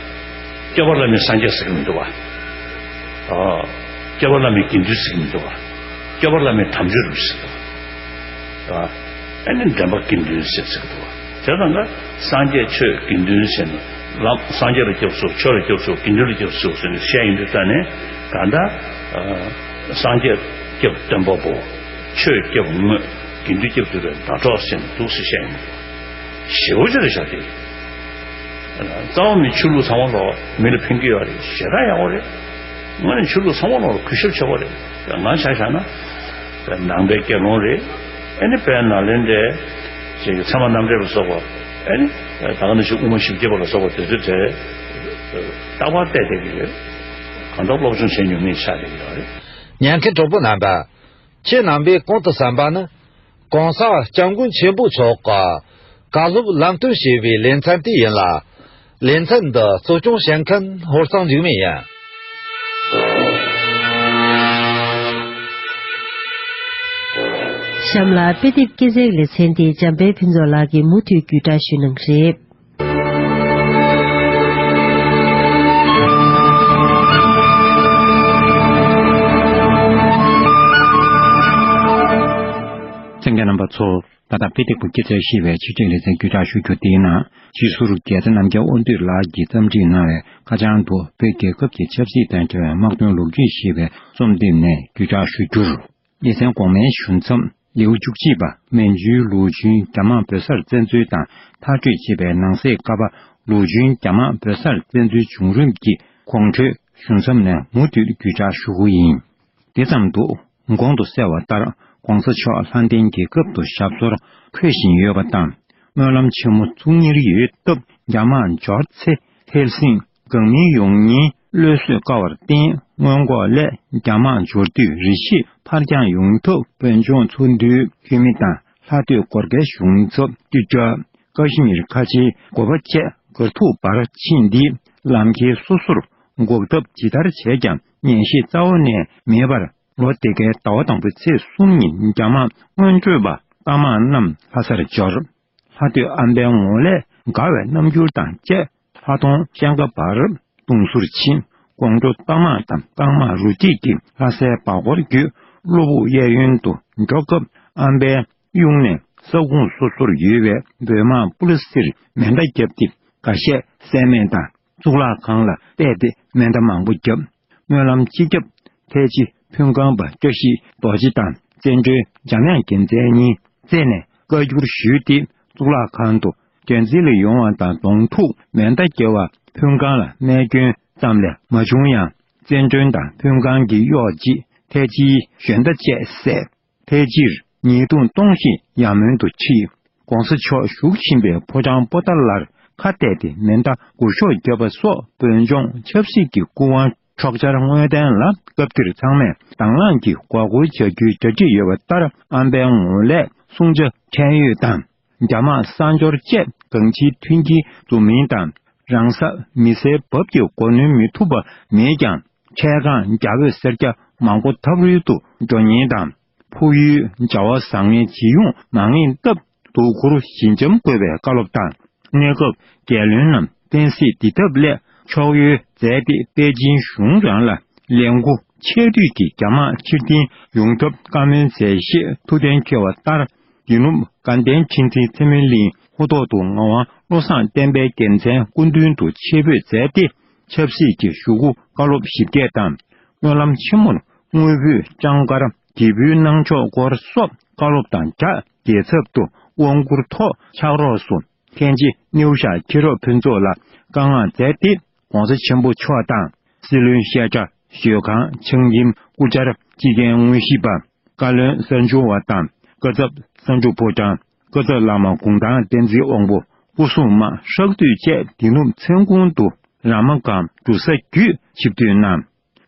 སྐྱོབ་པ་བླ་མེད་སངས་རྒྱས་ཟེར་གྱི་མི་འདུག་པ། ཨ། སྐྱོབ་པ་བླ་མེད་དགེ་འདུན་ཟེར་གྱི་མི་འདུག་པ། སྐྱོབ་པ་བླ་མེད་དམ་ཆོས་རིན་པོ་ཆེ་ཟེར་གྱི་འདུག་པ། ཨ། ཨ་ནི་འདྲེན་པ་དགེ་འདུན་ཟེར་ཟེར་གྱི་འདུག་པ། དེ་ཙང་ཀ་སངས་རྒྱས་ཆོས་དགེ་འདུན་ཟེར་ནས། ལམ། སངས་རྒྱས་ལ་སྐྱབས་སུ། ཆོས་ལ་སྐྱབས་སུ། དགེ་འདུན་ལ་སྐྱབས་སུ་ཟེར་ནས་བཤད་ཡོང་དུས་ཙ་ནས། ད་ལྟ་ཨ་སངས་རྒྱས་སྐྱབས་སྟོན་པ་པོ། ཆོས་སྐྱབས་དངོས། དགེ་འདུན་སྐྱབས་སྡུད་པའི་ཟླ་གྲོགས་ཟེར་ནས་འདུག་སེ་བཤད་ཡོང་གི་འདུག། ཞེ་པོ་ཅིག་རེད་ཤག་དེ། རྩ་བ་མི་ཆོས་ལུགས་ཚང་མ་ལོག་མི་ལ་ཕན་གྱི་ཡོད་རེད། ཞེ་དྲག་ཡག་པོ་རེད། དངོས་གནས་ཆོས་ལུགས་ཚང་མ་ལོག་ལ་གུས་ཞབས་ཆེ་བོ་རེད། ང་ཆ་བཞག་ན། ནང་པའི་དགེ་སློང་རེད། ཨེ་ནི་བོད་ནང་ལོགས་འདྲ། ཅིག་ཚད་མ་རྣམ་འགྲེལ་ལ་སོགས་པ། ཨེ་ནི་ད་ག་ནང་བཞིན་དབུ་མ་བཞི་བརྒྱ་པ་ལ་སོགས་པ་དེ་ཚོ་དེ་རྟག་པར་བལྟས་བསྡད་ཀྱི་ཡོད། གང་ལྟར་སློབ་སྦྱོང་བྱེད་མྱོང་མཁན་ཆགས་བསྡད་ཀྱི་ཡོད་རེད། ཉན་མཁན་གྲོགས་པོ་རྣམ་པ། ཁྱེད་རྣམ་པས་གོང་དུ་གསན་པ་ནི། ༸གོང་ས་༸སྐྱབས་མགོན་ཆེན་པོ་མཆོག་གི་བཀའ་སློབ་ལམ་སྟོན་ཞེས་པའི་ལེ་ཚན་དེ་ཡིན་ལ། ལེ་ཚན་འདི་གཙོ་སྐྱོང་བྱེད་མཁན་ཧོར་གཙང་འཇིགས་མེད་ཡིན། གཤམ་ལ་དཔེ་དེབ་སྐྱེལ་འཛེག་ལེ་ཚན་དེ་འཇམ་དཔལ་ཕུན་ཚོགས་ལགས་ཀྱིས་མུ་མཐུད་བརྒྱུད་བསྒྲགས་ཞུ་གནང་གི་རེད། གསན་མཁན་རྣམ་པ་ཚོ། ད་ལྟ་དཔེ་དེབ་སྐྱེལ་འཛེག་ཞེས་པའི་ཆེད་སྒྲིག་ལེ་ཚན་བརྒྱུད་བསྒྲགས་ཞུ་རྒྱུ་དེའི་ནང་སྤྱི་ཟུར་རྒྱལ་མཚན་རྣམ་རྒྱལ་དབང་འདུས་ལགས་ཀྱིས་རྩོམ་སྒྲིག་གནང་བའི་ཁ་བྱང་དུ་བོད་རྒྱལ་ཁབ་ཀྱི་ཆབ་སྲིད་དང་འབྲེལ་བའི་དམག་དོན་ལོ་རྒྱུས་ཞེས་པའི་རྩོམ་དེབ་ནས་བརྒྱུད་བསྒྲགས་ཞུ་རྒྱུར། ལེ་ཚན་གོང་མའི་ཞུ་མཚམས་ལེའུ་བཅུ་གཅིག་པ་མན་ཇུའི་ལོ་རྒྱུས་རྒྱ་དམག་བོད་སར་བཙན་འཛུལ་དང་མཐར་སྐྲོད་ཅེས་པའི་ནང་གསེས་ཀ་པ་ལོ་རྒྱུས་རྒྱ་དམག་བོད་སར་བཙན་འཛུལ་བྱུང་རིམ་གྱི་ཁོང་ཁྲོའི་ཞུ་མཚམས་ནས་མུ་མཐུད་བརྒྱུད་བསྒྲགས་ཞུ་རྒྱུ་ཡིན། དེ་ཙམ་དུ། གོང་དུ་གསལ་བ་ལྟར་༸གོང་ས་མཆོག་ལྷ་ལྡན་རྒྱལ་ཁབ་ཏུ་ཞབས་སོར་འཁོད་བཞིན་ཡོད་པ་དང་། སྨོན་ལམ་ཆེན་མོ་བཙུགས་གཉེར་ཡོད་སྟབས་རྒྱ་དམག་འབྱོར་ཚེ་ཐལ་སྲིང་འགག་མིན་ཡོང་ཉེན་བློ་གསོས་དཀའ་བར་བརྟེན། སྔོན་འགོག་སླད་རྒྱ་དམག་འབྱོར་དུས་རེ་ཞིག་ཕར་འགྱངས་ཡོང་ཐབས་བོད་ལྗོངས་ཚོགས་འདུའི་འཐུས་མི་དང་ལྷ་སྡོད་སྒོར་རྒྱལ་གཞུང་ཚབ་དབུས་རྒྱ་ཀ་ཤི་མིར་ཁ་ཆེའི་འགོ་པ་བཅས་གར་ཐུག་བར་ཕྱིན་ཏེ། ལམ་ཁའི་སོ་སོར་འགོག་ཐབས་ཇི་ལྟར་བྱས་ཀྱང་ཉན་ཤེས་རྩ་བ་ནས་མེད་པར། ལོ་དེ་གའི་ཟླ་བ་དང་པོའི་ཚེས་གསུམ་ཉིན་རྒྱ་དམག་སྔོན་འགྲོའི་པ་རྟ་དམག་རྣམས་ལྷ་སར་འབྱོར། ལྷ་སྡོད་ཨམ་པའི་ངོགས་ལས་དགའ་བའི་རྣམ་འགྱུར་དང་བཅས་ལྷ་མཐོང་ཤན་ཁ་བར་དུང་ཟུར་ཕྱིན། ཀོང་ཀྲོ་རྟ་དམག་དང་རྐང་དམག་རུ་སྒྲིག་གིས་ལྷ་སའི་བར་སྐོར་བརྒྱུད་གློ་བུར་གཡས་གཡོན་དུ་འགྲོ་སྐབས་ཨམ་པའི་གཡུང་ནས་ས་ཁོངས་སོ་སོར་ཡོད་པའི་བོད་དམག་སྤུ་ལ་སིར་མེ་མདའ་བརྒྱབ་སྟེ་འགའ་ཤས་བསད་རྨས་དང་། གཙུག་ལག་ཁང་ལ་བལྟས་ཏེ་མེ་མདའ་མང་པོ་བརྒྱབ། སྨོན་ལམ་སྤྱི་ཁྱབ་ཐའི་ཇི་ཕུན་ཁང་པ་བཀྲ་ཤིས་རྡོ་རྗེ་དང་བཙན་སྒྲོལ་འཇམ་དབྱངས་རྒྱལ་མཚན་གཉིས་བཙལ་ནས་བཀའ་བསྒྱུར་ཞུས་ཏེ། གཙུག་ལག་ཁང་དུ་རྒྱལ་འཛིན་ལ་ཡོང་བ་དང་གདོང་ཐུག་མེ་མདའ་བརྒྱབ་པ་ཕུན་ཁང་ལ་རྨས་སྐྱོན་ཙམ་ལས་མ་བྱུང་ཡང་། བཙན་སྒྲོལ་དང་ཕུན་ཁང་གི་གཡོག་གཅིག་ཐའི་ཇིའི་ཞོན་རྟ་བཅས་བསད། ཐའི་ཇིར་ཉེས་རྡུང་གཏོང་ཞིང་ཡར་མོན་དུ་ཁྲིད། ༸གོང་ས་མཆོག་བཞུགས་བཞིན་པའི་ཕོ་བྲང་པོ་ཏཱ་ལར་ཁ་གཏད་དེ་མེ་མདའ་འགུལ་གཞོག་བརྒྱབ་པ་སོགས་བོད་ལྗོངས་ཆབ་སྲིད་ཀྱི་སྐུ་དབང་ཕྱོགས་བཅར་དངོས་བསྟན་ལ་སྐབས་དེར་ཚང་མས་དང་བླངས་ཀྱིས་འགོག་རྒོལ་བྱ་རྒྱུའི་གྲ་སྒྲིག་ཡོད་པ་ལྟར། ཨམ་པའི་ངོས་ལས་སྲུང་བྱ་ཁྲལ་ཡོད་དང་། རྒྱ་དམག་གསར་འབྱོར་བཅས་གང་ཅིའི་མཐུན་རྐྱེན་འཛོམས་མིན་དང་། རང་ས་མི་སེར་བབ་ཀྱི་སྒོ་ནོན་མི་ཐུབ་པ་མེད་ཀྱང་། འཕྲལ་ཁང་རྒྱ་བོད་སེར་སྐྱ་མང་པོ་ཐབས་རོལ་དུ་འགྲོ་ཉེན་དང་། ཕུགས་ཡུལ་བྱ་བ་བཟང་ངན་ཇི་ཡོང་མ་ངེས་སྟབས། སྡུག་ཁུར་ཞི་འཇམ་དགོས་པའི་བཀའ་སློབ་དང་། གནས་སྐབས་རྒྱལ་བློན་རྣམས་བསྟན་སྲིད་འདི་ཐབས་ལས་ཕྱོགས་གཡོལ་མཛད་དེ། པེ་ཅིན་གཞུང་རང་ལ་ལས་འགུལ་ཆེ་བསྡུས་ཀྱིས་རྒྱ་དམག་ཕྱིར་འཐེན་ཡོང་ཐབས་བཀའ་མོལ་མཛད་ཞེས་ཐུགས་གཏན་འཁེལ་བ་ལྟར། དགེ་འདུན་དགའ་ལྡན་ཁྲི་འཛིན་ཚེ་སྨོན་གླིང་ཧོ་ཐོག་ཏུ་ངག་དབང་བློ་བཟང་བསྟན་པའི་རྒྱལ་མཚན་སྐུ་མདུན་དུ་ཆེད་འབོད་མཛད་དེ། ཆབ་སྲིད་ཀྱི་ཞུ་སྒོ་བཀའ་སློབ་ཞིབ་རྒྱས་དང་། སྨོན་ལམ་ཆེན་མོར་དངོས་འབུལ་ལྕང་དཀར་དགེ་འབུལ་གནང་ཕྱོགས་སྐོར་སོགས་བཀའ་སློབ་དང་སྦྲགས། རྒྱལ་ཚབ་ཏུ་དབང་བསྐུར་ཐོག་ཕྱག་རོགས་སུ་མཁན་ཆེན་སྣེའུ་ཞགས་མཁྱེན་རབ་ཕུན་ཚོགས་ལ་བཀའ་མངགས་མཛད་དེ། ༸གོང་ས་ཆེན་པོ་མཆོག་དང་། སྲིད་བློན་བཤད་གྲྭ་ཞོལ་ཁང་ཆང་ཁྱིམ་སྐུ་བཅར་སྤྱི་རྒན་དངོས་གཞི་པ། བཀའ་བློན་གསར་འབྱོར་བ་དང་། བཀའ་ཚབ་གསར་འབྱོར་ཕོ་བྲང་། བཀའ་ཚབ་བླ་མ་གུང་ཐང་བསྟན་འཛིན་དབང་པོ། སྐུ་སྲུང་དམག་ཧྲག་བསྡུས་བཅས་དེ་ནུབ་མཚན་གུང་དུ་ར་མ་སྒང་འབྲུག་ས་བརྒྱུད་ཆིབས་བསྒྱུར་གནང་།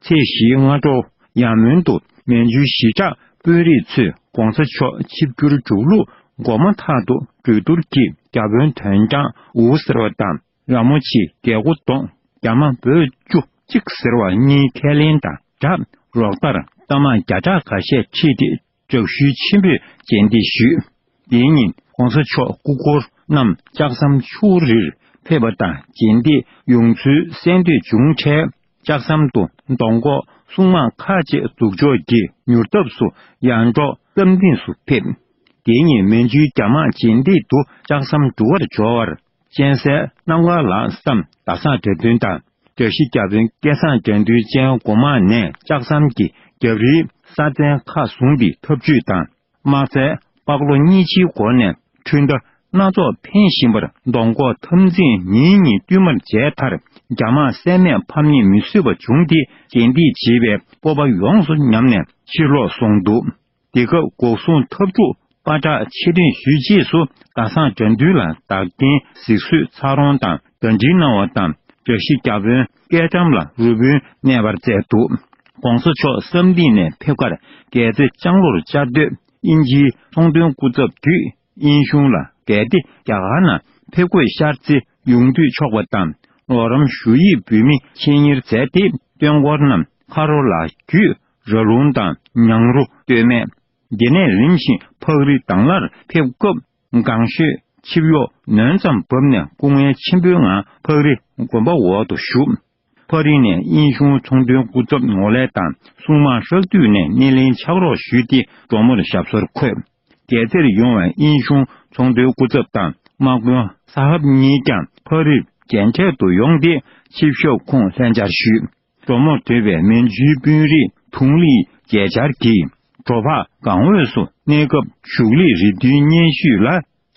ཚེས་བཞིའི་སྔ་དྲོ་ཡར་མོན་དུ་མན་ཇུའི་གཞིས་ཆགས་དཔོན་རིགས་ཚོས་༸གོང་ས་མཆོག་ཆིབས་བསྒྱུར་འགྲོ་ལུགས་འགོ་མ་ཐག་ཏུ་གྲོས་བསྡུར་གྱིས་བརྒྱ་དཔོན་དོན་རྐྱང་འུ་ཟེར་བ་དང་། ར་མོ་ཆེའི་རྒྱལ་སྒོ་གདོང་རྒྱ་དམག་བོད་བཅུ་གཅིག་ཟེར་བ་གཉིས་ཁས་ལེན་དང་སྦྲགས། རོགས་ཟླར་རྟ་དམག་བརྒྱ་ཕྲག་འགའ་ཤས་ཁྲིད་དེ་དྲག་ཤུལ་ཆེན་པོས་རྗེས་འདེད་ཞུས། དེའི་ཉིན་༸གོང་ས་མཆོག་སྐུ་འཁོར་རྣམས་ལྕགས་ཟམ་ཆུ་བོ་རིར་ཕེབས་པ་དང་། རྗེས་འདེད་ཡོང་ཚུལ་གསན་ཐོས་བྱུང་འཕྲལ། ལྕགས་ཟམ་དུ་གདོང་ཁོག་སྲུང་དམག་ཁག་ཅིག་འཛུགས་འཇོག་གིས་མྱུར་ཐབས་སུ་ཡར་འབྲོག་རྩམ་སྡིངས་སུ་ཕེབས། དེའི་ཉིན་མན་ཇུའི་རྒྱ་དམག་རྗེས་འདེད་དུ་ལྕགས་ཟམ་འགྲོ་བར་འབྱོར་བར། གཅན་གཟན་རྣམ་དཀར་ལགས་སམ་ཟླ་བཟང་དགྲ་འདུལ་དང་ དགྲ་བཞི་བརྒྱ་དཔོན་སྐལ་བཟང་དགྲ་འདུལ་ཅན་འགོ་དམངས་ནས་ལྕགས་ཟམ་གྱི་རྒྱབ་རིའི་ས་ཚན་ཁག་བཟུང་སྟེ་འཐབ་ཇུས་དང་། དམག་རྩལ་སྤགས་ལོ་གཉིས་ཕྱིའི་སྒོ་ནས་འཕྲུལ་མཐའ་སྣ་ཚོགས་འཕེན་བཞིན་པར་གདོང་ཁོག་འཐབ་འཛིང་ཉིན་གཉིས་བསྟུད་མར་བྱས་མཐར། རྒྱ་དམག་བསད་རྨས་ཕམ་ཉེས་མི་བཟོད་པ་བྱུང་སྟེ། རྗེས་འདེད་བྱེད་པའི་སྤོབས་པ་ཡོངས་སུ་ཉམས་ནས་ཕྱིར་ལོག་སོང་འདུག་དེ་སྐབས་འགོག་སྲུང་འཐབ་འཁྲུག་པ་དྲག་ཆེ་འདོན་ཞུས་རྗེས་སུ། སྐལ་བཟང་དགྲ་འདུལ་ལ་བདག་རྐྱེན་གཟིགས་གསོལ་ཚ་རོང་དང་ཟླ་སྒྲིལ་གནང་བ་དང་། དགྲ་བཞི་བརྒྱ་དཔོན་སྐལ་བཀྲམ་ལ་རུ་དཔོན་གནས་པར་མཛད་འདུག ྋགོང་ས་མཆོག་སམ་བླིང་ནས་ཕེབས་ཁར་རྒྱལ་རྩེ་ལྕང་ལོར་བཅའ་སྡོད་དབྱིན་ཇིའི་ཚོང་དོན་སྐུ་ཚབ་བརྒྱུད། དབྱིན་གཞུང་ལ་གལ་ཏེ་རྒྱ་གར་ནང་ཕེབས་དགོས་ཤར་ཚེ་ཡོང་དུས་ཆོག་པ་དང་། ལོ་རམ་ཞུ་ཡིག་འབུལ་མི་ཆེད་གཉེར་མཛད་དེ། སྟོན་འཁོར་རྣམས་ཁ་རོ་ལ་བརྒྱུད་ར་ལུང་དང་ཉང་རུ་སྟོད་སྨད། དེ་ནས་རིམ་བཞིན་ཕག་རི་དང་ལར་ཕེབས་སྐབས། སྒང་ཤོད་ཆིབས་གཡོག་ནོན་ཙམ་བབས་ནས་སྐུ་ངལ་ཆེན་པོའི་ངང་ཕག་རི་དགོན་པ་འོག་ཏུ་བཞུགས། ཕག་རི་ནས་དབྱིན་གཞུང་ཚོང་དོན་སྐུ་ཚབ་ངོ་ལས་དང་སྲུང་དམག་ཧྲག་བསྡུས་ནས་སྣེ་ལེན་ཕྱག་རོགས་ཞུས་ཏེ། གྲོ་མོར་ཞབས་སོར་འཁོད། རྒྱལ་རྩེར་ཡོང་བའི་དབྱིན་གཞུང་ཚོང་དོན་སྐུ་ཚབ་དང་དམག་དཔོན་ས་ཧབ་གཉིས་ཀྱང་ཕག་རིར་མཇལ་འཕྲད་དུ་ཡོང་སྟེ། ཆིབས་ཞབས་ཁོང་ལྷན་བཅར་ཞུས། གྲོ་མོར་སྡོད་པའི་མན་ཇུའི་དཔོན་རིགས་ཐུང་ལི་མཇལ་བཅར་གྱིས། གྲོ་འཕགས་སྒང་འོས་སུ་གནས་སྐབས་བཞུགས་གླེང་རེ་འདུན་སྙན་ཞུས་ལ་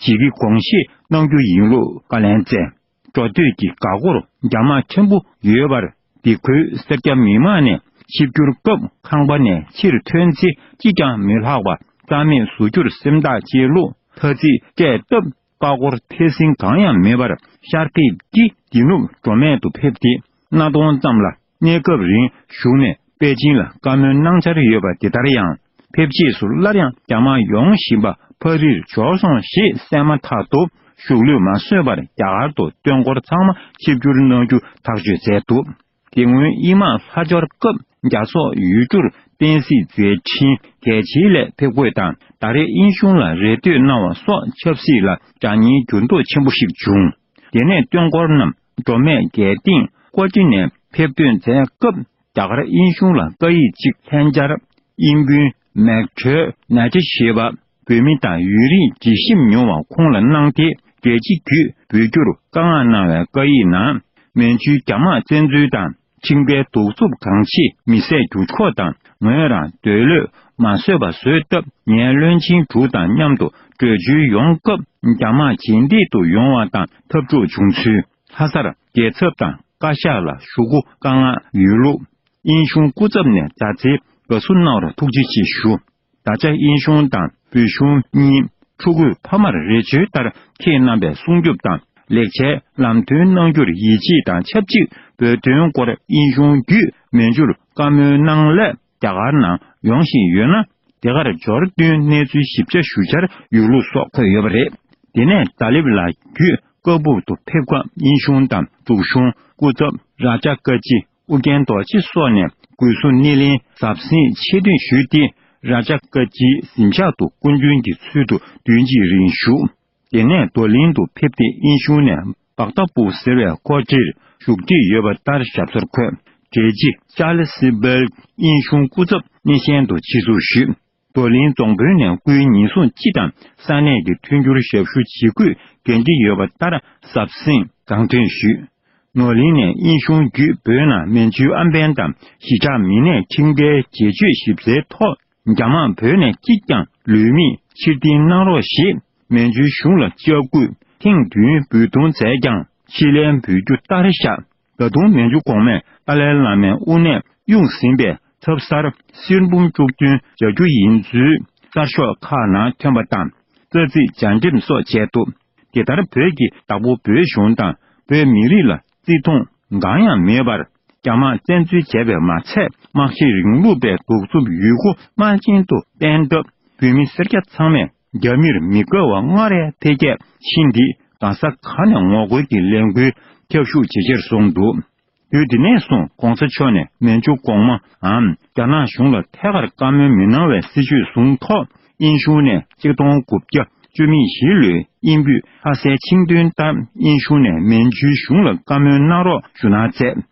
ཇི་གི་དགོངས་བཞེས་གནང་རྒྱུ་ཡིན་ལུགས་བཀའ་ལན་སྩལ། འགྲོ་སྡོད་ཀྱི་འགག་སྒོར་རྒྱ་དམག་ཕྲན་བུ་ཡོད་པར། སྡེ་ཁུལ་སེར་སྐྱ་མི་མང་ནས་ཆིབས་བསྒྱུར་སྐབས་ཁང་པ་ནས་ཕྱིར་ཐོན་ཚེ་གཅིག་ཀྱང་མི་ལྷག་པ། རྩ་མེད་བཟོ་རྒྱུར་སེམས་ཐག་བཅད་ལུགས་ཐ་ཚིག་སྤྲད་སྟབས། ཀ་ཀོར་ཐེ་སིང་གང་ཡང་མེད་པར་ཤར་ཕེབས་ཀྱིས་དེ་ནུབ་འགྲོ་མེད་དུ་ཕེབས་ཏེ། གནའ་སྟོང་ཙམ་ལ་གནས་སྐབས་རིང་བཞུགས་ནས་པེ་ཅིང་ལ་བཀའ་མོལ་གནང་འཆར་ཡོད་པ་དེ་ལྟར་ཡང་། ཕེབས་རྗེས་སུ་སླར་ཡང་རྒྱ་དམག་ཡོང་བཞིན་པ་ཕ་རིར་འབྱོར་སོང་ཞེས་གསན་མ་ཐག་ཏུ་བཞུགས་གློད་མ་བཟོད་པར་རྒྱ་གར་དུ་སྟོན་འཁོར་ཚང་མ་ཆིབས་བསྒྱུར་གནང་རྒྱུ་ཐག་གཅོད་མཛད་འདུག་དེ་སྔོན་དབྱིན་དམག་ལྷག་འབྱོར་སྐབས་རྒྱ་སོག་ཡུལ་གྲུར་བསྟན་སྲིད་མཛད་འཕྲིན་གལ་ཆེའི་སླད་ཕེབས་དགོས་དང་། ད་རེས་དབྱིན་གཞུང་ལ་རེ་ལྟོས་གནང་བ་སོགས་ཆབ་སྲིད་ལ་དགྲ་གཉེན་འགྱུར་ལྡོག་ཆེན་པོ་ཞིག་བྱུང་། དེ་ནས་སྟོན་འཁོར་རྣམས་འགྲོ་མེད་རྒྱལ་སྟེང་ཀོ་ཅི་ནས་ཕེབས་ཐོན་མཛད་སྐབས། རྒྱ་གར་དབྱིན་གཞུང་ལ་བཀའ་ཡིག་ཅིག་ལྷན་བཅར། དབྱིན་དཔོན་མེག་ཁྲོལ་ན་ཅི་ཞེས་པ། བོད་མི་དང་ཡུན་རིང་དྲི་ཞིམ་མྱོང་བ་ཁོང་ལ་གནང་སྟེ། རྒྱལ་སྤྱི་བརྒྱུད་འབུལ་རྒྱུར་བཀའ་མངགས་གནང་བའི་བཀའ་ཡིག་ནང་། མན་ཇུའི་རྒྱ་དམག་བཙན་འཛུལ་དང་ཁྲིམས་འགལ་གདུག་རྩུབ་གང་ཆེ་མི་བསད་རྒྱུ་ཆོག་དང་། ངོས་རང་སྡོད་གློད་མ་བཟོད་པ་བཟོས་སྟབས། ངའི་བློན་ཆེན་དྲུག་དང་མཉམ་དུ་བྲོས་བྱོལ་ཡོང་སྐབས། རྒྱ་དམག་རྗེས་འདེད་དུ་ཡོང་བ་དང་འཐབ་འཁྲུག་བྱུང་ཚུལ། ལྷ་སར་རྒྱལ་ཚབ་དང་བཀའ་ཤག་ལ་ཞུ་སྒོ་བཀའ་མངགས་ཡོད་ལུགས། དབྱིན་གཞུང་སྐུ་ཚབ་ནས་མཛའ་བརྩེའི་དགའ་བསུ་གནང་བར་ཐུགས་རྗེ་ཆེ་ཞུ། ད་ཆ་དབྱིན་གཞུང་དང་བོད་གཞུང་གཉིས་ཕྲུ་གུའི་ཕ་མར་རེ་བཅོལ་ལྟར་ཁྱེད་རྣམ་པས་སྲུང་སྐྱོབ་དང་ལེགས་ཆའི་ལམ་སྟོན་གནང་རྒྱུར་ཡིད་ཆེས་དང་ཆབས་ཅིག་བོད་དོན་སྐོར་དབྱིན་གཞུང་བརྒྱུད་མན་ཇུར་བཀའ་མོལ་གནང་སླད་རྒྱ་གར་ནང་ཡོང་བཞིན་ཡོད་ན། དེ་གར་འབྱོར་བསྟུན་གནས་ཚུལ་ཞིབ་ཆ་ཞུ་འཆར་ཡོད་ལུགས་སོགས་འཁོད་ཡོད་པ་རེད། དེ་ནས་ཏཱ་ལིབ་ལགས་བརྒྱུད་ཀ་སྦུག་ཏུ་ཕེབས་སྐབས་དབྱིན་གཞུང་དང་འབྲུག་གཞུང་སྐུ་ཚབ་རཱ་ཇ་ཀ་ཅི། ཨུ་རྒྱན་རྡོ་རྗེ་སོགས་ནས་སྒོས་སུ་སྣེ་ལེན་ཟབ་གསེང་ཆེ་བསྟོད་ཞུས་ཏེ། རཱ་ཇ་ཀ་ཅིའི་གཟིམ་ཤག་ཏུ་སྐུ་མགྲོན་གྱི་ཚུལ་དུ་བདུན་གཅིག་རིང་བཞུགས། དེ་ནས་རྡོར་གླིང་དུ་ཕེབས་ཏེ་དབྱིན་གཞུང་ནས་བག་ཏ་པུ་ཟེར་བའི་ཀོ་ཁྲིར་བཞུགས་ཁྲིད་ཡོད་པ་ལྟར་ཞབས་སོར་འཁོད། འབྲེལ་སྤྱི་ཅཱ་ལི་སི་སྦེལ་དབྱིན་གཞུང་སྐུ་ཚབ་སྣེ་ཤན་དུ་ཆེད་འཛུགས་ཞུས། རྡོར་གླིང་རྫོང་དཔོན་ནས་སྐུའི་ཉེན་སྲུང་སྤྱི་དང་ས་གནས་ཀྱི་མཐུན་འགྱུར་ཞབས་ཞུ་བྱེད་དགོས་འགན་འཁྲི་ཡོད་པ་ལྟར་ཟབ་གསེང་དགའ་སྟོན་ཞུས། ནོར་གླིང་ནས་དབྱིན་གཞུང་བརྒྱུད་བོད་ནང་མན་ཇུའི་ཨམ་བན་དང་ཞི་དྲག་མི་སྣས་ཁྲིམས་འགལ་རྗེས་གཅོད་ཞིབ་འཚོལ་ཐོག་རྒྱ་དམག་བོད་ནས་གཅིག་ཀྱང་ལུས་མེད་ཕྱིར་འཐེན་གནང་རོགས་ཞེས་མན་ཇུའི་གཞུང་ལ་ལྕག་སྐུད་ཐེངས་བདུན་འབུལ་གཏོང་མཛད་ཀྱང་ཕྱིར་ལེན་འབུལ་རྒྱུ་ལྟར་བཞག་ད་དུང་མན་ཇུ་གོང་མས་ཏཱ་ལའི་བླ་མའི་དབུ་སྣེ་གཡུགས་ཟིན་པའི་ཚབ་གསར་གསེར་འབུམ་བཅུ་བདུན་བྱ་རྒྱུ་ཡིན་ཚུལ་གསར་ཤོག་ཁག་ནང་ཐོན་པ་དང་རྩ་ཚིག་སྦྱར་འགྲེམས་སོགས་བྱས་འདུག་དེ་ལྟར་བོད་ཀྱི་བདག་པོ་བོད་གཞུང་དང་བོད་མི་རིགས་ལ་བརྩི་མཐོང་གང་ཡང་མེད་པར། རྒྱ་དམག་བཙན་འཛུལ་བྱས་པས་མ་ཚད། དམག་ཤེད་རིང་ལུགས་པའི་གདུག་རྩུབ་ཡུལ་སྒོ་དམར་རྗེན་དུ་བསྟན་སྟབས། བོད་མི་སེར་སྐྱ་ཚང་མས་རྒྱ་མིར་མི་དགའ་བ་སྔར་བས་འཕེལ་རྒྱས་ཕྱིན་ཏེ། གང་ས་གང་ནས་ངོ་རྒོལ་གྱི་ལས་འགུལ་ཁྱབ་ཤུགས་ཇེ་ཆེར་སོང་འདུག་དུས་དེ་ནས་བཟུང་གོང་ས་མཆོག་ནས་མན་ཇུ་གོང་མའམ་རྒྱ་ནག་གཞུང་ལ་ཐད་ཀར་བཀའ་མོལ་མི་གནང་བའི་སྲིད་བྱུས་བཟུང་ཐོག་དབྱིན་གཞུང་ནས་ཆིག་སྟོང་དགུ་བརྒྱ་བཅུ་མེད་བཞི་ལོའི་དབྱིན་པོད་ལྷ་སའི་ཆིངས་དོན་ལྟར་དབྱིན་གཞུང་ནས་མན་ཇུའི་གཞུང་ལ་བཀའ་མོལ་གནང་རོགས་ཞུ་གནང་མཛད།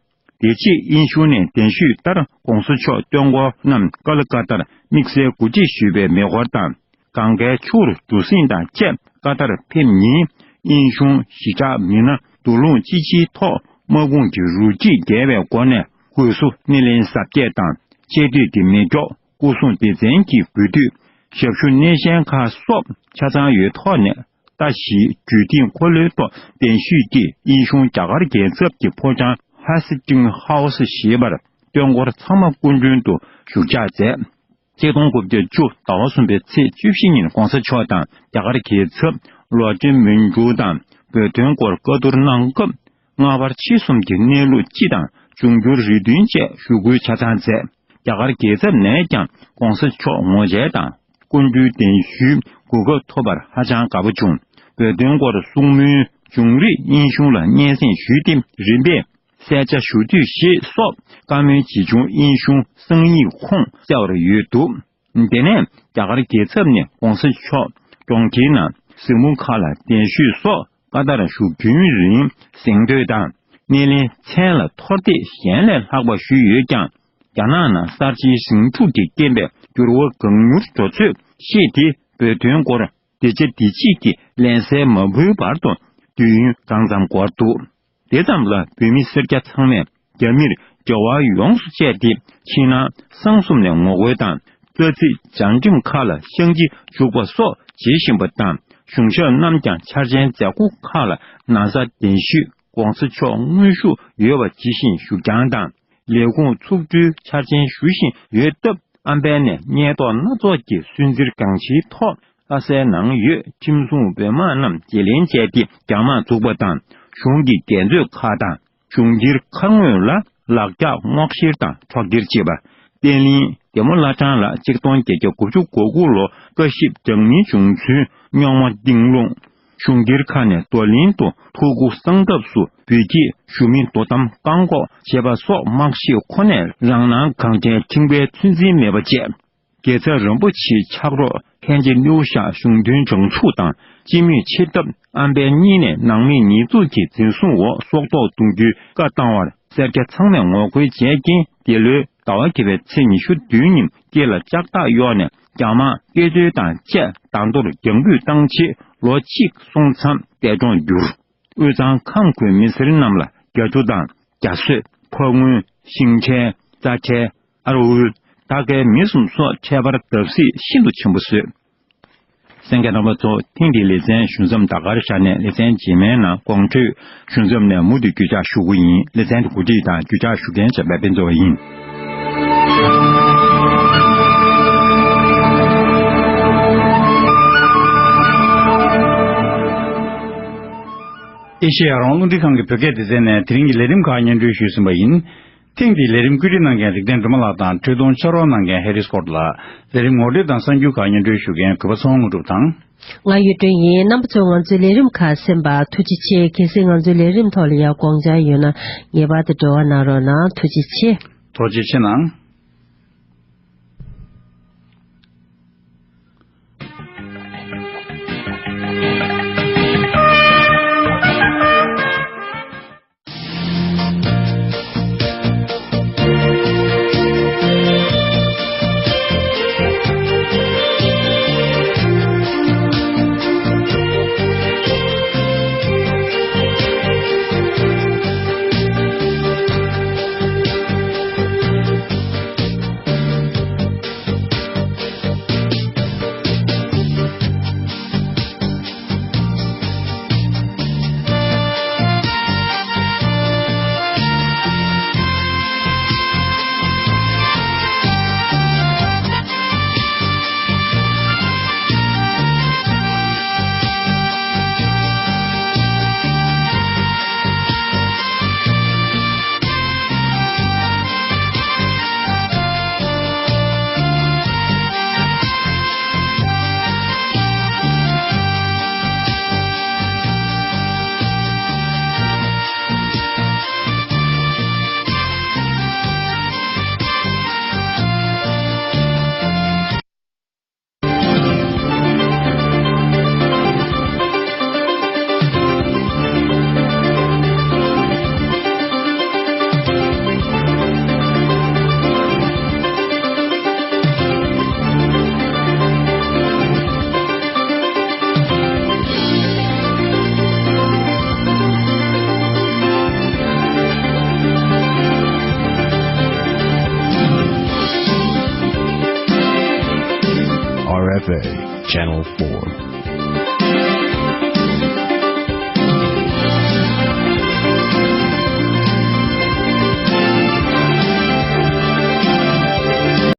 དེ་རྗེས་དབྱིན་གཞུང་ནས་གདན་ཞུས་ལྟར་གོང་ས་མཆོག་སྟོན་འཁོར་རྣམས་ཀ་ལ་ཀ་ཏར་དམིགས་བསལ་གོ་སྒྲིག་ཞུས་པའི་མེ་འཁོར་དང་། གངས་དཀར་ཆུ་བོར་གྲུ་གཟིངས་དང་བཅས་ཀ་ཏར་ཕེབས་ཉིན། དབྱིན་གཞུང་ཞི་དྲག་མི་སྣ་འདུ་ལོང་ཅི་ཆེའི་ཐོག་ དམག་དཔུང་གི་རུ་སྐྱེད་བརྒལ་བའི་སྒོ་ནས་སྒོས་སུ་སྣེ་ལེན་གཟབ་རྒྱས་དང་། ཆེ་བསྟོད་ཀྱི་མེ་སྒྱོགས། སྐུ་སྲུང་སྡེ་ཚན་གྱི་འགུལ་སྐྱོད། ཞབས་ཞུ་སྣེ་ཤན་ཁག་སོགས་ཆ་ཚང་ཡོད་ཐོག་ནས། ལྟ་ཞིག་རྒྱུད་སྟེང་འཁོར་ལོའི་ཐོག་གདན་ཞུས་ཀྱིས་དབྱིན་གཞུང་རྒྱ་གར་རྒྱལ་ཚབ་ཀྱི་ཕོ་བྲང་ཧ་སི་ཏིང་ཧའོ་སི་ཞེས་པར་སྟོན་འཁོར་ཚང་མ་སྐུ་མདུན་དུ་བཞུགས་ཕྱག་མཛད། ཆིག་སྟོང་དགུ་བརྒྱ་བཅུ་ཟླ་བ་གསུམ་པའི་ཚེས་བཅུ་བཞི་ཉིན་གོང་ས་མཆོག་དང་རྒྱ་གར་རྒྱལ་ཚབ་ལོ་ཀྲིན་མུན་ཀྲུའུ་དང་བོད་དོན་སྐོར་བཀའ་བསྡུར་གནང་སྐབས། སྔ་བར་ཕྱི་གསུམ་གྱི་གནས་ལུགས་སྤྱི་དང་འབྱུང་འགྱུར་རེ་བདུན་བཅས་ཞུ་སྐུལ་ཆ་ཚང་མཛད། རྒྱ་གར་རྒྱལ་ཚབ་ནས་ཀྱང་གོང་ས་མཆོག་ངོ་མཇལ་དང་སྐུ་མདུན་གདན་ཞུའི་གོ་སྐབས་ཐོབ་པར་ཧ་ཅང་དགའ་པོ་བྱུང་། བོད་དོན་སྐོར་གསུང་མོལ་བྱུང་རིགས་དབྱིན་གཞུང་ལ་སྙན་སེང་ཞུས་ཏེ། རིམ་པས་གསལ་ཆ་ཞུ་འདོད་ཞེས་སོགས་བཀའ་མོལ་ཇི་བྱུང་དབྱིན་གཞུང་གསང་ཡིག་ཁོངས་གསལ་བར་ཡོད་འདུག་དེ་ནས་རྒྱ་གར་རྒྱལ་ཚབ་ནས་གོང་ས་མཆོག་གྲོང་ཁྱེར་ནང་གཟིགས་མོ་ཁག་ལ་གདན་ཞུས་སོགས་བཀའ་ལྟར་བཞུགས་རྒྱུན་རིང་གཟེངས་བསྟོད་དང་སྣེ་ལེན་མཚན་ལ་མཐོར་འདེགས་གཞན་ལས་ལྷག་པ་ཞུས་ཡོད་ཀྱང་། རྒྱ་ནག་ནང་གསར་བརྗེའི་ཟིང་འཁྲུག་གི་རྐྱེན་པས་འགྱུར་བ་གང་མྱུར་འགྲོ་ཚོད་ཤེས་ཏེ། བོད་དོན་སྐོར་འདི་ཆ་འདི་གཅིག་གི་ལན་གསལ་མ་ཕུལ་བར་དུ་དུས་ཡུན་གང་ཙམ་འགོར་འདུག་དེ་ཙམ་ལ་བོད་མི་སེར་སྐྱ་ཚང་མས་རྒྱ་མིར་འབྲེལ་བ་ཡོངས་སུ་བཅད་དེ། ཕྱི་ནང་གསང་གསུམ་ནས་ངོ་རྒོལ་དང་། རྩ་ཚིག་སྦྱང་ཁྲིམས་ཁག་ལ་ཤང་གཅིག་འཇུག་པ་སོགས་བྱེད་བཞིན་པ་དང་། གཞུང་ཞབས་རྣམས་ཀྱང་འཆར་ཅན་མཛད་སྒོ་ཁག་ལ་ན་ཚ་གདན་ཞུས། གོང་ས་མཆོག་དངོས་ཤུགས་ཡོད་པ་ཇི་བཞིན་བཞུགས་རྐྱང་དང་། ལས་ཁུངས་ཚོགས་འདུའི་འཆར་ཅན་ཞུ་བཞིན་ཡོད་སྟབས། ཨམ་བན་ནས་སྙན་ཐོ་སྣ་ཚོགས་ཀྱི་སུན་གཙེར་གང་ཆེའི་ཐོག་ལྷ་སའི་ནང་ཡོད་ཁྲིམས་སྲུང་བོད་དམག་རྣམས་བརྗེ་ལེན་བྱས་ཏེ། རྒྱ་དམག་བཙུགས་པ་དང་། གཞུང་གི་འགན་མཛོད་ཁག་དང་། གཞུང་སྒེར་ཁང་ངོས་ལ་ལག་འཁྱག་སྔོག་བཤེར་དང་སྲོག་སྒེར་བྱེད་པ། བརྟན་བརླིང་རྒྱལ་མོ་བླ་བྲང་ལ་ཆིག་སྟོང་བརྒྱད་བརྒྱ་དགུ་བཅུ་གོ་དགུ་ལོ་སྐུ་ཞབས་གྲངས་མེད་བྱུང་ཚུལ་རྙོག་མ་གཏིང་སློང་། གཞུང་སྒེར་ཁག་ནས་རྡོར་གླིང་དུ་ཐུགས་སྐུ་གསང་ཐབས་སུ་བོད་ཀྱི་ཞུ་མི་དོ་དམ་བཀག་འགོག་བྱེད་པ་སོགས་དམག་ཤེད་ཁོ་ནས་རང་སྣང་གང་དྲན་ཁྲིམས་དཔེ་ཚོད་འཛིན་མེད་པ་བཅས། རྒྱལ་ཚབ་རིན་པོ་ཆེའི་ཕྱག་རོགས་ལྷན་རྒྱས་གླེའུ་ཤག་གཞུང་དོན་སྦྱོང་ཚུགས་དང་སྤྱི་མོས་ཆེ་ཐབས་ཨམ་བན་གཉིས་ནས་ནང་མི་ཉེས་འཛུགས་ཀྱི་འཛིན་བཟུང་འོག་སྲོག་ཐོག་གཏོང་རྒྱུའི་བཀའ་བཏང་བར་སེར་སྐྱ་ཚང་མས་ངོ་རྒོལ་བྱས་རྐྱེན། འདི་ལོའི་ཟླ་བ་བརྒྱད་པའི་ཚེས་ཉི་ཤུ་བདུན་ཉིན་དཀྱིལ་ལ་ལྕགས་ཐག་གཡོགས་ནས་རྒྱ་དམག་སྐེ་འཛུལ་དང་བཅས་བདག་ཐོར་རྒྱང་འབུད་བཏང་རྗེས་ལོ་གཅིག་སོང་མཚམས་འདས་གྲོངས་གྱུར། དབུས་གཙང་ཁམས་ཁུལ་མི་སེར་རྣམས་ལ་རྒྱ་ཆུ་དང་རྒྱ་སོད། ཕག་རྔུལ། ཤིང་ཁྲལ། རྩྭ་ཁྲལ། ཨར་འུལ། རྟ་ཁལ་མེ་གསུམ་སོགས་ཁྲལ་པར་བརྡབ་གསིག་ཤིན་ཏུ་ཆེན་པོ་བཟོས། གསན་མཁན་རྣམ་པ་ཚོ། ཐེངས་འདིའི་ལེ་ཚན་ཞུ་མཚམས་ད་གར་བཞག་ནས། ལེ་ཚན་རྗེས་མའི་ནང་དགོང་དྲོའི་ཞུ་མཚམས་ནས་མུ་མཐུད་གུས་ཕྱག་ཞུ་གི་ཡིན། ལེ་ཚན་འདི་གོ་སྒྲིག་དང་གུས་ཕྱག་ཞུ་མཁན་བྱམས་པ་དཔལ་འཛོམས་ཡིན། ཨེ་ཤེ་ཡ་རང་དབང་རླུང་འཕྲིན་ཁང་གི་བོད་སྐད་སྡེ་ཚན་ནས་དེ་རིང་གི་ལས་རིམ་ཁག་སྙན་སྒྲོན་ཞུས་ཟིན་པ་ཡིན། ཐེངས་འདིའི་ལས་རིམ་བཀོད་སྒྲིག་གནང་མཁན་རིག་ལྡན་སྒྲོལ་མ་ལགས་དང་། འཕྲོས་གཏོང་ཕྱག་རོགས་གནང་མཁན་ཧེ་རི་སྐོར་ལགས། ལས་རིམ་ངོ་སྤྲོད་དང་གསར་འགྱུར་ཁག་སྙན་སྒྲོན་ཞུ་མཁན་གུས་པ་ཚེ་དབང་དངོས་གྲུབ་དང་། ང་གཡུ་སྒྲོན་ཡིན། རྣམ་པ་ཚོས་ང་ཚོའི་ལས་རིམ་ཁག་གསན་པར་ཐུགས་རྗེ་ཆེ། གལ་སྲིད་ང་ཚོའི་ལས་རིམ་ཐོག་ལ་ཡང་དགོངས་འཆར་ཡོད་ན་ངེས་པར་དུ་འབྲེལ་བ་གནང་རོགས་གནང་། ཐུགས་རྗེ་ཆེ། ཐུགས་རྗེ་ཆེ་གནང་། Channel four.